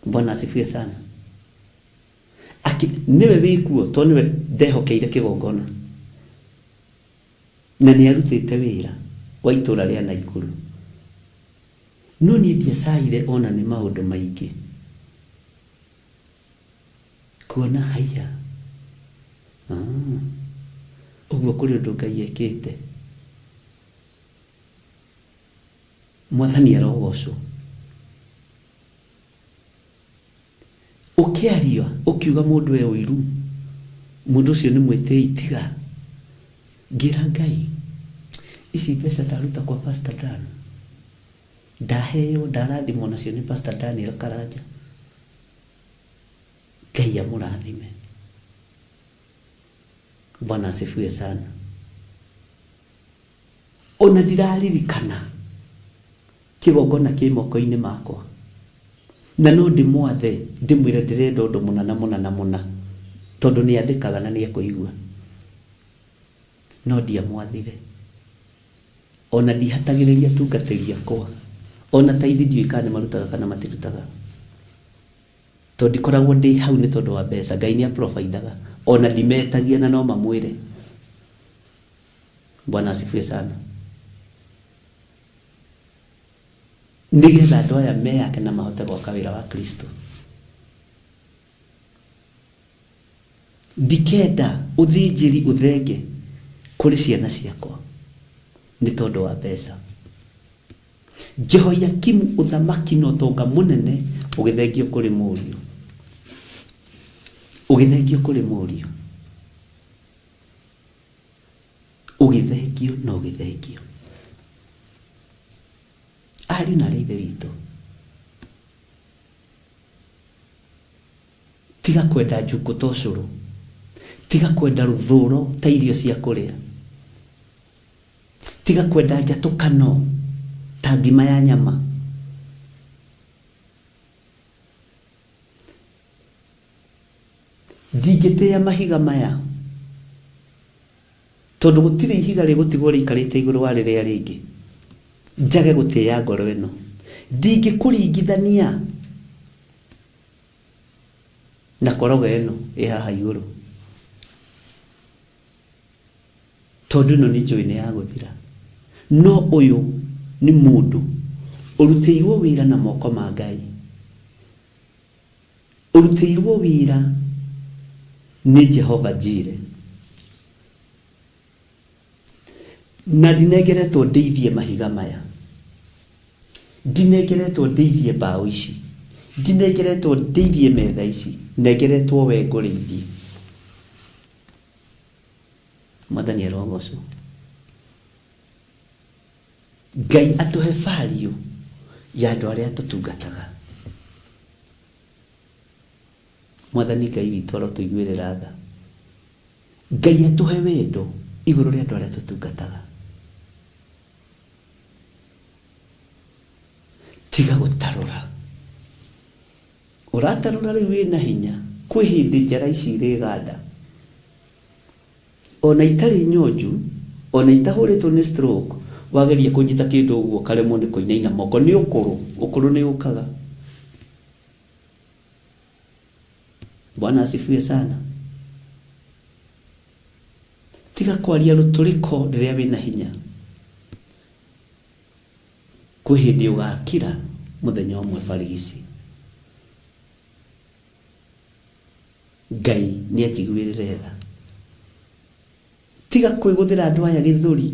Bwana asifiwe sana. Akĩ, nĩwe wĩkuo tondũ nĩwe ndehokeire kĩgongona. Na nĩ arutĩte wĩra wa itũra rĩa Naikuru. No niĩ ndiacaire ona nĩ maũndũ maingĩ. Kuona haiya, ah, ũguo kũrĩ ũndũ Ngai ekĩte. Mwathani arogocwo. Ũkĩaria ũkiuga mũndũ e ũiru, mũndũ ũcio nĩ mwĩtĩi tiga. Ngĩra Ngai, ici mbeca ndaruta kwa Pastor Dan, ndaheo ndarathimwo nacio nĩ Pastor Daniel Karanja. Ngai amũrathime. Bwana asifiwe sana. Ona ndiraririkana kĩgongona kĩ moko-inĩ makwa, na no ndĩmwathe ndĩmwĩre ndĩrenda ũndũ mũna na mũna na mũna, tondũ nĩ athĩkaga na nĩ ekũigua. No ndiamwathire. Ona ndihatagĩrĩria atungatĩri akwa. Ona taithi ndiũĩ kana nĩ marutaga kana matirutaga. Tondũ ndikoragwo ndĩ hau nĩ tondũ wa mbeca. Ngai nĩ aprovidaga. Ona ndimetagia na no mamwĩre. Bwana asifiwe sana. Nĩgetha andũ aya meyake na mahote gwaka wĩra wa Kristo. Ndikenda ũthĩnjĩri ũthenge kũrĩ ciana ciakwa nĩ tondũ wa mbeca. Jehoiakimu ũthamaki na ũtonga mũnene ũgĩthengio kũrĩ mũriũ. Ũgĩthengio kũrĩ mũriũ. Ũgĩthengio na ũgĩthengio. Ariũ na aarĩ a Ithe witũ, tiga kwenda njukũ ta ũcũrũ, tiga kwenda rũthũro ta irio cia kũrĩa, tiga kwenda njatũkano ta ngima ya nyama. Ndingĩtĩĩa mahiga maya, tondũ gũtirĩ ihiga rĩgũtigwo rĩikarĩte igũrũ wa rĩrĩa rĩngĩ, njage gũtĩĩa ngoro ĩno. Ndingĩkũringithania na koroga ĩno ĩ haha igũrũ, tondũ ĩno nĩ njũĩ nĩ ya gũthira. No ũyũ nĩ mũndũ ũrutĩirwo wĩra na moko ma Ngai. Ũrutĩirwo wĩra nĩ Jehova Jire. Na ndinengeretwo ndĩithie mahiga maya. Ndinengeretwo ndĩithie mbaũ ici. Ndinengeretwo ndĩithie metha ici. Nengeretwo we ngũrĩithie. Mwathani arogocwo. Ngai atũhe value ya andũ arĩa tũtungataga. Mwathani Ngai witũ arotũiguĩrĩra tha. Ngai atũhe wendo igũrũ rĩa andũ arĩa tũtungataga. Tiga gũtarũra. Ũratarũra rĩu wĩna hinya, kwĩ hĩndĩ njara ici irĩganda. O na itarĩ nyonju, o na itahũrĩtwo nĩ stroke, wageria kũnyita kĩndũ ũguo ũkaremwo nĩ kũinaina moko. Nĩ ũkũrũ, ũkũrũ nĩ ũkaga. Bwana asifiwe sana. Tiga kwaria rũtũrĩko rĩrĩa wĩna hinya. Kwĩ hĩndĩ ũgakira mũthenya ũmwe barigici. Ngai nĩ anjiguĩrĩre tha. Tiga kwĩgũthĩra andũ aya gĩthũri.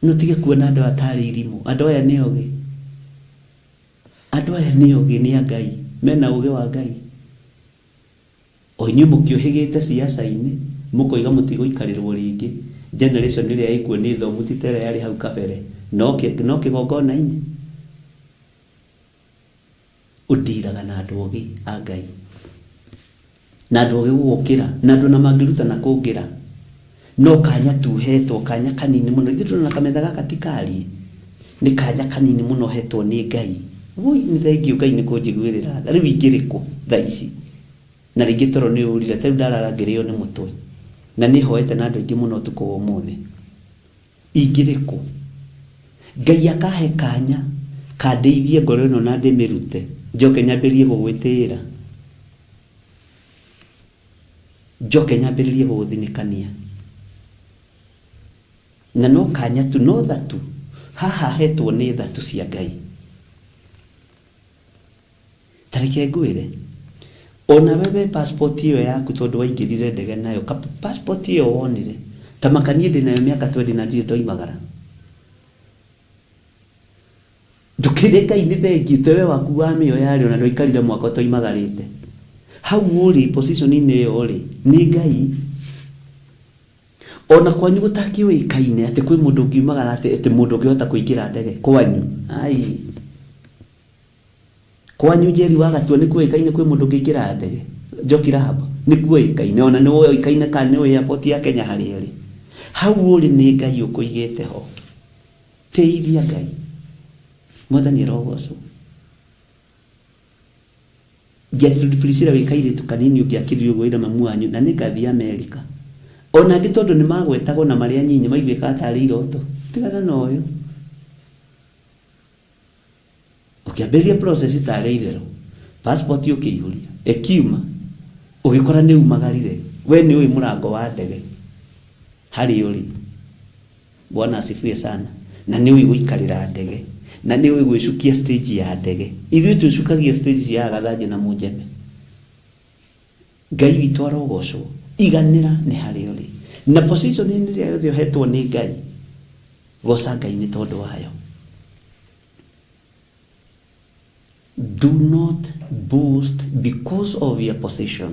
Na ũtige kuona andũ aya tarĩ irimũ. Andũ aya nĩ ogĩ. Andũ aya nĩ ogĩ nĩ a Ngai. Mena ũgĩ wa Ngai. O inyuĩ mũkĩũhĩgĩte siasa-inĩ, mũkoiga mũtigũikarĩrwo rĩngĩ. Generation ĩrĩa ĩkuo nĩ thomu ti ta ĩrĩa yarĩ hau kabere. No kĩgongona-inĩ. Ũndiraga na andũ ogĩ a Ngai. Na andũ ogĩ gũgũkĩra, na andũ ona mangĩrutana kũngĩra. No kanya tu ũhetwo, kanya kanini mũno. Ithuĩ tũrona kametha gaka ti kariĩ. Nĩ kanya kanini mũno ũhetwo nĩ Ngai. Wũi nĩ thengiũ Ngai nĩ kũnjiguĩrĩra tha. Rĩu ingĩrĩ kũ thaa ici? Na rĩngĩ toro nĩ ũrire, ta rĩu ndarara ngĩrĩo nĩ mũtwe. Na nĩ hoete na andũ aingĩ mũno ũtukũ wa ũmũthĩ. Ingĩrĩ kũ? Ngai akahe kanya kandĩithie ngoro ĩno na ndĩmĩrute, njoke nyambĩrĩrie gũgwĩtĩĩra? Njoke nyambĩrĩrie gũgũthinĩkania? Na no kanya tu, no tha tu, haha hetwo nĩ tha tu cia Ngai. Ta reke ngwĩre, o nawe we passport ĩyo yaku tondũ waingĩrire ndege nayo, ka passport ĩyo wonire, ta maka niĩ ndĩ nayo mĩaka twendi na ndirĩ ndoimagara. Ndũkĩre Ngai nĩ thengiũ, te we waku wamĩoya rĩ, ona ndwaikarire mwaka ũtoimagarĩte. Hau ũrĩ position-inĩ ĩyo rĩ, nĩ Ngai. Ona kwanyu gũtakĩũĩkaine atĩ kwĩ mũndũ ũngiumagara atĩ atĩ mũndũ ũngĩhota kũingĩra ndege kwanyu. Ai. Kwanyu Njeri wa Gatua nĩ kuoĩkaine kwĩ mũndũ ũngĩingĩra ndege? Njoki Rahab, Nĩ kuoĩkaine. O na nĩ woĩkaine kana nĩ ũĩ airport ya Kenya harĩa ĩrĩ. Hau ũrĩ nĩ Ngai ũkũigĩte ho. Tĩithia Ngai. Mwathani arogocwo. Gertrude Priscilla wĩ kairĩtu kanini ũngĩakĩrire ũguo wĩre mamu wanyu na nĩngathiĩ Amerika. Ona angĩ tondũ nĩ magwetagwo na marĩ anyinyi maiguĩkaga tarĩ iroto. Tigana na ũyũ. Ũkĩambĩrĩria process tarĩ itherũ, passport ũkĩihũria, ĩkiuma, ũgĩkora nĩ umagarire, we nĩ ũĩ mũrango wa ndege harĩa ũrĩ. Bwana asifiwe sana. Na nĩ ũĩ gũikarĩra ndege, na nĩ ũĩ gwĩcukia stage ya ndege. Ithuĩ twĩcukagia stage cia Agathanjĩ na Mũnjeme. Ngai witũ arogocwo. Iganĩra nĩ harĩa ũrĩ. Na position ĩrĩa yothe ũhetwo nĩ Ngai, goca Ngai nĩ tondũ wayo. Do not boast because of your position.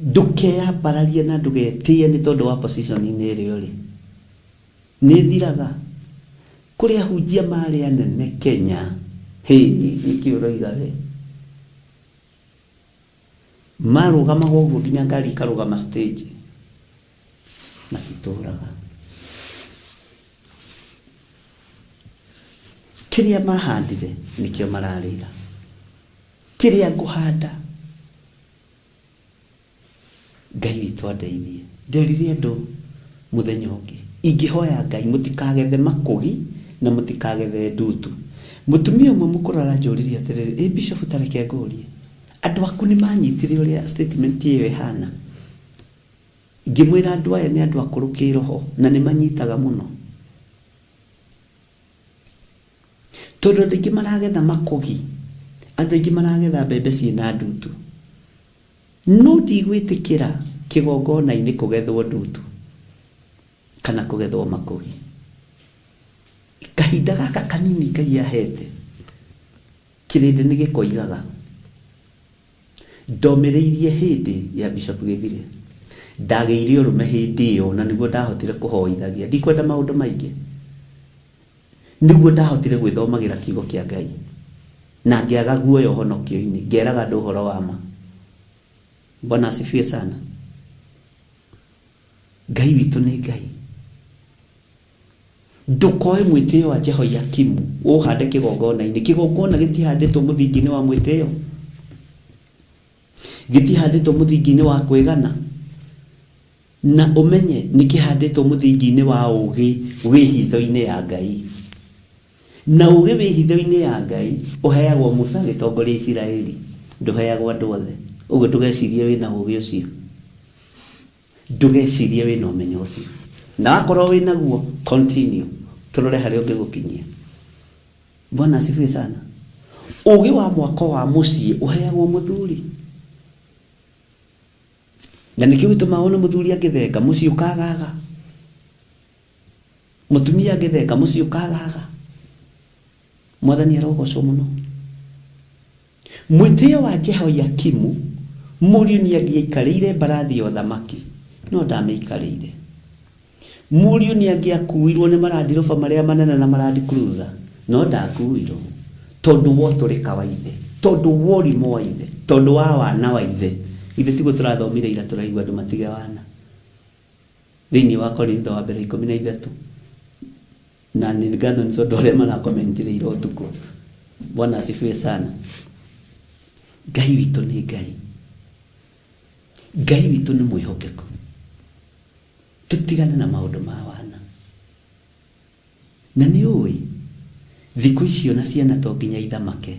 Ndũkeyambararie na ndũgetĩe nĩ tondũ wa position-inĩ ĩrĩa ũrĩ. Nĩ ĩthiraga. Kũrĩ ahunjia marĩ anene Kenya. Hĩ, nĩkĩ ũroiga we? Marũgamaga ũguo nginya ngari ikarũgama stage. Matitũraga. Kĩrĩa mahandire nĩkĩo mararĩra. Kĩrĩa ngũhanda Ngai witũ andeithie. Nderire andũ mũthenya ũngĩ, ingĩhoya Ngai mũtikagethe makũgi na mũtikagethe ndutu. Mũtumia ũmwe mũkũrũ aranjũririe atĩrĩrĩ, ĩ Bishop ta reke ngũrie, andũ aku nĩ manyitire ũrĩa statement ĩyo ĩhana? Ngĩmwĩra andũ aya nĩ andũ akũrũ kĩroho na nĩ manyitaga mũno. Tondũ andũ aingĩ maragetha makũgi, andũ aingĩ maragetha mbembe ciĩna ndutu. No ndigwĩtĩkĩra kĩgongona-inĩ kũgethwo ndutu kana kũgethwo makũgi. Kahinda gaka kanini Ngai ahete, kĩrĩndĩ nĩ gĩkoigaga, Ndomĩrĩirie hĩndĩ ya Bishop Gĩthire. Ndagĩire ũrũme hĩndĩ ĩyo na nĩguo ndahotire kũhoithagia. Ndikwenda maũndũ maingĩ. Nĩguo ndahotire gwĩthomagĩra kiugo kĩa Ngai na ngĩaga guoya ũhonokio-inĩ, ngeraga andũ ũhoro wa ma. Bwana asifiwe sana. Ngai witũ nĩ Ngai. Ndũkoe mwĩtĩo wa Jehoiakimu ũũhande kĩgongona-inĩ. Kĩgongona gĩtihandĩtwo mũthingi-inĩ wa mwĩtĩo, gĩtihandĩtwo mũthingi-inĩ wa kwĩgana. Na ũmenye nĩ kĩhandĩtwo mũthingi-inĩ wa ũũgĩ wĩ hitho-inĩ ya Ngai. Na ũũgĩ wĩ hitho-inĩ ya Ngai ũheagwo Musa agĩtongoria Isiraeli, ndũheagwo andũ othe. Ũguo ndũgecirie wĩna ũũgĩ ũcio. Ndũgecirie wĩna ũmenyo ũcio. Na wakorwo wĩnaguo, continue. Tũrore harĩa ũngĩgũkinyia. Bwana asifiwe sana. Ũũgĩ wa mwako wa mũciĩ ũheagwo mũthuri. Na nĩkĩo gĩtũmaga wone mũthuri angĩthenga mũciĩ ũkagaga, mũtumia angĩthenga mũciĩ ũkagaga. Mwathani arogocwo mũno. Mwĩtĩo wa Jehoiakimu mũriũ nĩangĩaikarĩire mbarathi ya ũthamaki, no ndamĩikarĩire. Mũriũ nĩangĩakuuirwo nĩ marandiroba marĩa manene na Land Cruiser, No ndakuirwo tondũ wa ũtũrĩka wa ithe, tondũ wa ũrimũ wa ithe, tondũ wa wana wa ithe. Ithe tiguo tũrathomire ira tũraigua andũ matige wana. Thĩinĩ wa Korintho wa mbere 13. Na nĩ ngatho nĩ tondũ arĩa marakomentire ira ũtukũ. Bwana asifiwe sana. Ngai witũ nĩ Ngai. Ngai witũ nĩ mwĩhokeku. Tũtigane na maũndũ ma wana. Na nĩ ũĩ thikũ icio na ciana to nginya ithamake,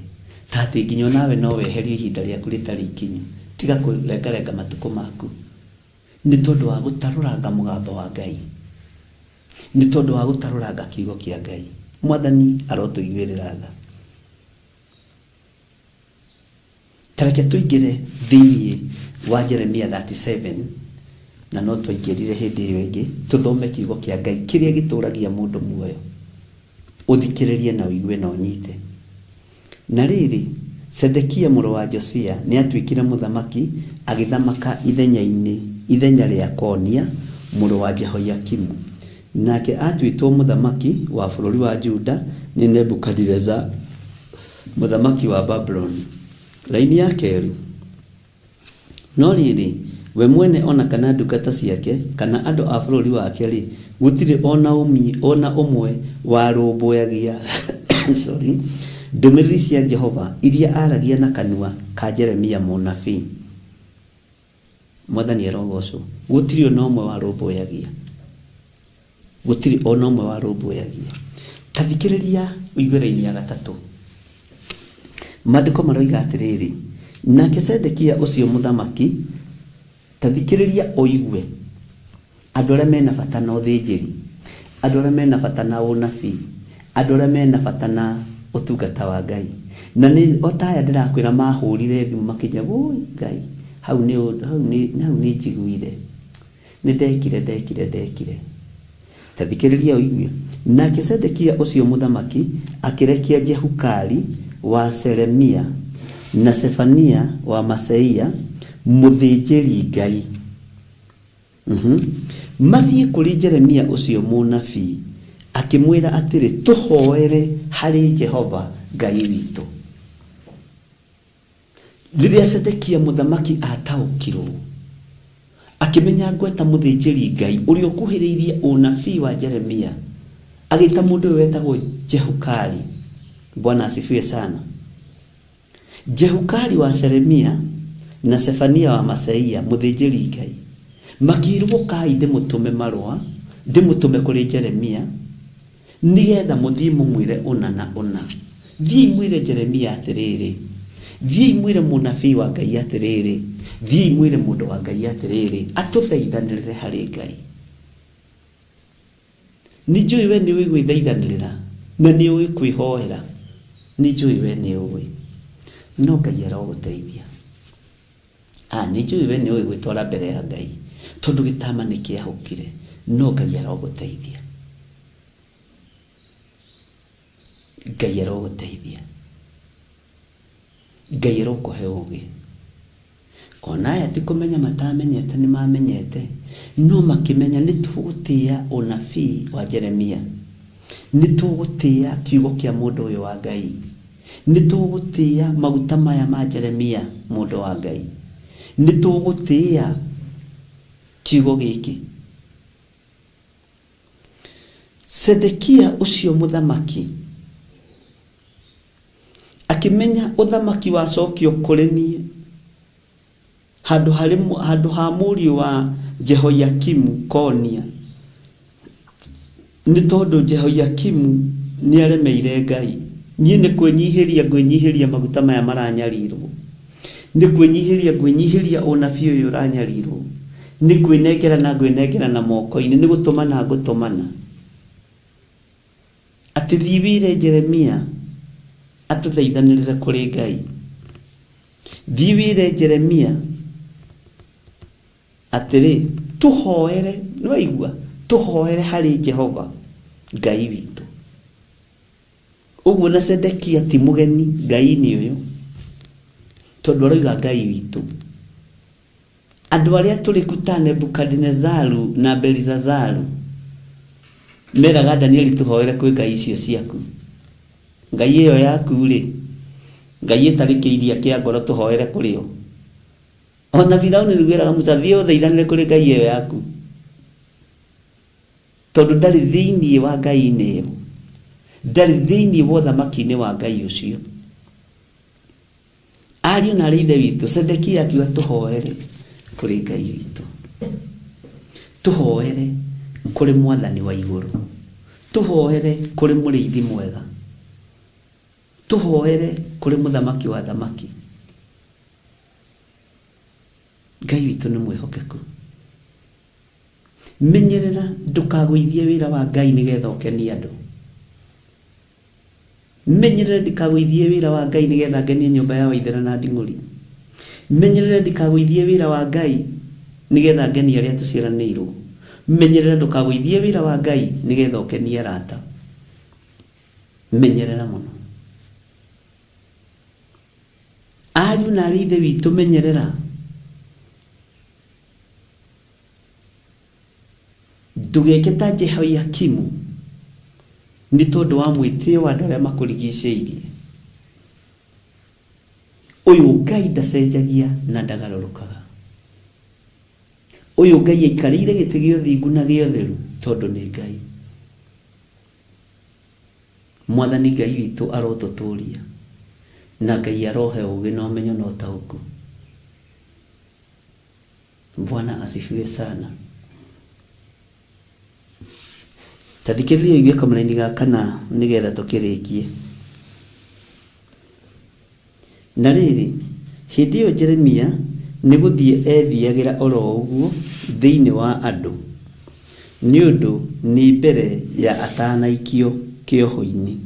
ta atĩ nginya onawe no weherio ihinda rĩaku rĩtarĩ ikinyu. Tiga kũrengarenga matukũ maku nĩ tondũ wa gũtarũranga mũgambo wa Ngai, nĩ tondũ wa gũtarũranga kiugo kĩa Ngai. Mwathani arotũiguĩrĩra tha. Ta reke tũingĩre thĩinĩ wa Jeremia 37, na no twaingĩrire hĩndĩ ĩyo ĩngĩ, tũthome kiugo kĩa Ngai kĩrĩa gĩtũragia mũndũ muoyo. Ũthikĩrĩrie na ũigue na ũnyite. Na rĩrĩ, Zedekia mũrũ wa Josia nĩatuĩkire mũthamaki, agĩthamaka ithenya-inĩ ithenya rĩa Konia mũrũ wa Jehoiakimu. Nake aatuĩtwo mũthamaki wa bũrũri wa Juda nĩ Nebukadireza mũthamaki wa Babuloni. Raini ya kerĩ. No rĩrĩ, we mwene o na kana ndungata ciake, kana andũ a bũrũri wake-rĩ, gũtirĩ o na o na ũmwe warũmbũyagia sorry, ndũmĩrĩri cia Jehova iria aaragia na kanua ka Jeremia mũnabii. Mwathani arogocwo. Gũtirĩ o na ũmwe warũmbũyagia. Gũtirĩ o na ũmwe warũmbũyagia. Ta thikĩrĩria ũigue raini ya gatatũ. Maandĩko maroiga atĩrĩrĩ, nake Zedekia ũcio mũthamaki, ta thikĩrĩria ũigue, andũ arĩa mena bata na ũthĩnjĩri, andũ arĩa mena bata na ũnabii, andũ arĩa mena bata na ũtungata wa Ngai. Na nĩ o ta aya ndĩrakwĩra mahũrire thimũ makĩnjĩra, woi Ngai, hau nĩ hau nĩ hau nĩ njiguire. Nĩ ndekire ndekire ndekire. Ta thikĩrĩria ũigue. Nake Zedekia ũcio mũthamaki akĩrekia Jehukali wa Shelemia na Sefania wa Maseia mũthĩnjĩri-Ngai, mathiĩ kũrĩ Jeremia ũcio mũnabii, akĩmwĩra atĩrĩ, Tũhoere harĩ Jehova Ngai witũ. Rĩrĩa Zedekia mũthamaki aataũkirũo, akĩmenya ngweta mũthĩnjĩri-Ngai ũrĩa ũkuhĩrĩirie ũnabii wa Jeremia, agĩta mũndũ ũyũ wetagwo Jehukali. Bwana asifiwe sana. Jehukali wa Shelemia na Sefania wa Maseia mũthĩnjĩri-Ngai makĩĩrwo, Kai ndĩmũtũme marũa, ndĩmũtũme kũrĩ Jeremia, nĩgetha mũthiĩ mũmwĩre ũna na ũna. Thiĩi mwĩre Jeremia atĩrĩrĩ, thiĩi mwĩre mũnabii wa Ngai atĩrĩrĩ, thiĩi mwĩre mũndũ wa Ngai atĩrĩrĩ, atũthaithanĩrĩre harĩ Ngai. Nĩ njũĩ we nĩ ũĩ gwĩthaithanĩrĩra na nĩ ũĩ kwĩhoera, nĩ njũĩ we nĩ ũĩ, no Ngai arogũteithia. Ah, nĩ njũĩ we nĩ ũĩ gwĩtwara mbere ya Ngai, tondũ gĩtama nĩ kĩahũkire, no Ngai arogũteithia. Ngai arogũteithia. Ngai arokũhe ũgĩ. Ona aya ti kũmenya matamenyete nĩ mamenyete, no makĩmenya nĩ tũgũtĩĩa ũnabii wa Jeremia. Nĩ tũgũtĩĩa kiugo kĩa mũndũ ũyũ wa Ngai. Nĩ tũgũtĩĩa maguta maya ma Jeremia mũndũ wa Ngai. Nĩ tũgũtĩĩa kiugo gĩkĩ. Zedekia ũcio mũthamaki akĩmenya ũthamaki wacokio kũrĩ niĩ handũ harĩ handũ ha mũriũ wa Jehoiakimu Konia, nĩ tondũ Jehoiakimu nĩaremeire Ngai. Niĩ nĩ kwĩnyihĩria ngwĩnyihĩria maguta maya maranyarirwo, nĩ kwĩnyihĩria ngwĩnyihĩria ũnabii ũyũ ũranyarirwo, nĩ kwĩnengerana ngwĩnengerana moko-inĩ, nĩ gũtũmana ngũtũmana. Atĩ thiĩ wĩre Jeremia atũthaithanĩrĩre kũrĩ Ngai. Thiĩ wĩre Jeremia atĩrĩ, tũhoere, nĩwaigua, tũhoere harĩ Jehova Ngai witũ. Ũguo na Zedekia ti mũgeni Ngai-inĩ ũyũ, tondũ aroiga Ngai witũ. Andũ arĩa atũrĩku ta Nebukadinezaru na Belizazaru meraga Danieli tũhoere kwĩ ngai icio ciaku. Ngai ĩyo yaku rĩ, Ngai ĩtarĩ kĩiria kĩa ngoro tũhoere kũrĩ yo. Ona Firauni nĩguo eraga Musa, thiĩ ũthaithanĩre kũrĩ Ngai ĩyo yaku. Tondũ ndarĩ thĩinĩ wa Ngai-inĩ ĩyo. Ndarĩ thĩinĩ wa ũthamaki-inĩ wa Ngai ũcio. Ariũ na aarĩ a Ithe witũ, Zedekia akiuga tũhoere kũrĩ Ngai witũ. Tũhoere kũrĩ Mwathani wa igũrũ. Tũhoere kũrĩ mũrĩithi mwega. Tũhoere kũrĩ mũthamaki wa athamaki. Ngai witũ nĩ mwĩhokeku. Menyerera ndũkagũithie wĩra wa Ngai nĩgetha ũkenie andũ. Menyerera ndikagũithie wĩra wa Ngai nĩgetha ngenie nyũmba ya Waithera na Nding'ũri. Menyerera ndikagũithie wĩra wa Ngai nĩgetha ngenie arĩa tũciaranĩirwo. Menyerera ndũkagũithie wĩra wa Ngai nĩgetha ũkenie arata. Menyerera mũno. Ariũ na aarĩ a Ithe witũ menyerera. Ndũgeke ta Jehoiakimu nĩ tondũ wa mwĩtĩo wa andũ arĩa makũrigicĩirie. Ũyũ Ngai ndacenjagia na ndagarũrũkaga. Ũyũ Ngai aikarĩire gĩtĩ gĩa ũthingu na gĩa ũtheru tondũ nĩ Ngai. Mwathani Ngai witũ arotũtũria, na Ngai arohe ũũgĩ na ũmenyo na ũtaũku. Bwana asifiwe sana. Ta thikĩrĩria ũigue kamũraini ga kana nĩgetha tũkĩrĩkie. Na rĩrĩ, hĩndĩ ĩyo Jeremia nĩ gũthiĩ ethiagĩra o ro ũguo thĩinĩ wa andũ, nĩ ũndũ nĩ mbere ya atanaikio kĩoho-inĩ.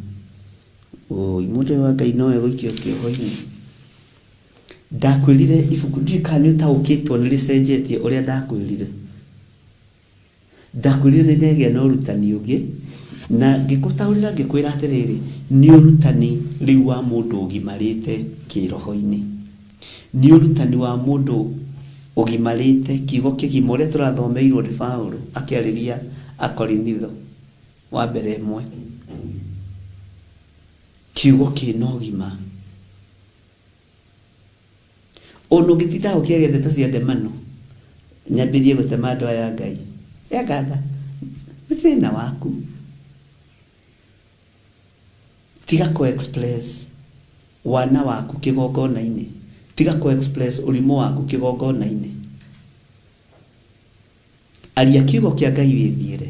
Ũũi, mũndũ ũyũ wa Ngai no egũikio kĩoho-inĩ? Ndakwĩrire ibuku, ndiũĩ kana nĩ ũtaũkĩtwo nĩ rĩcenjetie ũrĩa ndakwĩrire. Ndakwĩrire nĩ ndegĩa na ũrutani ũngĩ, na ngĩkũtaũrĩra ngĩkwĩra atĩrĩrĩ, nĩ ũrutani rĩu wa mũndũ ũgimarĩte kĩroho-inĩ. Nĩ ũrutani wa mũndũ ũgimarĩte kiugo kĩgima ũrĩa tũrathomeirwo nĩ Paũlũ akĩarĩria Akorinitho wa mbere ĩmwe. Kiugo kĩna ũgima. Ona ũngĩtinda ũkĩaria ndeto cia ndemano, nyambĩrie gũtema andũ aya a Ngai. Enganda, nĩ thĩna waku. Tiga kũ express wana waku kĩgongona-inĩ. Tiga kũ express ũrimũ waku kĩgongona-inĩ. Aria kiugo kĩa Ngai wĩthiĩre.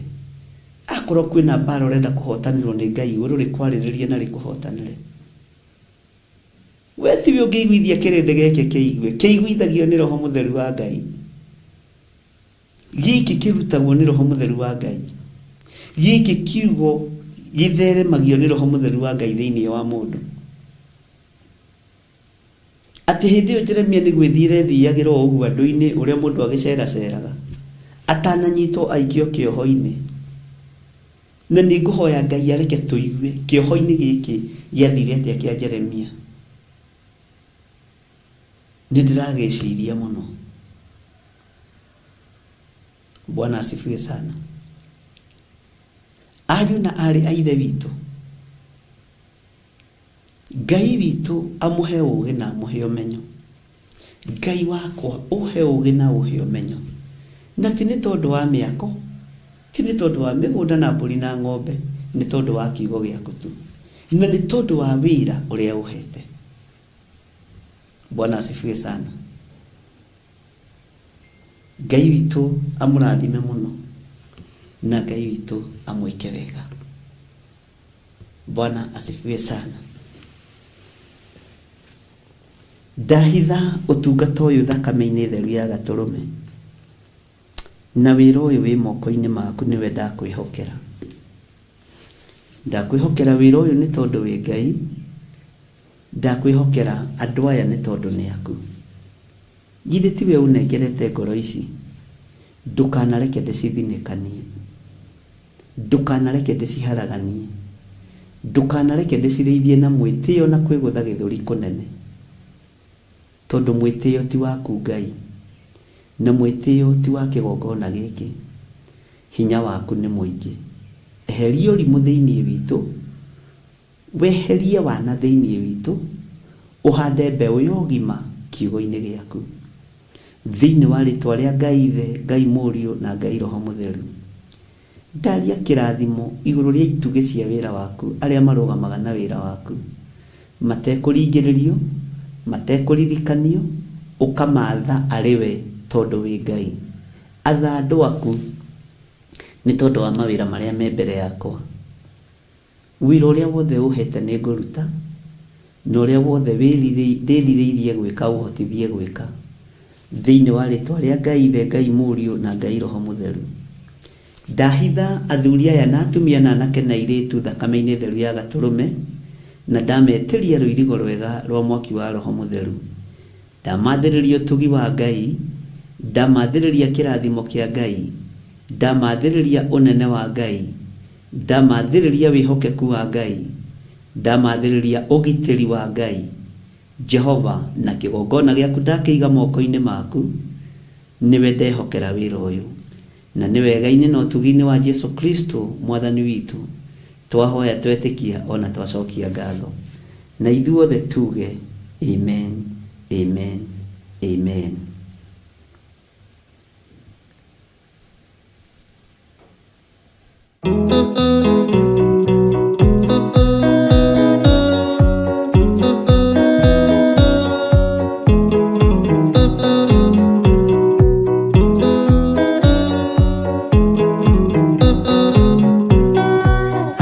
Akorwo kwĩna mbara ũrenda kũhotanĩrwo nĩ Ngai igũrũ rĩkwarĩrĩrie na rĩkũhotanĩre. We tiwe ũngĩiguithia kĩrĩndĩ gĩkĩ kĩigue, kĩiguithagio nĩ Roho Mũtheru wa Ngai. Gĩkĩ kĩrutagwo nĩ Roho Mũtheru wa Ngai. Gĩkĩ kiugo gĩtheremagio nĩ Roho Mũtheru wa Ngai thĩinĩ wa mũndũ. Atĩ hĩndĩ ĩyo Jeremia nĩ gwĩthiĩra ethiagĩra o ũguo andũ-inĩ, ũrĩa mũndũ agĩceeraceraga, atananyitwo aikio kĩoho-inĩ. Na nĩ ngũhoya Ngai areke tũigue kĩoho-inĩ gĩkĩ gĩathire atĩa kĩa Jeremia. Nĩ ndĩragĩciria mũno. Bwana asifiwe sana. Ariũ na aarĩ a Ithe witũ, Ngai witũ amũhe ũũgĩ na amũhe ũmenyo. Ngai wakwa ũhe ũũgĩ na ũhe ũmenyo. Na ti nĩ tondũ wa mĩako, ti nĩ tondũ wa mĩgũnda na mbũri na ng'ombe, nĩ tondũ wa kiugo gĩaku tu. Na nĩ tondũ wa wĩra ũrĩa ũhete. Bwana asifiwe sana. Ngai witũ amũrathime mũno na Ngai witũ amwĩke wega. Bwana asifiwe sana. Ndahitha ũtungata ũyũ thakame-inĩ theru ya Gatũrũme, na wĩra ũyũ wĩ moko-inĩ maku nĩwe ndakwĩhokera. Ndakwĩhokera wĩra ũyũ nĩ tondũ wĩ Ngai, ndakwĩhokera andũ aya nĩ tondũ nĩ aku. Githĩ tiwe ũnengerete ngoro ici? Ndũkanareke ndĩcithinĩkanie. Ndũkanareke ndĩciharaganie. Ndũkanareke ndĩcirĩithie na mwĩtĩo na kwĩgũtha gĩthũri kũnene. Tondũ mwĩtĩo ti waku Ngai, na mwĩtĩo ti wa kĩgongona gĩkĩ. Hinya waku nĩ mũingĩ. Eheria ũrimũ thĩinĩ witũ. Weherie wana thĩinĩ witũ, ũhande mbeũ ya ũgima kiugo-inĩ gĩaku. Thĩinĩ wa rĩtwa rĩa Ngai Ithe, Ngai Mũriũ na Ngai Roho Mũtheru. Ndaria kĩrathimo igũrũ rĩa itugĩ cia wĩra waku, arĩa marũgamaga na wĩra waku, matekũringĩrĩrio, matekũririkanio, ũkamaatha arĩ we tondũ wĩ Ngai. Atha andũ aku nĩ tondũ wa mawĩra marĩa me mbere yakwa. Wĩra ũrĩa wothe ũhete nĩ ngũruta, na ũrĩa wothe ndĩrirĩirie gwĩka ũhotithie gwĩka. Thĩinĩ wa rĩtwa rĩa Ngai Ithe, Ngai Mũriũ, na Ngai Roho Mũtheru. Ndahitha athuri aya na atumia na anake na airĩtu thakame-inĩ theru ya Gatũrũme, na ndametĩria rũirigo rwega rwa mwaki wa Roho Mũtheru. Ndamathĩrĩria ũtugi wa Ngai, ndamathĩrĩria kĩrathimo kĩa Ngai, ndamathĩrĩria ũnene wa Ngai, ndamathĩrĩria wĩhokeku wa Ngai, ndamathĩrĩria ũgitĩri wa Ngai. Jehova, na kĩgongona gĩaku ndakĩiga moko-inĩ maku, nĩwe ndehokera wĩra ũyũ. Na nĩ wega-inĩ na ũtugi-inĩ wa Jesu Kristo Mwathani witũ, twahoya twetĩkia o na twacokia ngatho. Na ithuothe tuge, Amen, amen, amen.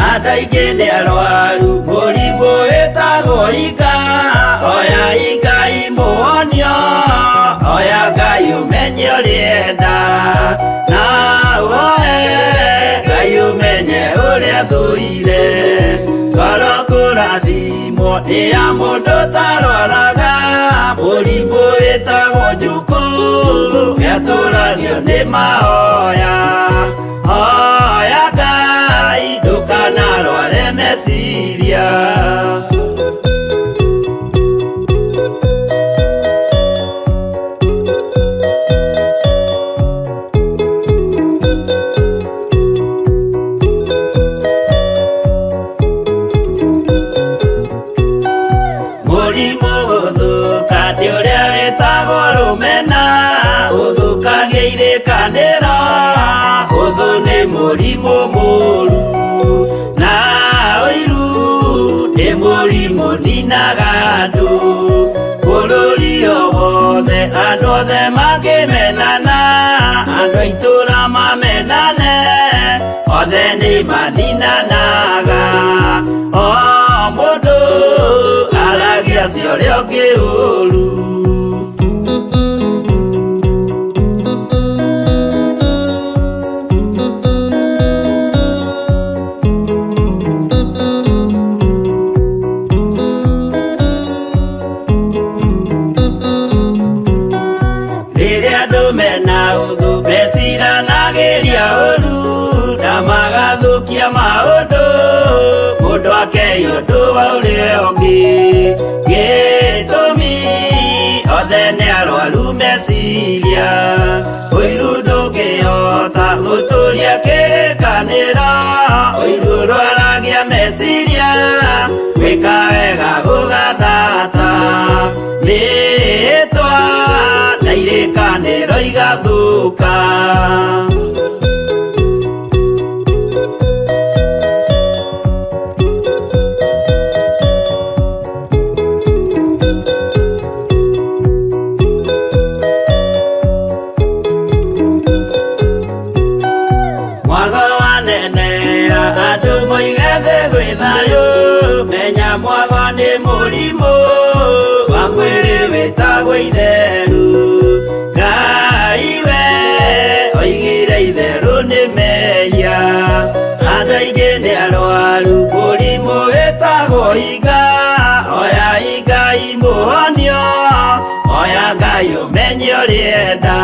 Andũ aingĩ nĩ arwaru mũrimũ wĩtagwo ika oya Ngai mũhonio oya Ngai ũmenye ũrĩenda na ũhoe Ngai ũmenye ũrĩa thũire ngoro kũrathimwo nĩ ya mũndũ tarwaraga mũrimũ wĩtagwo njukũ gĩatũragio nĩ mahoya hoya Ngai ndũkanarware meciria. Mũrimũ gũthũka nĩ ũrĩa wĩtagwo rũmena ũthũkagia irĩkanĩro ũthũ nĩ mũrimũ mũru na ũiru nĩ mũrimũ ninaga andũ bũrũri o wothe andũ othe mangĩmenana andũ a itũũra mamenane othe nĩ maninanaga o mũndũ aragia cia ũrĩa ũngĩ ũru. Rĩrĩa andũ mena ũthũ meciranagĩria ũru na magathũkia maũndũ mũndũ akei ũndũ wa ũrĩa ũngĩ gĩtũmi othe nĩ arwaru meciria ũiru ndũngĩhota gũtũria kĩrĩkanĩro ũiru ũrwaragia meciria gwĩka wega gũgathata mĩĩtwa na irĩkanĩro igathũka. Mwago wanenea andũ moige thĩ gwĩ thayũ menya mwago nĩ mũrimũ wa mwĩrĩ wĩtagwo itheru Ngai we oigire itherũ nĩ mehia andũ aingĩ nĩ arwaru mũrimũ wĩtagwo iga oya Ngai mũhonio oya Ngai ũmenye ũrĩenda